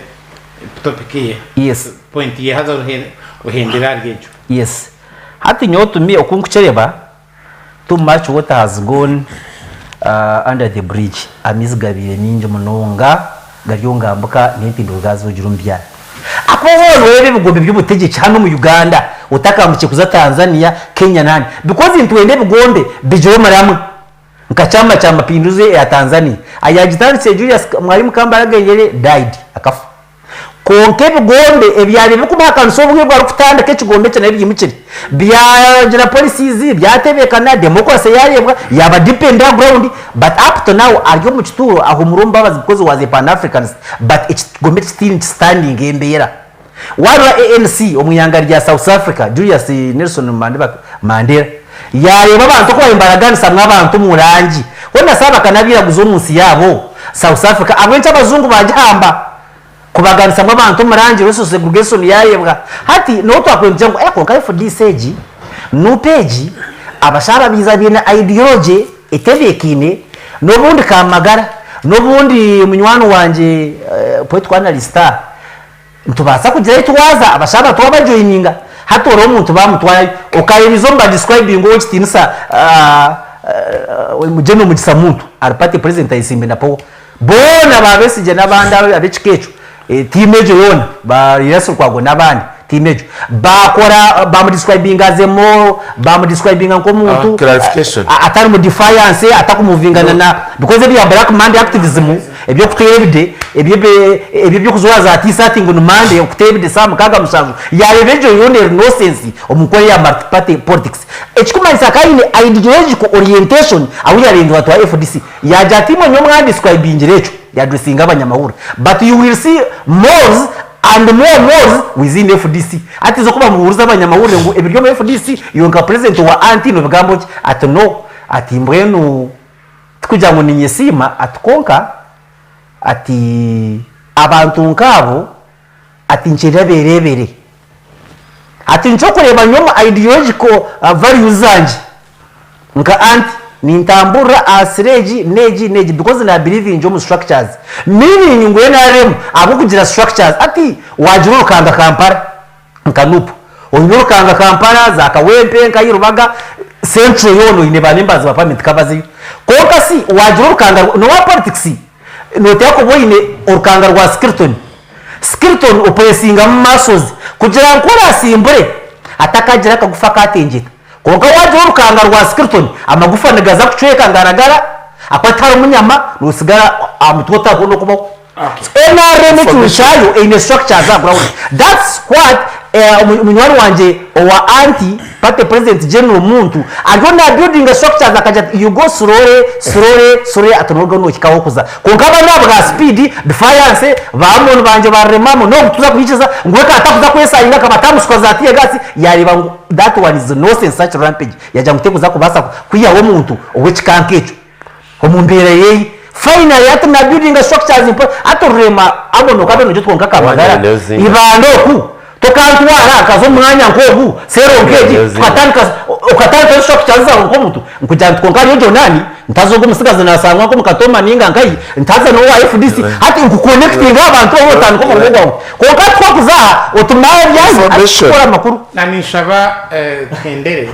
topic ye. Yes. Point ye haza ohendere ahari egyo. Yes hati nyowe to me oku nkukyereba too much water has gone. Under the bridge amaizi gabaire mingi munonga gari ngambuka n'empinduro gazoogire omu byaro. Ahakuba waaba noreeba ebigombe by'obutegyeki hanu omu Uganda otakambukire kuza Tanzania, Kenya n'ahandi because nitwenda ebigombe bigire omuramwa nka kyama kya mapinduzi eya Tanzania ayagitandikire Julius Mwalimu Kambarage Nyerere died akafa. Kwonka ebigombe ebyabaire birikumuhakanisa obwire obu arikutandika ekigombe ekyo nabyo byimukire byagira policies, byatebeekana, democracy yareebwa, yaaba deep underground but up to now ari omu kituuro ahumura omu mbabazi because he was a pan Africanist but ekigombe ekyo still nikistandinga embeera. Wareeba ANC omu ihanga rya South Africa, Julius Nelson Mandela yareeba abantu oku bariyo nibaraganisamu abantu omu rangi hoona saaba bakanabairaguza omu nsi yaabo South Africa ahabw'enki abajungu bagihamba? Kubaganisamu abantu omu rangi racial segregation yarebwa. Hati nobu twakubaire nitugira ngu eh kwonka FDC egi, Nup egi, abashaija baija baine ideology etebeekaine, n'obundi Kamagara, n'obundi munywani wangye political analyst aha, nitubaasa kugira ahi twaza abashaija twabajoininga. Hati oreba omuntu bamutwarayo, okareeba eizooba nibadescribinga ow'ekitiinisa General Mugisa Muntu ari party president ayetsimbire na power. Boona ba Besigye n'abandi ab'ekika ekyo, tiimu egyo yoona, ba Erias Lukwago n'abandi, tiimu egyo, baakora, baamudescribinga as a more, baamudescribinga nk'omuntu Ah, clarification. atari mu defiance, atakumuvingana na, because ebya Black Monday activism, eby'okuteera ebide, ebyo eby'okujwara za T-shirt ngu ni Monday, okuteera ebide saaha mukaaga mushanju, yaareeba egyo yoona eri nonsense omu nkora eya multi-party politics. Ekikumanyisa akaba aine ideological orientation ahu yaabaire ngu FDC. Yaagira ati, Imwe niimwe mwandescribingire ekyo, yaaddressinga abanyamahurire, but you will see mores and more mores within FDC. Hati izo ku bamubuurize abanyamahurire ngu ebiri omu FDC, iwe nka president wa anti nobigamba ki? Ati no, ati mbwenu tikugira ngu ninyesiima, ati kwonka ati abantu nkaabo ati nkyenda beereebere. Ati nikyo orikureeba nyowe omu ideological values zangye nka anti nintamburira aha sire egi n'egi n'egi because na believinga omu structures meaning ngu NRM ahabw'okugira structures hati waagira orukanga Kampala nka Nup oine orukanga Kampala, za Kawempe, nkahi Rubaga, Central yoona oine ba members ba parliament kabazeyo kwonka si waagira orukanga n'owa politics Noteekwa kuba oine orukanga rwa skeleton. Skeleton opuresingamu muscles kugira ngu ku orasimbure atakagira akagufa akatengyeta. Kwonka wagira orukanga rwa skeleton amagufa nigaza kucweka ngaragara ahakuba tiharimu nyama nosigara aha mutwe otariho n'okubaho. NRM ekihuuri kyayo eine structures aha ground. That's what munywani wangye owa anti party president general Muntu ariyo na buildinga structures akagira ati you go slowly slowly slowly ati norugaho nohika ahokuza. Kwonka abandi ahabwa speed, defiance, ba Amon bangye ba Rurema Amon nobu tuza kuhikiza ngu we akaba atakuza kwesayinga akaba atamusuka za tear gas yareeba ngu that one is nonsense such rampage yagira ngu tekuza kubaasa kwihaho omuntu ow'ekika nk'ekyo. Omu mbeera ye finally hati na building structures mpo hati Rurema Amon okabe nogira oti kwonka Kamagara Ibanda oku tokantwara nkaza omu mwanya nk'ogu seero nk'egi tukatandika okatandikayo structures zawe nk'omuntu nkugira nti kwonka hariyo Jonani ntaza ogu omutsigazi nasangwa nk'omu Katooma ninga nkahi ntaza n'owa FDC hati nku connectinga abantu abo otandika omurimo gwawe kwonka hati ku orikuza aha oti maabyahi hati kukora amakuru. Na ninshaba tuhendere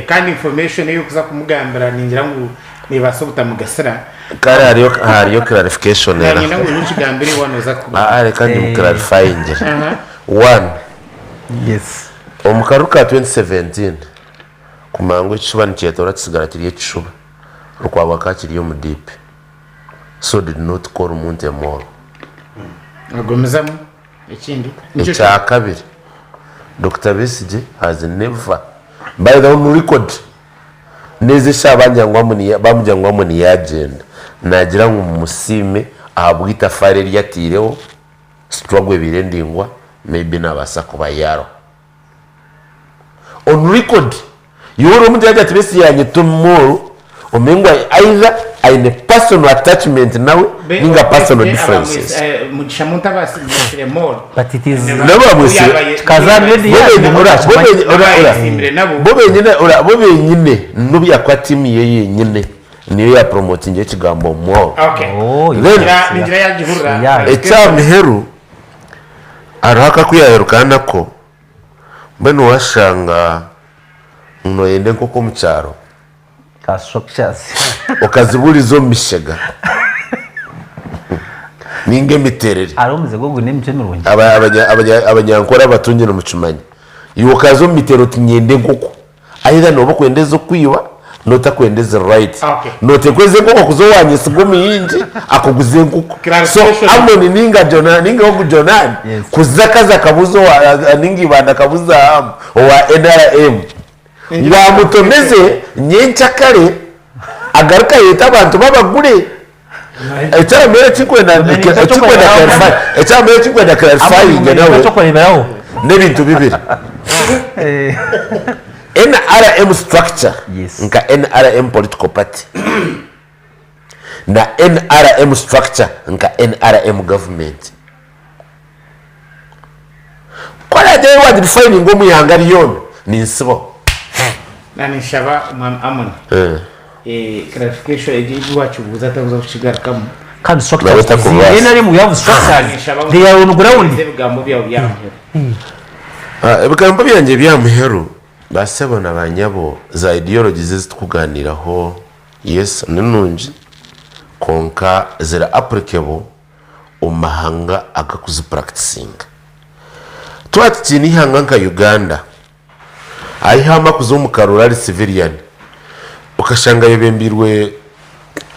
kandi information ei orikuza kumugambira ningira ngu nebaasa obutamugasira. Kare hariyo hariyo clarification era. Nanyenda ngu oije okigambire waaba nooza kuba. Aa reka ngimuclarifyingire. One, Yes. omu karuru ka 2017 kumanya ngu ekishuba nikyetoora kisigara kiri ekishuba, Rukwago akaba akiri omu DP so did not call Muntu a mole. Gumizamu. Ekindi. Nikyo Ekya kabiri, Dokita Besigye has never, by the way on record, n'ezi eshaaha bangira ngu Amoni bamugira ngu Amoni yaagyenda, naagira ngu mumusiime ahabw'eitafaari eri ataireho, struggle ebaire ndaingwa, maybe naabaasa kuba yaariho. On record, iwe ori omuntu yaagira ati Besigye yaanyeta omumooro, omanye ngu either aine personal attachment nawe ninga personal differences. Mugisha Muntu abamwetsire mall. But it is Nabo bamwetsire. Kikaza media Bo benyine ora bo benyine n'obu yakuba tiimu ye yenyine niyo ya promotinga ekigambo mall. Okay. Oh, Then Ningira yagihurira. Yeah. ekya muheru hariho akakuyaheruka nako mbwenu washanga noyenda enkoko omu kyaro. Ka structures. Okazibuuriza omu mishega ninga emiterere. Hariho omuze gw'ogwine emicwe mirungi. Abanyankore abatungi nimukimanya. Iwe okaza omu miterere oti niinyenda enkoko. Either nooba okwenda ez'okwiba n'otakwenda eziri right. Okay. Nooteekwa ezi enkoko kuza owa nyesiga omuhingi akuguze enkoko. So Clarification. Amoni ninga Jona ninga ogu Jonani Yes. kuza akaza akabuuza owa ninga Ibanda akabuuza Ahamu owa NRM ngu amutomeze nyenkyakare agaruke ayete abantu babagure. Ekyambeera ekinkwenda ekinkwenda clarify ekyambeera ekinkwenda clarifying nawe ekyokureberaho n'ebintu bibiri. NRM structure Yes. nka NRM political party na NRM structure nka NRM government. Ku oraagireyo wagidefininga omu ihanga ryona ninsibaho. Naninshaba Mwami Amon clarification egi ebi wakibuuza atakuza kukigarukamu. Kandi Nawe structures takubaasa. in NRM we have structures Ninshaba ngu they are on ground. ebigambo byawe byamuheru. Ebigambo byangye byamuheru basebo na banyabo za ideologies ezi tukuganiraho yes ninungi kwonka ziri applicable omu mahanga agakuzipracticinga. Twaba tukiine eihanga nka Uganda, ahu ihamba kuza omu karuru ari civilian, okashanga ayebembeirwe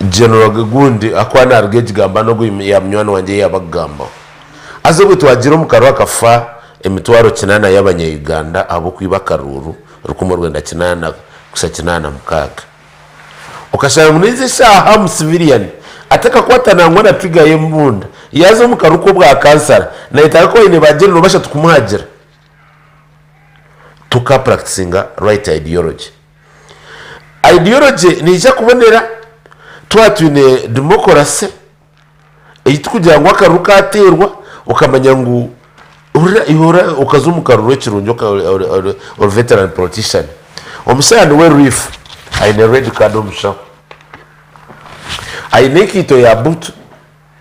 General gundi ahakuba naruga egigamba n'ogu ya munywani wangye ei yaaba akugambaho. Haza obwe twagira omu karuru hakafa emitwaro kinaana y'abanya Uganda ahabw'okwiba akaruuru 1986. Okashanga ngu n'ezi eshaaha omu civilian atakakwata nangwa na trigger y'embunda, yaaza omu karuru k'obwa kansara nayetaaga kuba aine ba general bashatu kumuhagira. Tuka practicinga right ideology. Ideology neija kubonera twaba twine democracy ei turikugira ngu akaruru kateerwa okamanya ngu hurira iwe okaza omu karuru ekirungi ori veteran politician. Omushaija niwe Riff aine red card omushaho, aine enkaito ya butu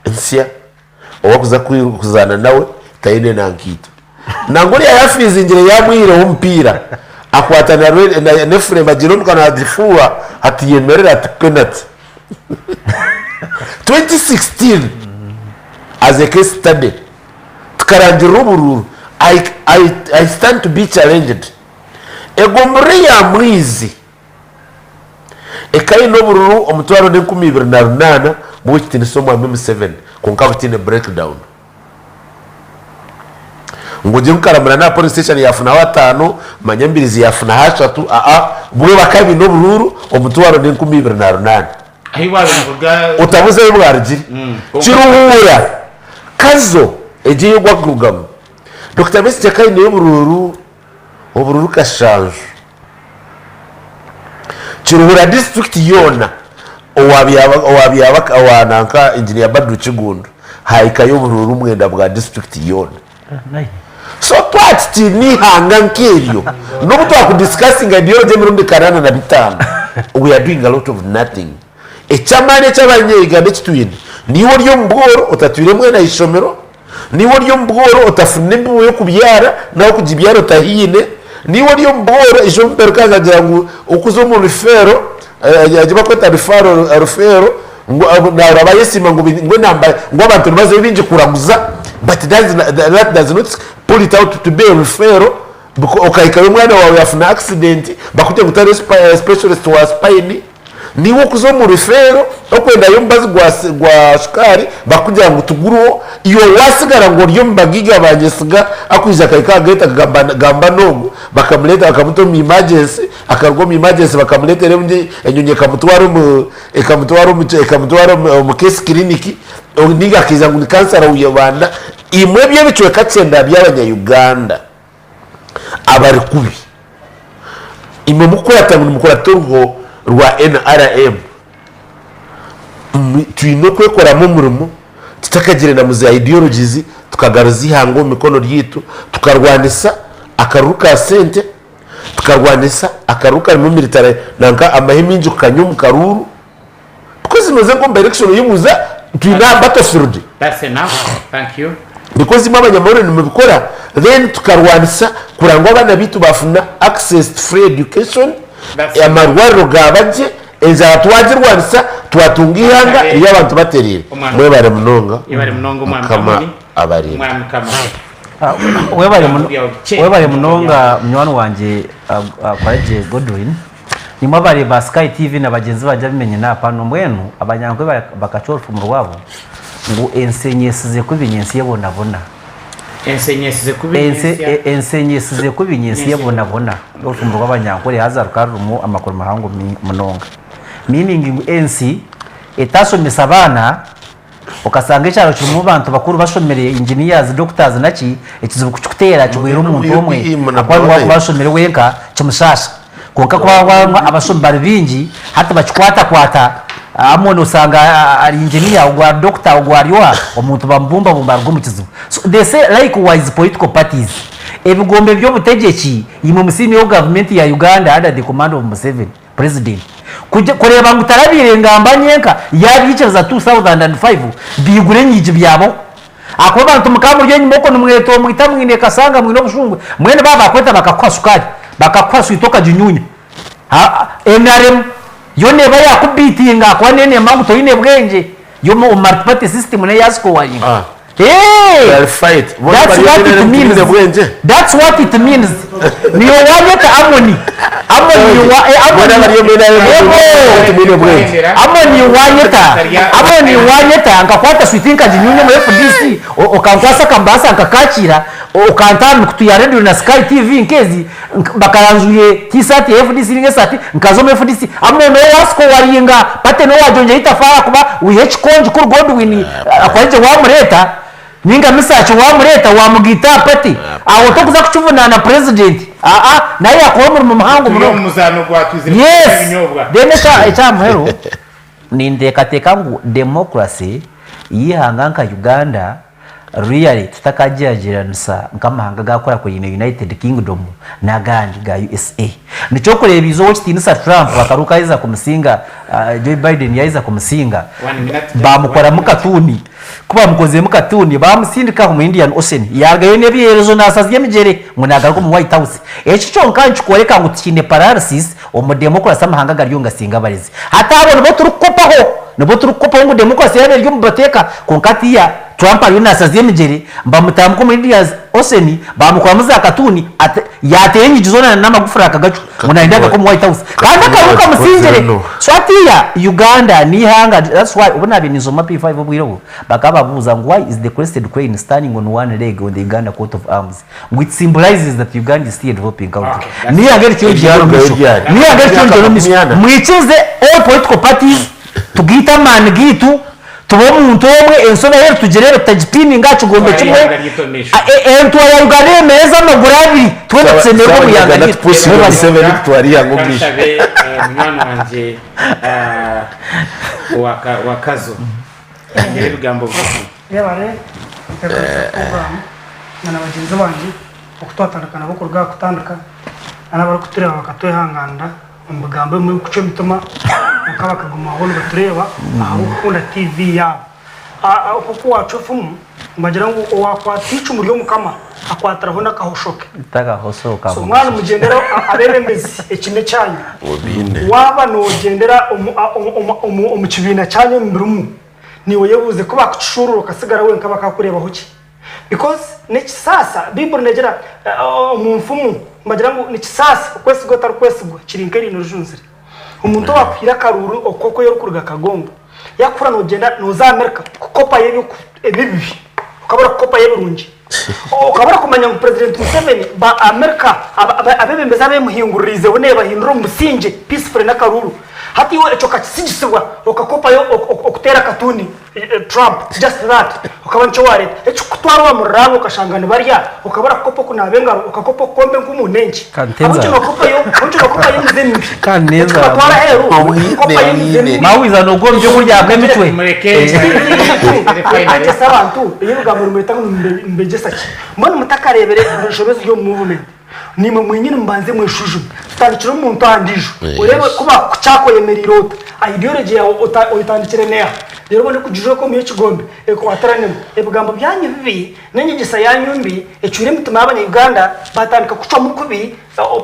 nsya owakuza kuzaana nawe taine na nkaito. Nangwa oriya yafiizingire yaamwihireho omupiira akwata n'efuremu agiire omu kanwa agifuuha ati yemerera ati penati. 2016 as a case study tukarangirira oburuuru I, I, I stand to be challenged. Egomborora eya Mwizi Eka eine obururu omutwaro n'enkumi ibiri na runaana bw'ekitinisa Omwami Museveni kwonka butaine breakdown. Ngu ogye ngu Karamura n'aha polling station yaafunaho ataano, manya Mbirizi yaafunaho ashatu, aa bwo bakaba baine oburuuru omutwaro n'enkumi ibiri na runaana. Ahi bwabaire niburuga. Otabuza ahi bwarugire. Kiruhura, Kazo egyo ei ogwakurugamu. Dokita Besigye akaba aineyo oburuuru oburuuru kashanju. Kiruhura disiturikiti yoona owa nanka Engineer Badru Kiggundu haahikayo oburuuru mwenda bwa disiturikiti yoona. So twatitiina eihanga nk'eryo n'obu twakudisikasinga ideology emirundi kanaana na bitaano we are doing a lot of nothing. Eky'amaani eky'abanya-Uganda eki twine, niiwe ori omu bworo otatwire mwana aha ishomero, Niiwe ori omu bworo otafuna embibo y'okubyara n'ahu kugibyara otahaine. Niiwe ori omu bworo eishe omuperuka akagira ngu okuza omu rifeero egi barikweta rifaro rifeero ngu naaraba ayesiima ngu ngu enamba ngu abantu nibazayo baingi kuraguza but that does not pull it out to be a referral okahikayo omwana waawe yafuna accident bakugire ngu tariho specialist wa spine. Niiwe okuza omu rifeero okwendayo omubazi gwa shukaari bakugira ngu tuguriho, iwe wasigara ngu ori omu bagiiga ba nyesiga akwija akahika aha geeti akagamba gamba n'ogu bakamureeta bakamuta omu emergency akaruga omu emergency bakamureetera enyonyi ekamutwara omu ekamutwara omu ekamutwara omu case clinic ninga akaija ngu ni kansara wa Ibanda. Imwe ebyo ebicweka kyenda by'abanya Uganda abari kubi. Imwe mukukurata ngu nimukurata oruho rwa nrm, twine okwekoramu omurimo tutakagiire na mu za ideologies tukagaruza eihanga omu mikono ryaitu, tukarwanisa akaruru ka sente, tukarwanisa akaruru karimu military nanka amahe maingi kukanywa omu karuuru because noza nka omu by election oyebuuza twine aha battlefield. That's enough. Thank you. Because imwe abanyamahurire nimubikora then tukarwanisa kurora ngu abaana baitu bafuna access to free education, That's amarwariro gaba gye. Enjara twagirwanisa twatunga eihanga Kabe. riri abantu batereire. Omwami. Mwebare munonga Yebare munonga omwami Mukama Amoni. abarinde. Omwami Mukama. Webare Ebigambo byawe bikye. webare munonga munywani wangye Kwaragye Godwin. Nimwe abare ba Sky TV na bagyenzi bangye abimenye naapano mbwenu abanyankore bakacwa orufumu rwabo ngu ensi enyesize kubi nyensi ebonabona. Ensi enyesize kubi Ensi nyentsya. e- ensi enyesize kubi nyensi Nyentsya ebonabona. Orufumu rw'abanyankore haza rukaba rurimu amakuru mahango munonga. Meaning ngu ensi etashomesa abaana okasanga ekyaro kirimu abantu bakuru bashomire engineers, doctors naki, ekizibu kukikuteera kigwera omuntu omwe ahakuba niwe arikuba ashomire wenka kimushaasha. Kwonka ku haakuba abashomi bari baingi hati bakikwatakwata Amwe nosanga ari engineer, ogwo ari doctor, ogwo ari oha, omuntu bamubumbabumba aruga omu kizibu. So they say likewise political parties, ebigombe by'obutegyeki, imwe musiimeho gavumenti ya Uganda under the command of Museveni, president, kureeba ngu tarabaire ngamba nyenka, yaabikiriza 2005 biigure enyigi byabaho. Ahakuba abantu mukaba muri enyima okwo nimwetomoita mwine kasanga mwine obushungwe, mbwenu baaba bakweta bakakuha sukaari, bakakuha switi okaginyuunya. Nrm yo neeba yakubiitinga ahakuba neneema ngu toine bwengye, yo omu multiparty system neyo yasikowaringa. Ah. Eeh! Clarify it. Bona That's bari what it NRM means. tibaine bwengye. That's what it means. Niiwe wanyeta Amoni. Amoni wa eh, Bona Amoni. bari omu NRM Ego! tibaine bwengye. Amoni wanyeta. Amoni wanyeta nkakwata switi nkaginyunya omu FDC o- okankwasa akambasa nkakakiira okanta aha mikutu ya radio na Sky TV nkezi Bakaranjuye T-shirt ya FDC ninga esaati nkaza omu FDC. Amwe nowe wasikowaringa party nowe wagyongyera itafaari ahakuba wiha ekikongi kuri Godwin Akwayije wamureeta ninga Misaki wamureeta wamugaita aha party aho tokuza kukivunaana president aa nawe yakora omurimo muhango Turi omu munonga. muzaano gwa twizire kuguza Yes ebinyobwa. then ekyahamuheru ninteekateeka ngu democracy y'eihanga nka Uganda Really tutakagyeragyeranisa nk'amahanga agakurakurine United Kingdom n'agandi ga USA. Nikyo okureeba eizooba ow'ekitiinisa Trump akaruka yaaheza kumusinga Joe Biden yaaheza kumusinga baamukoramu katuuni. Ku baamukoziremu katuuni baamusindika omu Indian Ocean yaarugayo n'ebyeyerezo naasazya emigyere ngu naagaruka omu White House. Eki kyonka nikikworeka ngu tukiine paralysis omu democracy amahanga gariyo nigasinga abarezi. Hati abo nibo turikukopaho, nibo turikukopaho ngu democracy yaaba eri omu mateeka kwonka hatiiya Trump ariyo naasazya emigyere, bamutambika omu Indian Ocean, bamukoramu za katuuni, yaateera enyigi zoona n'amagufuri akagacwa ngu nayenda kugaruka omu White House. Kandi akaruhu kamusingire. So hatiiya Uganda n'eihanga, that's why obu naabaire ninshoma P5 obwire obwo, bakaba babuuza ngu why is the crested crane standing on one leg on the Uganda coat of arms? Ngu it symbolises that Uganda is still a developing country. N'eihanga erikiriyo rigyenda omu maisho. N'eihanga erikiriyo rigyenda omu maisho. Mwikirize all political parties tugaite amaani gaitu, Tube omuntu omwe, ensi nayo eritugireebe tutagipiininga aha kigombe kimwe. Entura ya Uganda eyemereze amaguru abiri, twena tushemererwe omu ihanga ryaitu. Kanshabe munywani wangye wa Kazo agire ebigambo bigufu. Yebare ntebeekanisa puroguraamu na na bagyenzi bangye oku twatandika nabo kuruga aha kutandika na n'abarikutureeba bakatwehangaanira. Omu bigambo ebimwe ebirikucwa emitima kwonka bakagumaho nibatureeba ahabw'okukunda TV yaabo. Nk'oku waacwa efumu nibagira ngu owaakwata eicumu ry'Omukama akwatiraho n'akahosho ke. So mwaba nimugyendera abeebembezi eki n'ekyanyu. Waaba noogyendera omu kibiina kyanyu omu mirimu, naiwe oyebuuze ku baakukishuurura okasigara wenka bakaakureebaho ki? Because nikisaasa, Baiburi negira omu nfumu nibagira ngu nikisaasa okwesiga otarikwesigwa kiri nk'eriino rijunzire. Omuntu owakuhaire akaruuru okwo oku orikuruga Kagongo yakuhurira nogyenda noza America kukopayo ebibi okabura kukopayo ebirungi. Okabura kumanya ngu President Museveni ba America abebembezi abemuhinguririizeho nebahindura omu busingye peacefully n'akaruuru. Hati iwe ekyo okakisigisibwa okakopayo okuteera akatuuni. Trump just that okaba nikyo wareeta ekikukutwara owa muriraanwa okashanga nibarya okabura kukopa okunaaba engaro okakopa okukomba enkumu nenki Kandi ahabw'eki tenzara. nokopayo ahabw'eki nokopayo emize mibi Kandi nenzara. ekikubatwara aheeru kopayo emize mibi Mawiza nogwa omu by'okurya bw'emicwe. Mureke angyesa abantu ebi ebigambo nimweta ngu nimbegyesa ki mbwenu mutakareebere enshobe eziri omu movement Naimwe mwenyini mubanze mweshujume. Tutandikire omuntu aha ndiijo. Oreebe ku baakukukyaaka oyemereire ota. Ideology yaawe oyitandikire n'eha? Reero obone kugijweka omu y'ekigombe ekwataranemu. Ebigambo byanyu bibi n'enyegyesa yanyu mbi ecwire emitima y'abanya-Uganda batandika kucwamu kubi,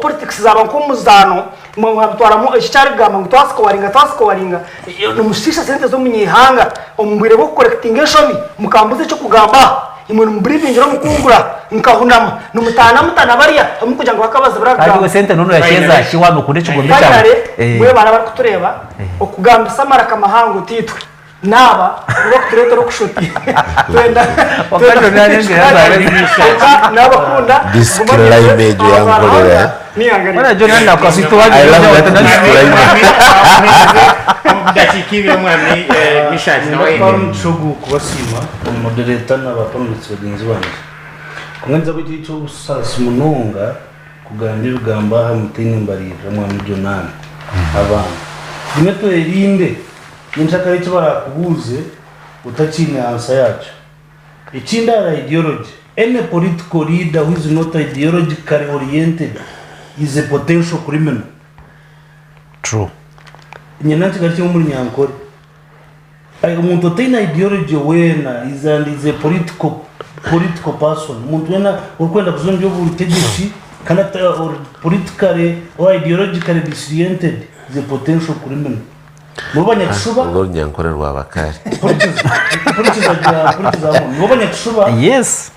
politics zaaba nk'omuzaano, mwabitwaramu eki kyarikugamba ngu twasikowaringa twasikowaringa, nimushiisha sente z'omunyaihanga omu bwire bw'okukorekitinga enshobi mukambuza eky'okugamba aha. Imwe nimuburivingira omukungura nkahunama, nimutaana mutana barya ahabw'okugira ngu bakabazibira Kandi kugamba. iwe sente noona oyakyeza ki waaba nokunda ekigombe kyawe? Finally, Eh. mwebare abarikutureeba, okugambisa amaraka mahango tiitwe, naaba nibo bakutureetera okushota. Twenda Wakati onarengera Kwonka nabakunda, This guma naitwe, climate aho yankorera. Ruhanga n'eihanga Bwana ryaitu. John nakwasita I love that disclaimer. Dakiika ibiri omwami Mishaki nawe Nitwara omugisha ogu kubasiima omumodereta na ba panelists bagyenzi bangye. Kwonka ninza kugira eky'obusaasi munonga kugamba ebigambo aha mutaine mbaririra mwami Jonani abantu. Rimwe twerinde nyenkyakare eki barakubuuze otakiine ansa yakyo. Ekindi ahari ideology, any political leader who is not ideologically oriented is a potential criminal. True. Nyena nkigarukye omuri Nyankore. Omuntu otaine ideology weena is and is a political political person. Omuntu weena orikwenda kuza omu by'obutegyeki kandi ori politically or ideologically disoriented is a potential criminal. Nibo banyakishuba. Urwo runyankore rwa Bakari. Mpurikiza, mpurikiza gya, mpurikiza hamwe. Nibo banyakishuba. Yes.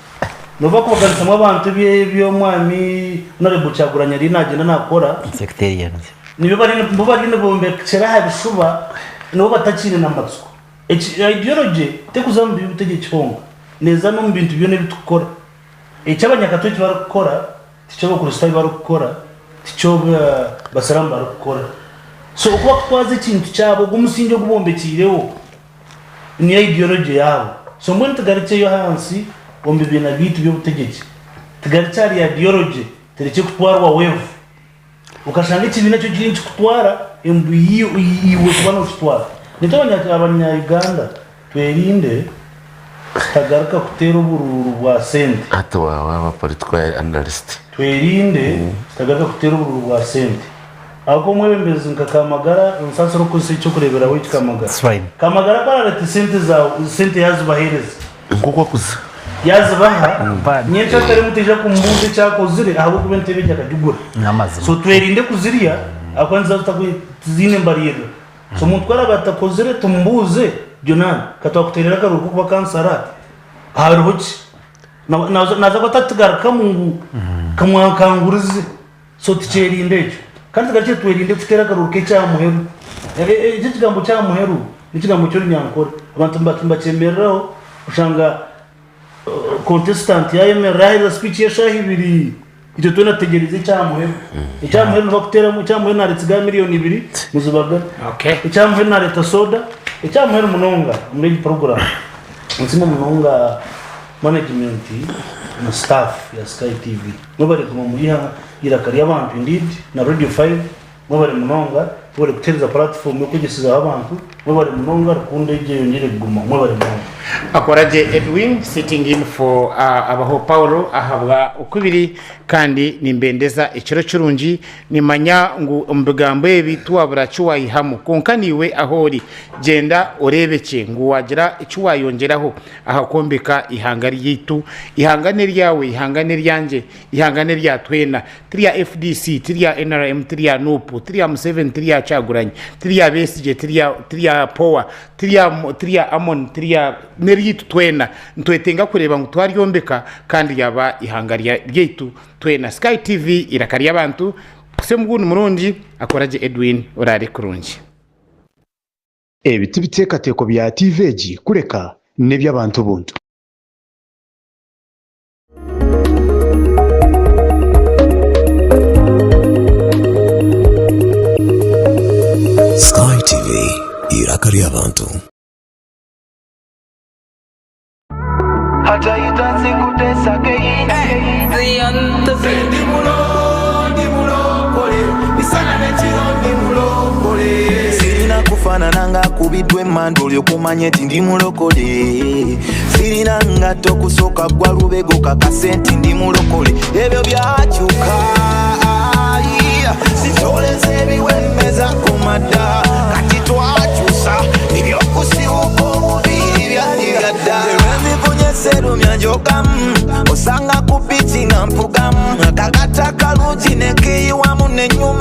Nibo bakubaganisamu abantu ebi eby'omwami Honourable Kyagulanyi ariyo nagyenda nakora. Sectarians. Nibyo bariyo nibo bariyo nibombekyera aha bishuba, nibo batakiine na matsiko. Eki ideology tekuza omu by'obutegyeki honka, neeza n'omu bintu byona ebi tukukora. Eki abanyakatwe eki barikukora Tikyo Abakristaayo barikukora, tikyo Abasiraamu barikukora. So oku bakutwaza ekintu kyabo, ogwo omusingi ogu bombekiireho niyo ideology yaabo. So mbwenu tugarukyeyo ahansi omu bibiina byaitu by'obutegyeki, tugarukye ahari ideology turekye kutwarwa wave. Okashanga ekibiina ekyo kiriyo nikikutwara embu iwe kuba nokitwara. Naitwe abanya Uganda Twerinde tutagaruka kuteera oburuuru bwa sente. Hati waaba political analyst. Twerinde tutagaruka kuteera oburuuru bwa sente. Ahabw'okuba omwebembezi nka Kamagara, nsaasire okukozesa eky'okureeberaho eki Kamagara. Kamagara ku araareete sente zaawe, sente yaazibaheereza. Nk'oku akuza. Yaazibaha, nyenkya kare mutaija kumubuuza eki akozire ahabw'okuba entebe egyo akagigura. So twerinde kuzirya ahabw'okuba niziba tiziine mbaririra. So omuntu ku araabe atakozire tumubuuze, Jonani, ka twakuteerera akaruuru k'okuba kansara, hariho ki? Naaza kuba atatugarukamu ngu kamwakangurize. So tukyerinde ekyo. Kandi tugarukye twerinde kuteera akaruuru k'eky'aha muheru. Eki ekigambo ky'aha muheru n'ekigambo ky'orunyankore. Abantu nibakyemereraho oshanga Contestant yayemerera yahereza speech y'eshaaha ibiri itwe twena tutegyereize eky'aha muheru. Eky'aha muheru nibakuteeramu eky'aha muheru nareeta ga miriyoni ibiri muzibagane. Okay. Eky'aha muheru nareeta soda, eky'aha muheru munonga omuri egi program nsiima munonga management na staff ya Sky TV. Mwebare kuguma muri aha Eiraka ry'abantu indeed na Radio 5 Mwebare munonga, mwebare kutuhereza platform yokwegyesezaho abantu, mwebare munonga, rukundo egyo eyongyere kuguma, mwebare munonga. Akoragye Edwin sitting in for Abaho Paul ahabwa Okubiri kandi nimbendeza ekiro kirungi nimanya ngu omu bigambo ebi tiwabura kiwayihamu kwonka niiwe ahu ori gyenda orebekye ngu wagira eki wayongyeraho aha kwombeka ihanga ryaitu ihanga neryawe ihanga neryangye ihanga nerya twena Ti rya FDC, ti rya nrm, ti rya Nup, ti rya Museveni, ti rya Kyagulanyi, ti rya Besigye, ti rya ti rya Power, ti rya ti rya Amon, ti rya n'eryaitu twena. Nitwetenga kureeba ngu twaryombeka kandi ryaba ihanga rya ryaitu twena. Sky TV, eiraka ry'abantu, kuhitsya omu gundi murundi, akoragye Edwin, oraare kurungi. Ebi ti biteekateeko bya tiivi egi kureka n'eby'abantu buntu. Sky TV, eiraka ry'abantu. Sirina kufanana nga akubiddwa emmanda olyoke omanye nti ndi mulokole. Sirina ngatto kusooka gwa lubega okakase nti ndi mulokole. Ebyo byakyuka sitole z'ebiwemmeza ku madda kati twakyusa ebyokusiwuka. Akagata kalungi ne.